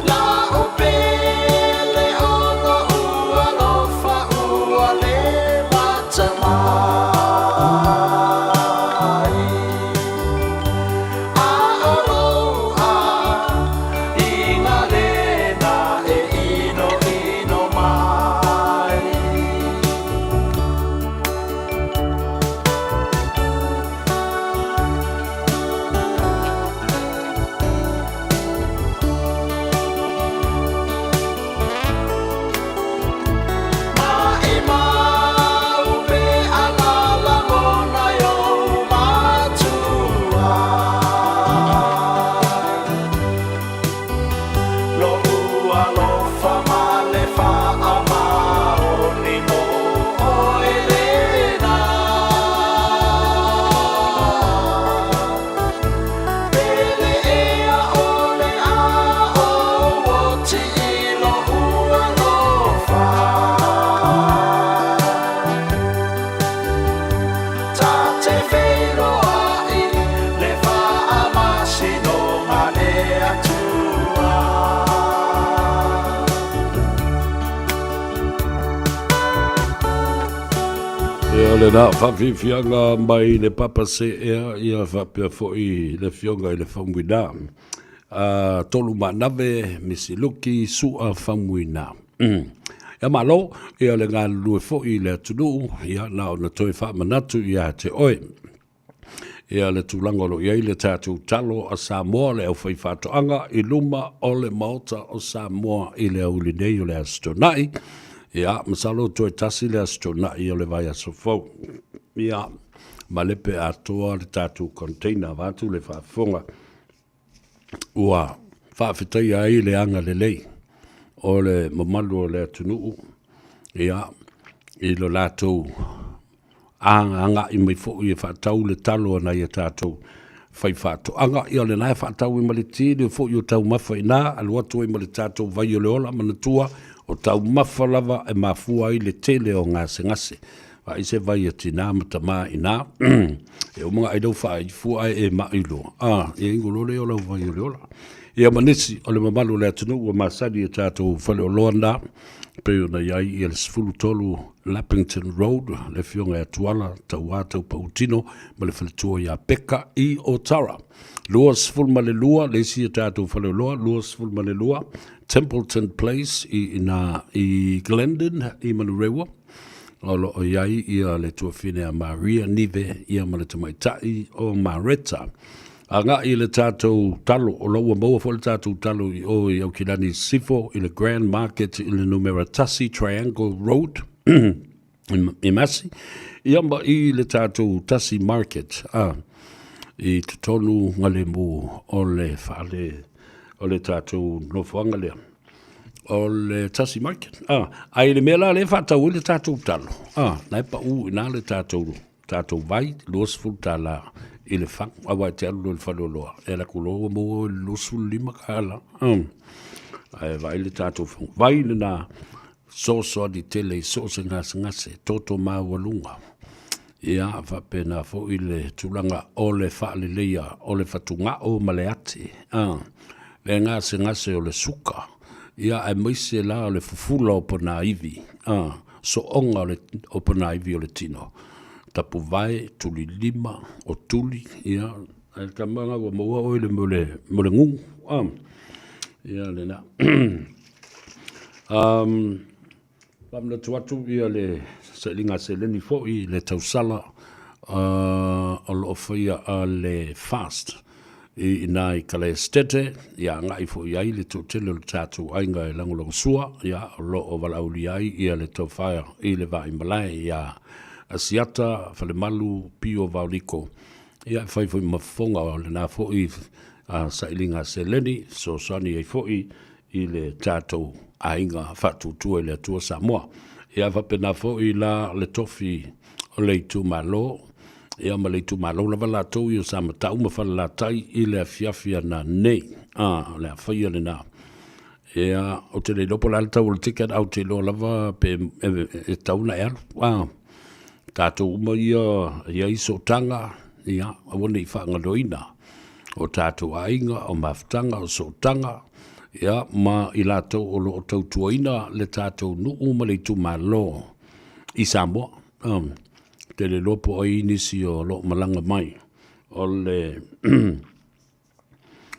La'u pele ona ua alofa ua le mata mai. A o lou aiga lena e inoino mai. Maʻimau pe a lalagona i ou matua. Loʻu alofa ma le faamaoni mo ʻoe lena. Pele ea ʻole a ou oti i loʻu alofa. Ta te feiloai le faamasinoga le Atua. Ia lena faafiafiaga mai le Papa Seea ia faapea foi le Afioga i le Faumuina. A Tolu Maanave, Misi Luki, Su'a Faumuina. Ia malo, ia le galulue foi i le atunuu, ia na ona toe faamanatu ia te oe. Ia le tulaga o lo o i ai le tatou talo a Samoa, le aufaifaatoaga i luma o le Maota o Samoa i le aoauli nei o le Aso Toonai. Ia, masalo toe tasi le Aso Toonai o le vaiaso fou. Ia, malepe atoa le tatou container vaeatu le faafofoga. Ua faafetaia ai le agalelei o le mamalu o le atunuu, ia, i lo latou agaaga'i mai foi e faatau le talo a nai a tatou faifaatoaga. Ia o lena e faatau ai ma le tele foi o taumafa i ina, alu atu ai ma le tatou vai o le ola, manatua o taumafa lava e mafua ai le tele o gasegase. Vaai se vai a tina ma tama i ina, e uma ona ai lau faaifua ae e mai loa, a, ia inu loa lea o lau vai o le ola. Ia ma nisi o le mamalu o le atunuu ua masani i a tatou faleoloa na, pei ona i ai ia le 13 Lappington Road, le afioga ia Tuala Tauā Taupautino ma le faletua ia Peka i Otara. 22 le isi a tatou faleoloa, 22 Templeton Place i ina i Glendon i Manurewa. O lo o i ai ia le tuafine a Maria Nive ia ma le tamaitai o Mareta. Agai i le tatou talo, o lo o ua maua foi le tatou talo i o i Aukilani Sisifo i le Grand Market i le numera 1 Triangle Road i Massey, ia ma i le tatou Tasi Market a, i totonu galemu o le fale o le tatou nofoaga lea. O le Tasi Market. A, ae i le mea la lea e faatau ai le tatou talo, a, na e pau i ina le tatou tatou vai, $20 i le fagu, aua e te alu loa i le faleoloa, e alu atu loa ua maua oe i le $25. Ae vaai le tatou fagu. Vai lena fesoasoani tele i so o se gasegase, toto maualuga. Ia, faapena foi le tulaga o le faaleleia o le fatugao ma le ati, a, le gasegase o le suka, ia, aemaise la o le fufula o ponaivi, a, sooga o le o ponaivi o le tino, tapuvae, tulilima, o tuli, ia, ae le tama lena ua maua oe i le mea o le, mea o le gugu, a, ia lena. Um, Faamanatu atu ia le sailiga seleni foi i le tausala o lo o faia a le FAST i ina i Kalaestete, ia agai foi i ai le toatele o le tatou aiga e lagolagosua, ia o lo o valaaulia ai ia le tofa i le Vaaimalae ia Asiata Falemalu Pio Vaoliko, ia e fai foi ma fofoga o lena foi sailiga seleni, fesoasoani ai foi i le tatou aiga faatuatua i le Atua Samoa. Ia faapena foi la le tofi o le itumalo, ia ma le itumalo lava latou ia o Samatau ma Falelatai i le afiafi ana nei. A, o le a faia lena. Ia, ou te le iloa po o le a le tau o le ticket, ae ou te iloa lava pe e, e, e tau ona e alu. A, Tatou uma ia e i ai sootaga, ia, aua ne i faagaloina o tatou aiga, o mafutaga, o sootaga, ia, ma i latou o lo o tautuaina le tatou nuu ma le itumalo i Samoa. Um, te le iloa po o ai nisi o lo o malaga mai o le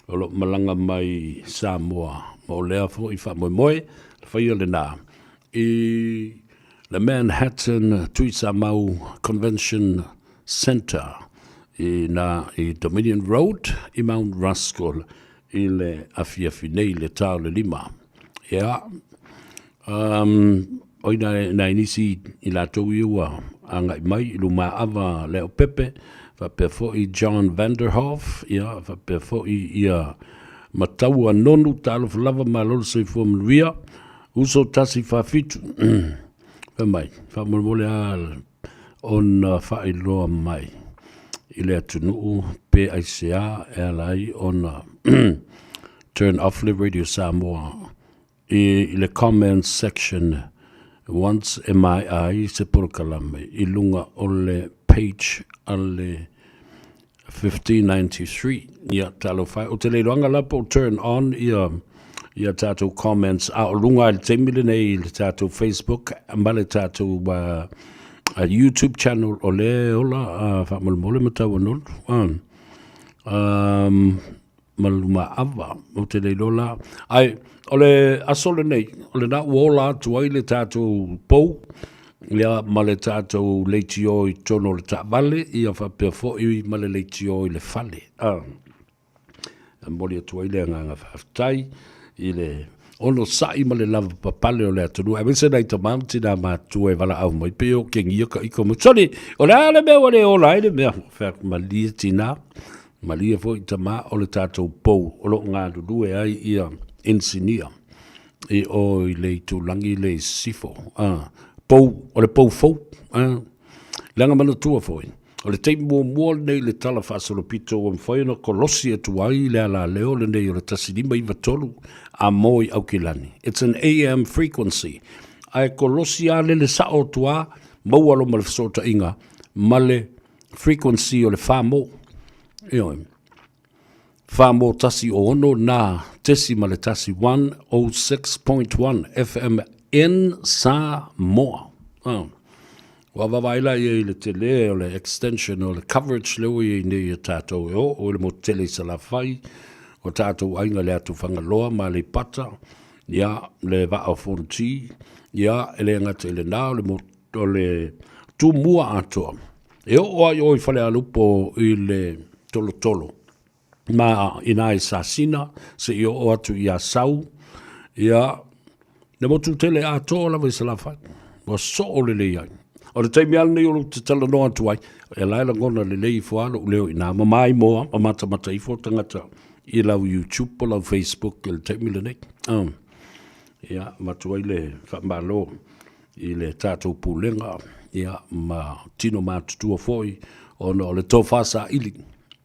o lo o malaga mai Samoa ma o lea foi faamoemoe le faia lena i le Manhattan Tuisamau Convention Centre i na i Dominion Road i Mount Ruskell i le afiafi nei le ta o le lima. Ia, um, oi nai, nai nisi i latou ia ua agai mai i Lumaava Leaupepe, faapea foi John Vanderhoff, ia, faapea foi ia Mataua Nonu, talofa lava, malo le soifua manuia, uso tasi fafitu, fai mai, faamolemole lava ona faailoa mai i le atunuu pe aisea e ala ai ona turn off le Radio Samoa i le comments section once e maea ai se polokalame i luga o le page a le 1593. Ia, talofa e. Ou te le iloaga la po o turn on ia ia tatou comments a o luga i le taimi lenei i le tatou Facebook ma le tatou uh, uh, YouTube channel o le ola uh, faamolemole ma tau anolu. Uh, um, ma luma ava, ou te le iloa la. Ai, o le aso lenei, o lena ua ola atu ai le tatou pou, ia, ma le tatou leitio i totonu o le taavale, ia faapea foi ma le leitio i le fale. Ah. E momoli atu ai le agaga faafetai i le onosai ma le lavapapale o le atunuu, aemaise nai tama ma tinā matutua e valaau mai, pei o kegia ka ika mai. Soli, o le a le mea ua le ola ai le mea? Fai atu, malie tinā, malie foi tama, o le tatou pou o lo o galulue ai ia inisinia i o i le itulagi le i sisifo. Ah, pou, o le pou fou. Ah, leaga manatua foi, O le taimi muamua lenei i le Tala Faasolopito ua mafai ona kolosi atu ai le alaleo lenei o le 1593 a Moi Aukilani. It's an AM frequency. Ae kolosi a lele sao atu a, maua loa ma le fesootaiga ma le frequency o le 4 mo. Ioe. 4 mo tasi o ono na tesi ma le tasi 106.1 FM in Samoa. Oh. Ua vaavaai la ia i le tele o le extension o le coverage lea ua i ai nei e tatou e oo i le motu tele i Salafai, o tatou aiga i le atu Fagaloa ma Aleipata, ia, le Vaa o Fonoti, ia, e le gata i lena, o le, o le Tumua atoa. E oo lava i o i Falealupo i le Tolotolo, ma ina i Sasina, seia oo atu i Asau, ia, le motu tele atoa lava i Salafai, ua soo lelei ai. O le taimi lava lenei o lou te talanoa atu ai, e la e lagona lelei ifo lava lou leo i ina, ma maimoa, ma matamata ifo tagata i lau YouTube po lau Facebook i le taimi lenei. Um, ia, avatu ai le faamalo i le tatou pulega, ia, ma tino matutua foi, ona o le tofa saili,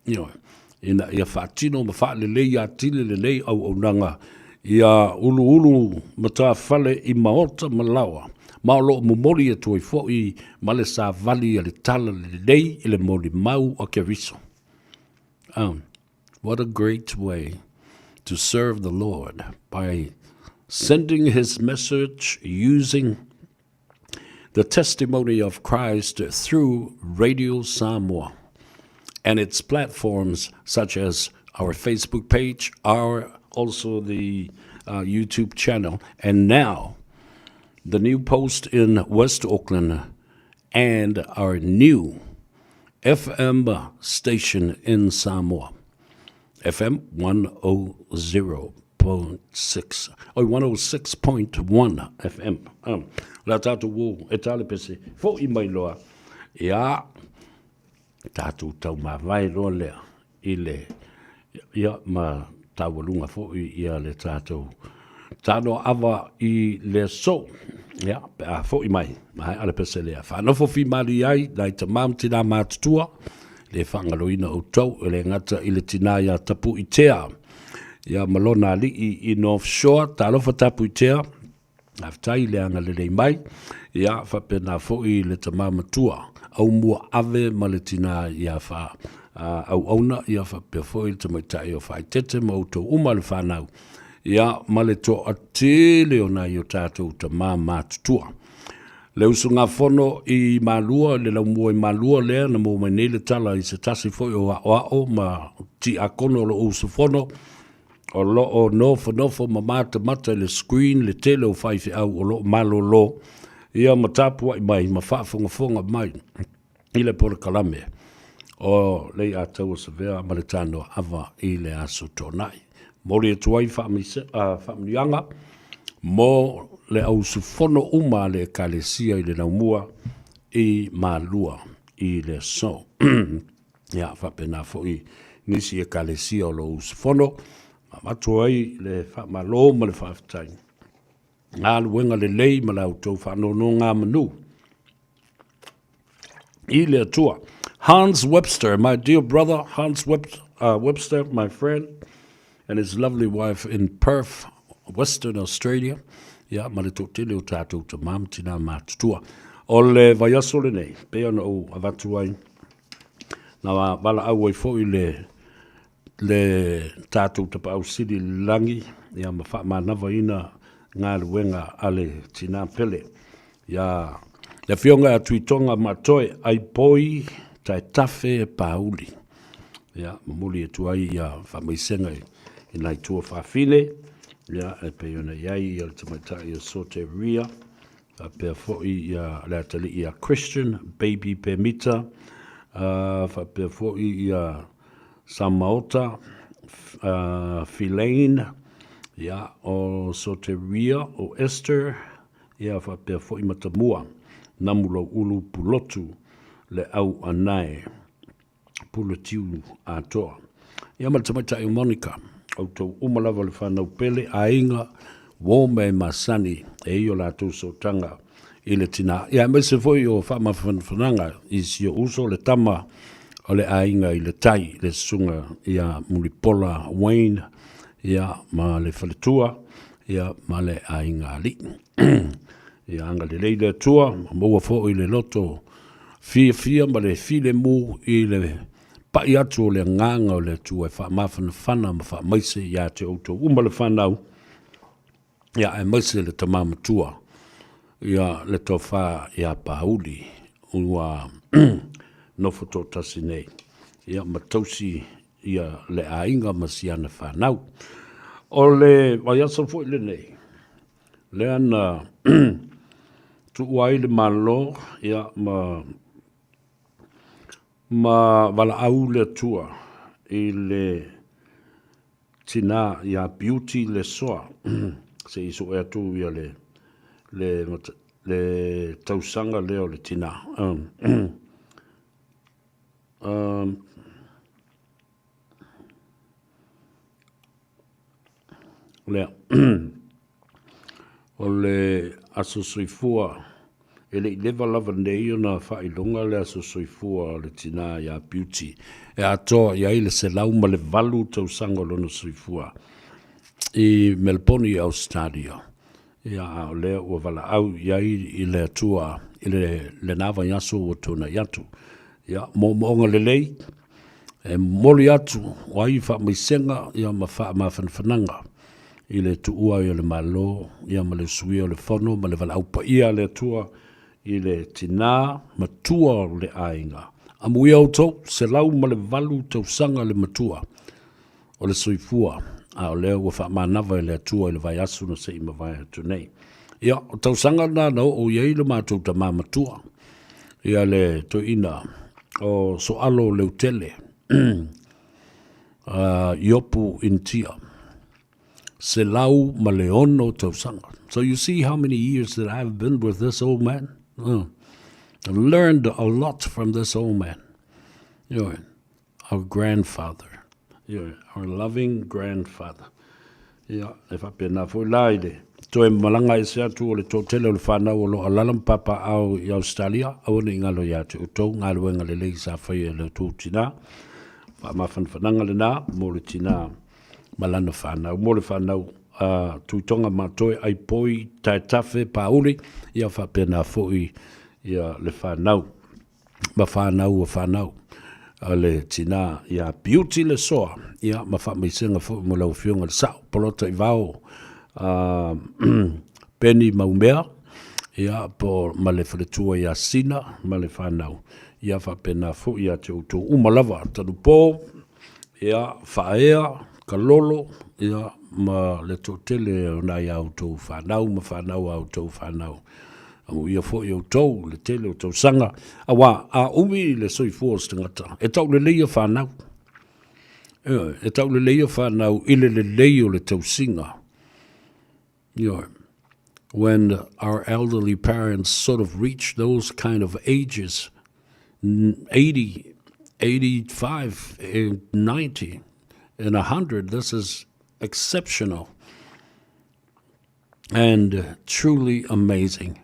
ioe, ina ia faatino ma faalelei atili lenei auaunaga ia uluulu matafale i maota ma laoa, ma o lo o momoli atu ai foi ma le savali a le tala lelei i le molimau a Keriso. Um, what a great way to serve the Lord by sending his message using the testimony of Christ through Radio Samoa and its platforms such as our Facebook page, our also the uh, YouTube channel, and now the new post in West Auckland and our new FM station in Samoa. FM 100.6, oi 106.1 FM. Um, la tātou wō, e tāle pese, fo i mai loa, ia, tātou tau māwae loa lea, i le, ia, ma taualuga foi ia le tātou tano ava i le aso. Ia, pe a foi mai, maea le pese lea. Whaanofo whimali ai, nai tamā ma tinā mātutua, le whaangaloina outou, e le gata i le tinā ia Tapuitea. Ia, ma lona ali'i i North Shore, talofa Tapuitea. Faafetai i le agalelei mai, ia faapena foi le tama matua, Aumua Ave ma le tina ia Faa Auauna, ia faapea foi le tamaitai o Faaitete ma outou uma le fanau, ia ma le toatele o nai o tatou tama matutua. Le usugafono i Malua, le laumua i Malua lea na maua mai nei le tala i se tasi foi o aoao ma tiakono o lo o usufono, o lo o nofonofo ma matamata i le screen le tele o faifeau o lo o malolo ia ma tapuai mai ma faafogafoga mai i le polokalame o le Iataua Savea ma le Tanoa Ava i le Aso Toonai. Momoli atu ai faamanuiaga mo le au usufono uma a le Ekalesia i le laumua i Malua i le aso. Ia, faapena foi nisi Ekalesia o lo o usufono, ma avatu ai le faamalo ma le faafetai. Galuega lelei ma la outou faanonogamanu i le Atua. Hans Webster, my dear brother, Hans Webster, my friend, and his lovely wife in Perth, Western Australia, ia, ma le toatele o tatou tamā ma tinā matutua. O le vaiaso lenei, pei ona ou avatu ai, na valaau ai foi le le tatou Tapaau Sili i le lagi, ia ma faamanavaina galuega a le tinā pele. Ia, le Afioga ia Tuitoga Maatoe Aipoi Taetafe Pauli. Ia, momoli atu ai ia faamaisega i nai tuafafine, ia, e pei ona i ai ia le tamaitai o Soteria, faapea foi ia le atalii ia Christian Baby Pemita, faapea foi ia Samaota Filaine, ia, o Soteria, o Esther, ia, faapea foi Matamua Namulauulu Pulotu le au anae Pulatiu atoa. Ia ma le tamaitai o Monica, outou uma lava le fanau pele, aiga, uo mea e masani e i o latou sootaga i le tina. Ia aemaise foi o faamafanafanaga i si ou uso le tama o le aiga i le tai, le susuga ia Mulipola Wayne, ia ma le faletua, ia ma le aiga alii. Ia agalelei le Atua, ma maua foi le loto fiafia ma le filemu i le pai atu o le agaga o le Atua e faamafanafana ma faamaise ia te outou uma le fanau, ia aemaise le tama matua, ia le tofa ia Pauli ua nofo toatasi nei, ia ma tausi ia le aiga ma si ana fanau. O le vaiaso foi lenei, lea na tuua ai le Malo ia, ma, ma valaau le Atua i le tinā ia Beauty Lesoa se i sue atu ia le, le, le tausaga lea o le tinā. Lea. O le aso soifua, e le i leva lava nei ona faailoga le aso soifua o le tinā ia Beauty, e atoa i ai le 108 tausaga o lona soifua i Melbourne i Ausetalia. Ia, a o lea ua valaau i ai i le Atua i le, lena vaiaso ua tuanai atu. Ia, moomooga lelei, e momoli atu ai faamaisega ia ma faamafanafanaga i le tuua ai o le Malo ia ma le usuia o le Fono ma le valaau paia a le Atua i le tinā matua o le aiga. Amuia outou, 108 tausaga le matua o le soifua, a o lea ua faamanava e le Atua i le vaiaso na se i mavae atu nei. Ia, o tausaga na na oo i ai lo matou tamā matua, ia le toeaina o Soalo Leutele, Iopu Initia, 106 tausaga. So you see how many years that I've been with this old man? I learned a lot from this old man. You know, our grandfather, you know, our loving grandfather. Ia, e faapena foi la i le toe malaga ese atu o le toatele o le whanau o lo alala ma papaao i Australia, aua ne i ngalo ia te outou, galuega lelei sa faia e le outou tinā. Faamafanafanaga lena mo le tinā ma lana whanau, mo le whanau a Tuitoga Matoe, Aipoi, Taetafe, Pauli, ia faapena foi ia le fanau ma fanau o fanau a le tina ia Beauty Lesoa, ia ma faamaisega foi mo lau Afioga i le Sao Polota i Vao, a Penny Maumea, ia po ma le faletua ia Sina ma le fanau, ia faapena foi ia te outou uma lava, Tanupo, ia Faaea, Kalolo, ia ma le toatele o nai a outou fanau ma fanau a outou fanau. Amuia foi outou le tele o tausaga, aua a umi le soifua o se tagata, e tauleleia fanau. Ioe, e tauleleia fanau i le lelei o le tausiga. Ioe. When our elderly parents sort of reach those kind of ages, 80, 85, 90, and 100, this is exceptional and truly amazing.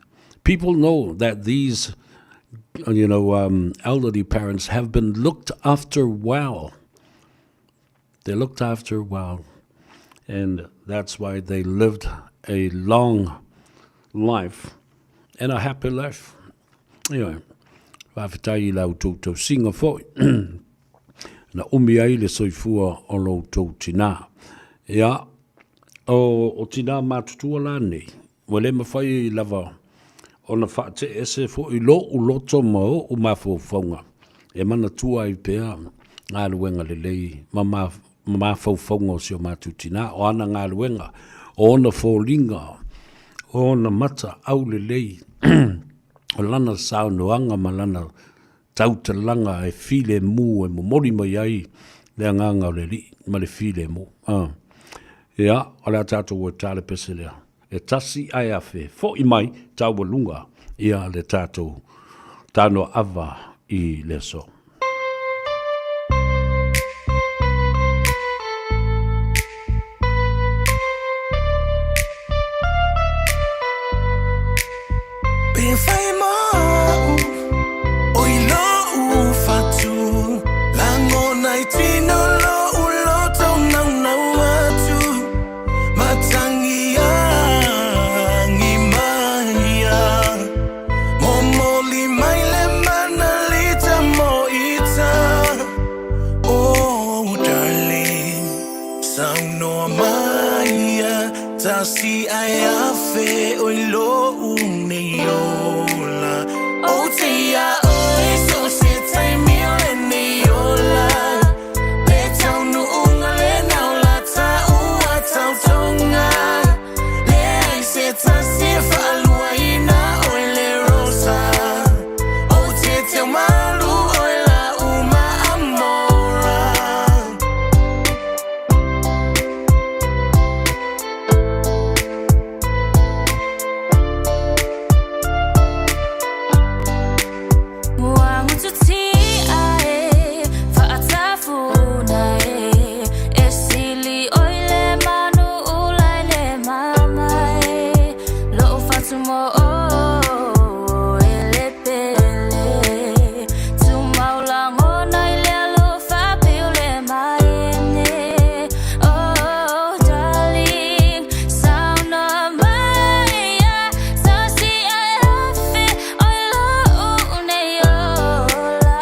People know that these you know, elderly parents have been looked after well. They looked after well, and that's why they lived a long life and a happy life. Anyway, faafetai i la outou tausiga foi na umi ai le soifua o lo outou tinā. Ia, o, o tinā matutua la nei, ua le mawhai lava ona faate'e ese foi lo'u loto ma o'u mafaufauga e manatua ai pea galuega lelei ma mafaufauga o si o matou tinā, o ana galuega, o ona foliga, o ona mata aulelei, o lana saunoaga ma lana tautalaga e filemu e momoli mai ai le agaga o le Alii ma le filemu. Ia, o le a tatou o e ta le pese lea. E tasi ae afe, fo'i mai taualuga ia le tatou tanoa ava i le aso. Pe fai mau o i lou fatu Lagona i tino lou loto naunau atu Matangi agi maia Momoli mai le mana lita mo ita Oh darling Saunoa maia Tasi ae afe o i lou nei ola O te ia oe so se taimi o lenei ola Le taunuuga lena o la taua tautoga Leai se tasi e faaluaina oe le Rosa Ou te teu malu oe la uma amora. Ua ngututia e, faatafuna e, e sili oi le manu ula i le mama e, lou fatu mo o e le pele, tumau lagona i le alofa pei o le maene, oh darling, saunoa mai ia, tasi ae afe o i lou nei ola.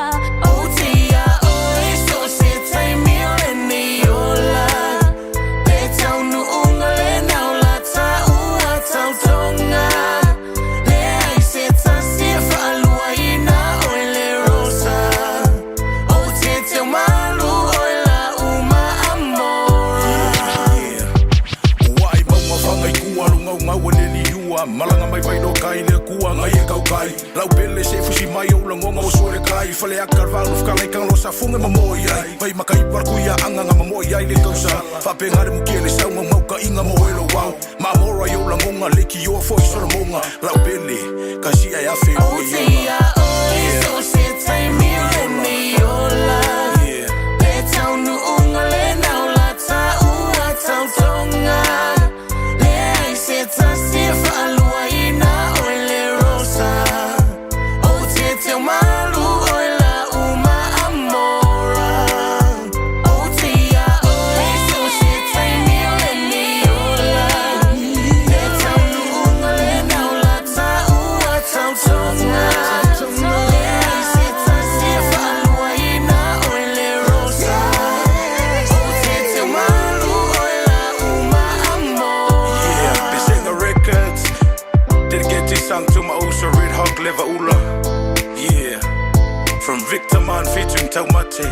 Ou te ia oe so se taimi o lenei ola Le taunuuga lena o la taua tautoga Leai se tasi e faaluaina oe le Rosa Ou te teu malu oe la uma amora. Ua ai maunga whanga i kua Lungaungau e le liua Malaga mai vai no kai le kua Ngai e kau kai Lau pele se fusi mai o langonga o sore kai Fale aka valu whakalai kang lo sa funga ma moi ai Vai makai parku ia anga nga mamoi ai le kausa Whapenga re muke le saunga mauka inga mo elo wau Ma mora yo langonga leki yo fo i solomonga Lau pele kasi ai afe o Ou le te iola ia oe so se taimi o lenei ola Le taunuuga lena o la taua tautoga Leai se tasi e faaluaina oe le Rosa Ou te teu malu oe la uma amora Ou te ia oe so se taimi o lenei ola. taumate.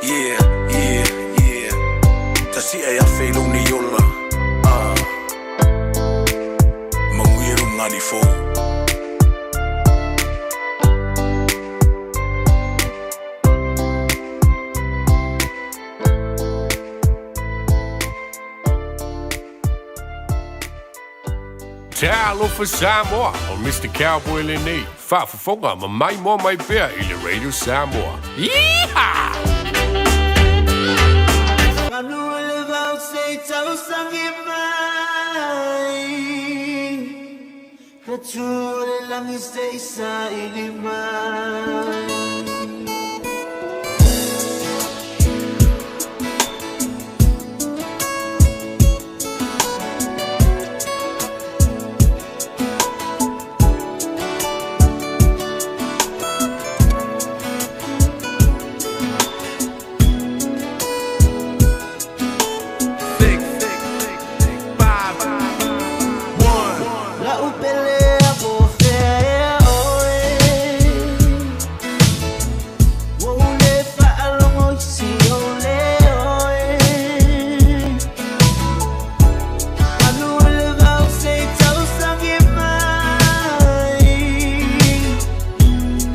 Yeah, yeah, yeah. Tasi'a e afe i lou nei ola. Ah. Manuia lou gani fou. Talofa Samoa, o Mister Cowboy lenei, faafofoga ma maimoa mai pea i le Radio Samoa. Yeehaw! Manu o le vao se i tausangi mai Ka tū o le langi se i saili mai. La'u pele a po o fea ea ʻoe. Ua ou lē faalogo i si ou leo e. Manu o le vao se i tausagi mai.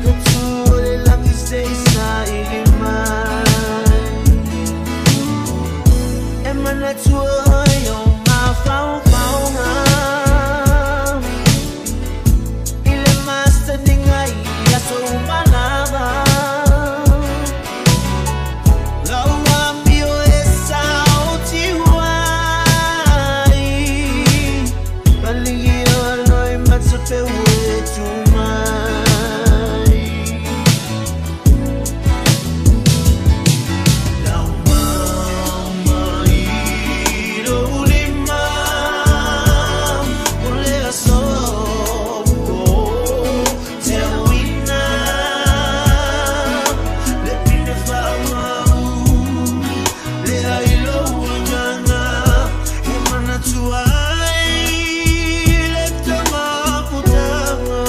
Ka tū o le lagi se i saili mai. E manatua ʻoe i ou mafaufauga. I le masaniga i aso uma lava. Lau amio e saotiu ai. Paligi o loi matapeu e tu mai. Lau mama i lou lima, o le aso ua teuina. Le pine faamau, lea i lou agaga, e manatua ai le tamaputanga.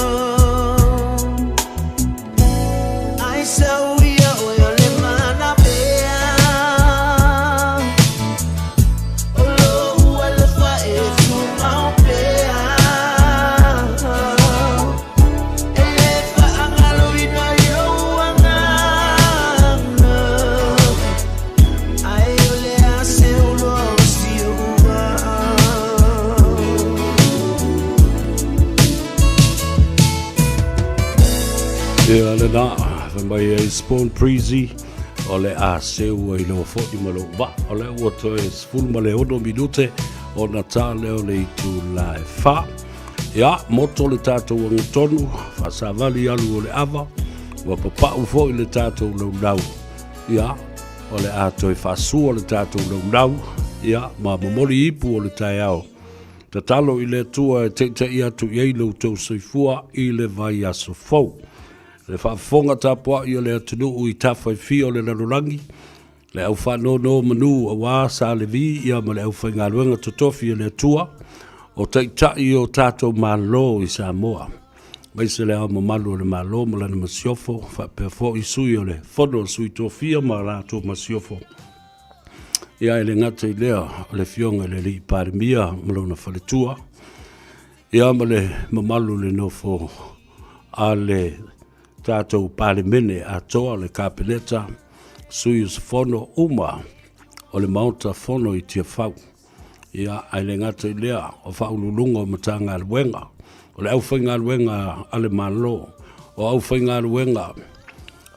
Ai sau ia oe o le mana pea. O lou alofa e tumau pea. E le faagaloina i lou agaga. Ae o le a se uloa o si ou vaa. Ia lena, fai mai ai Spawn Breezy, o le a seu ai loa foi ma lou vaa. O lea ua toe 16 minute ona ta lea o le itula e fa. Ia, moto le tatou agatonu, faasavali alu o le ava, ua papau foi le tatou laulau. Ia, o le a toe faasua le tatou laulau, ia, ma momoli ipu o le taeao. Tatalo i le Atua e teite'i atu i ai lo outou soifua i le vaiaso fou. Le faafofoga tapua'i a le atunuu i tafa e fia o le lalolagi, le au faanonomanu auā Sa Levi ia ma le aufaigaluega totofi a le Atua, o Taitai o tatou Malo i Samoa, aemaise le Ao Mamalu o le Malo ma lana Masiofo, faapea foi sui o le Fono a Sui Tofia ma latou Masiofo. Ia, e le gata i lea, o le Afioga i le Alii Palemia ma lona faletua, ia ma le mamalu o le nofo a le tatou Palemene atoa, le Kapeneta, sui usufono uma o le Maota Fono i Tiafau. Ia, ae le gata i lea, o Faauluuluga o Matagaluega, o le aufaigaluega a le Malo, o aufaigaluega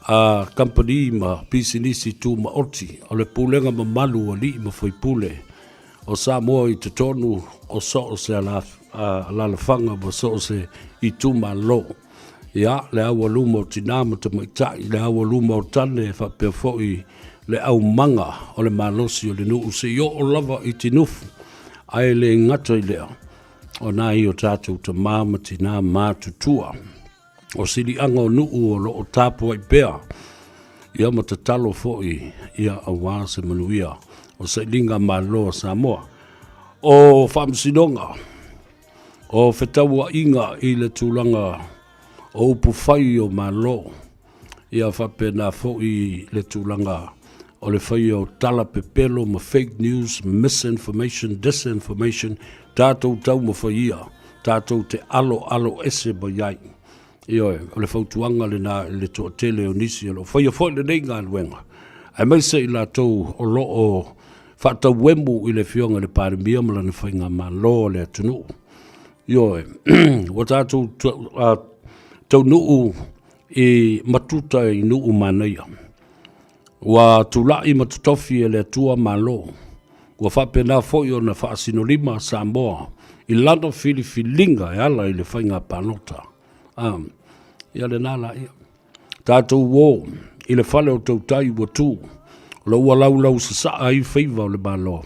a kamupani ma pisinisi tumaoti, o le pulega mamalu o alii ma faipule o Samoa i totonu o so o se alaalafaga ma so o se itumalo. Ia, le aualuma o tinā ma tamaitai, le aualuma o tane faapea foi le aumaga o le malosi o le nuu seia oo lava i Tinufu. Ae le gata i lea, o nai o tatou tamā ma tinā matutua. O siliaga o nuu o lo o tapuai pea, ia ma tatalo foi ia auā se manuia o sailiga Malo a Samoa. O Faamasinoga, o fetauaiga i le tulaga o upufai o Malo. Ia faapena foi le tulaga o le faia o tala pepelo ma fake news, misinformation, disinformation, tatou taumafai ia tatou te aloalo ese mai ai. Ioe, o le fautuaga lena i le toatele o nisi o lo o faia foi lenei galuega, aemaise i latou o lo o faatauemu i le Afioga i le Palemia ma lana faigamalo a le atunuu. Ioe, ua tatou taunuu i matuta i nuu manaia. Ua tulai ma totofi e le Atua Malo, ua faapena foi ona faasinolima Samoa i lana filifiliga e ala i le faiga palota. A, ia lena laia. Tatou o i le fale o tautai ua tu, o lo ua laulau sasaa ai faiva o le Malo,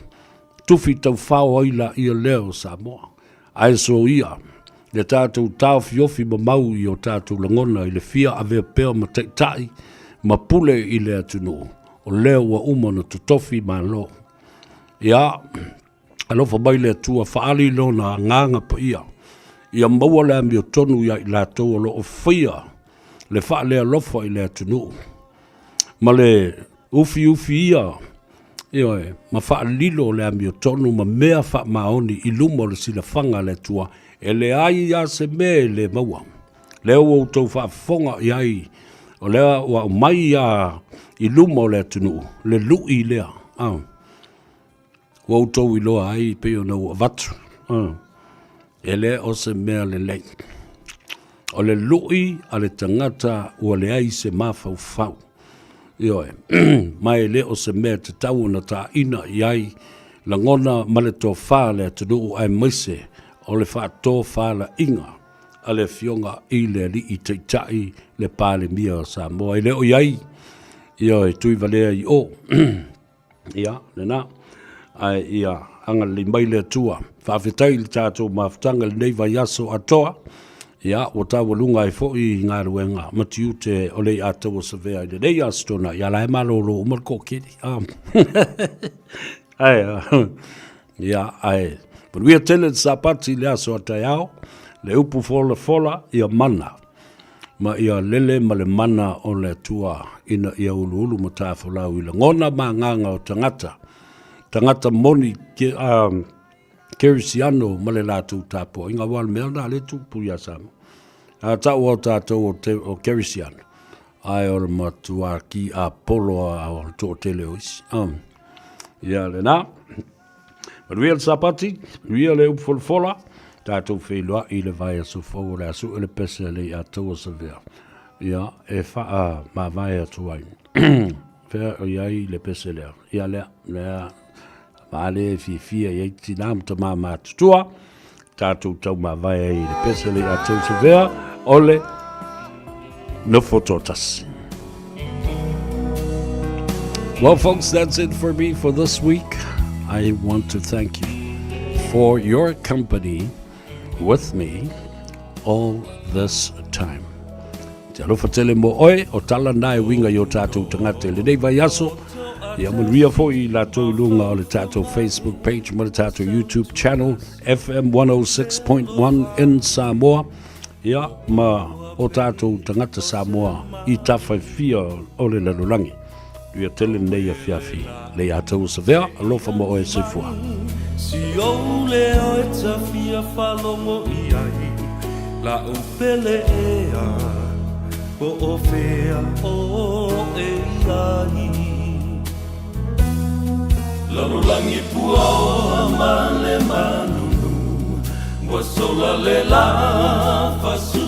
tufi taufao ai laia lea o Samoa. Ae soia le tatou taofiofi mamau i o tatou lagona i le fia avea pea ma taitai ma pule i le atunuu, o lea ua uma ona totofi Malo. Ia, alofa mai le Atua, faaali Lona agaga paia, ia maua le amiotonu ia i latou o lo o faia le faalealofa i le atunuu, ma le ufiufi ia, ioe, ma faalilo le amiotonu ma mea faamaoni i luma o le silafaga a le Atua, e leai lava se mea e le maua. Lea ua outou faafofoga i ai, o lea ua aumai lava i luma o le atunuu le lui lea. Ah. Ua outou iloa ai pei ona ua avatu. Ah. E le o se mea lelei. O le lui a le tagata ua leai se mafaufau. Ioe, ma e le o se mea tatau ona taina i ai lagona ma le tofa a le atunuu aemaise o le faatofalaiga a le Afioga i le Alii Taitai le Palemia o Samoa. E le o i ai, ioe, Tuivalea i o. Ia, lena. Ae ia agalelei mai le Atua. Faafetai i le tatou mafutaga i lenei vaiaso atoa. Ia, ua taualuga ai foi i galuega ma tiute o le Ataua Savea i lenei Aso Toonai. Ia, la e malolo uma le toatele. Ah. Ae, ia, ae, manuia tele le Sapati i le aso a taeao, le upu folafola, ia mana. ma ia lele ma le mana o le Atua ina ia uluulu matafolau i lagona ma agaga o tagata, tagata moni ke, kerisiano ma le latou tapuaiga, aua o le mea lena lea e tupu ia Samoa. A tau o tatou o, te, o kerisiano, ae o le matua ki a polo a o le toatele o isi. Ia lena. Manuia le Sapati, manuia le upu folafola, tatou feiloai i le vaiaso fou o le a sue le pese a Leiataua Savea. Ia, e faamavae atu ai. Fea o i ai le pese lea? Ia lea, lea, maale e fiafia i ai tina ma tama matutua, tatou taumavae ai i le pese a Leiataua Savea, o le nofo toatasi. Well, folks, that's it for me for this week. I want to thank you for your company with me all this time. Te alofa tele mo oe, o tala nā e winga i o tātou tangata i lenei vaiaso. Ia manuia foi i latou i lunga o le tātou Facebook page ma le tātou YouTube channel FM 106.1 in Samoa. Ia, ma o tātou tangata Samoa i tawhaiwhia o le lalolagi. Ia tele nei afiafi, lei ātou o Savea, alofa mo oe soifua. Si ou leo e tafia faalogo i ai La ou pele ea Po o fea oe i ai Lalolagi puaoa ma le manunu Ua sola le la fasua.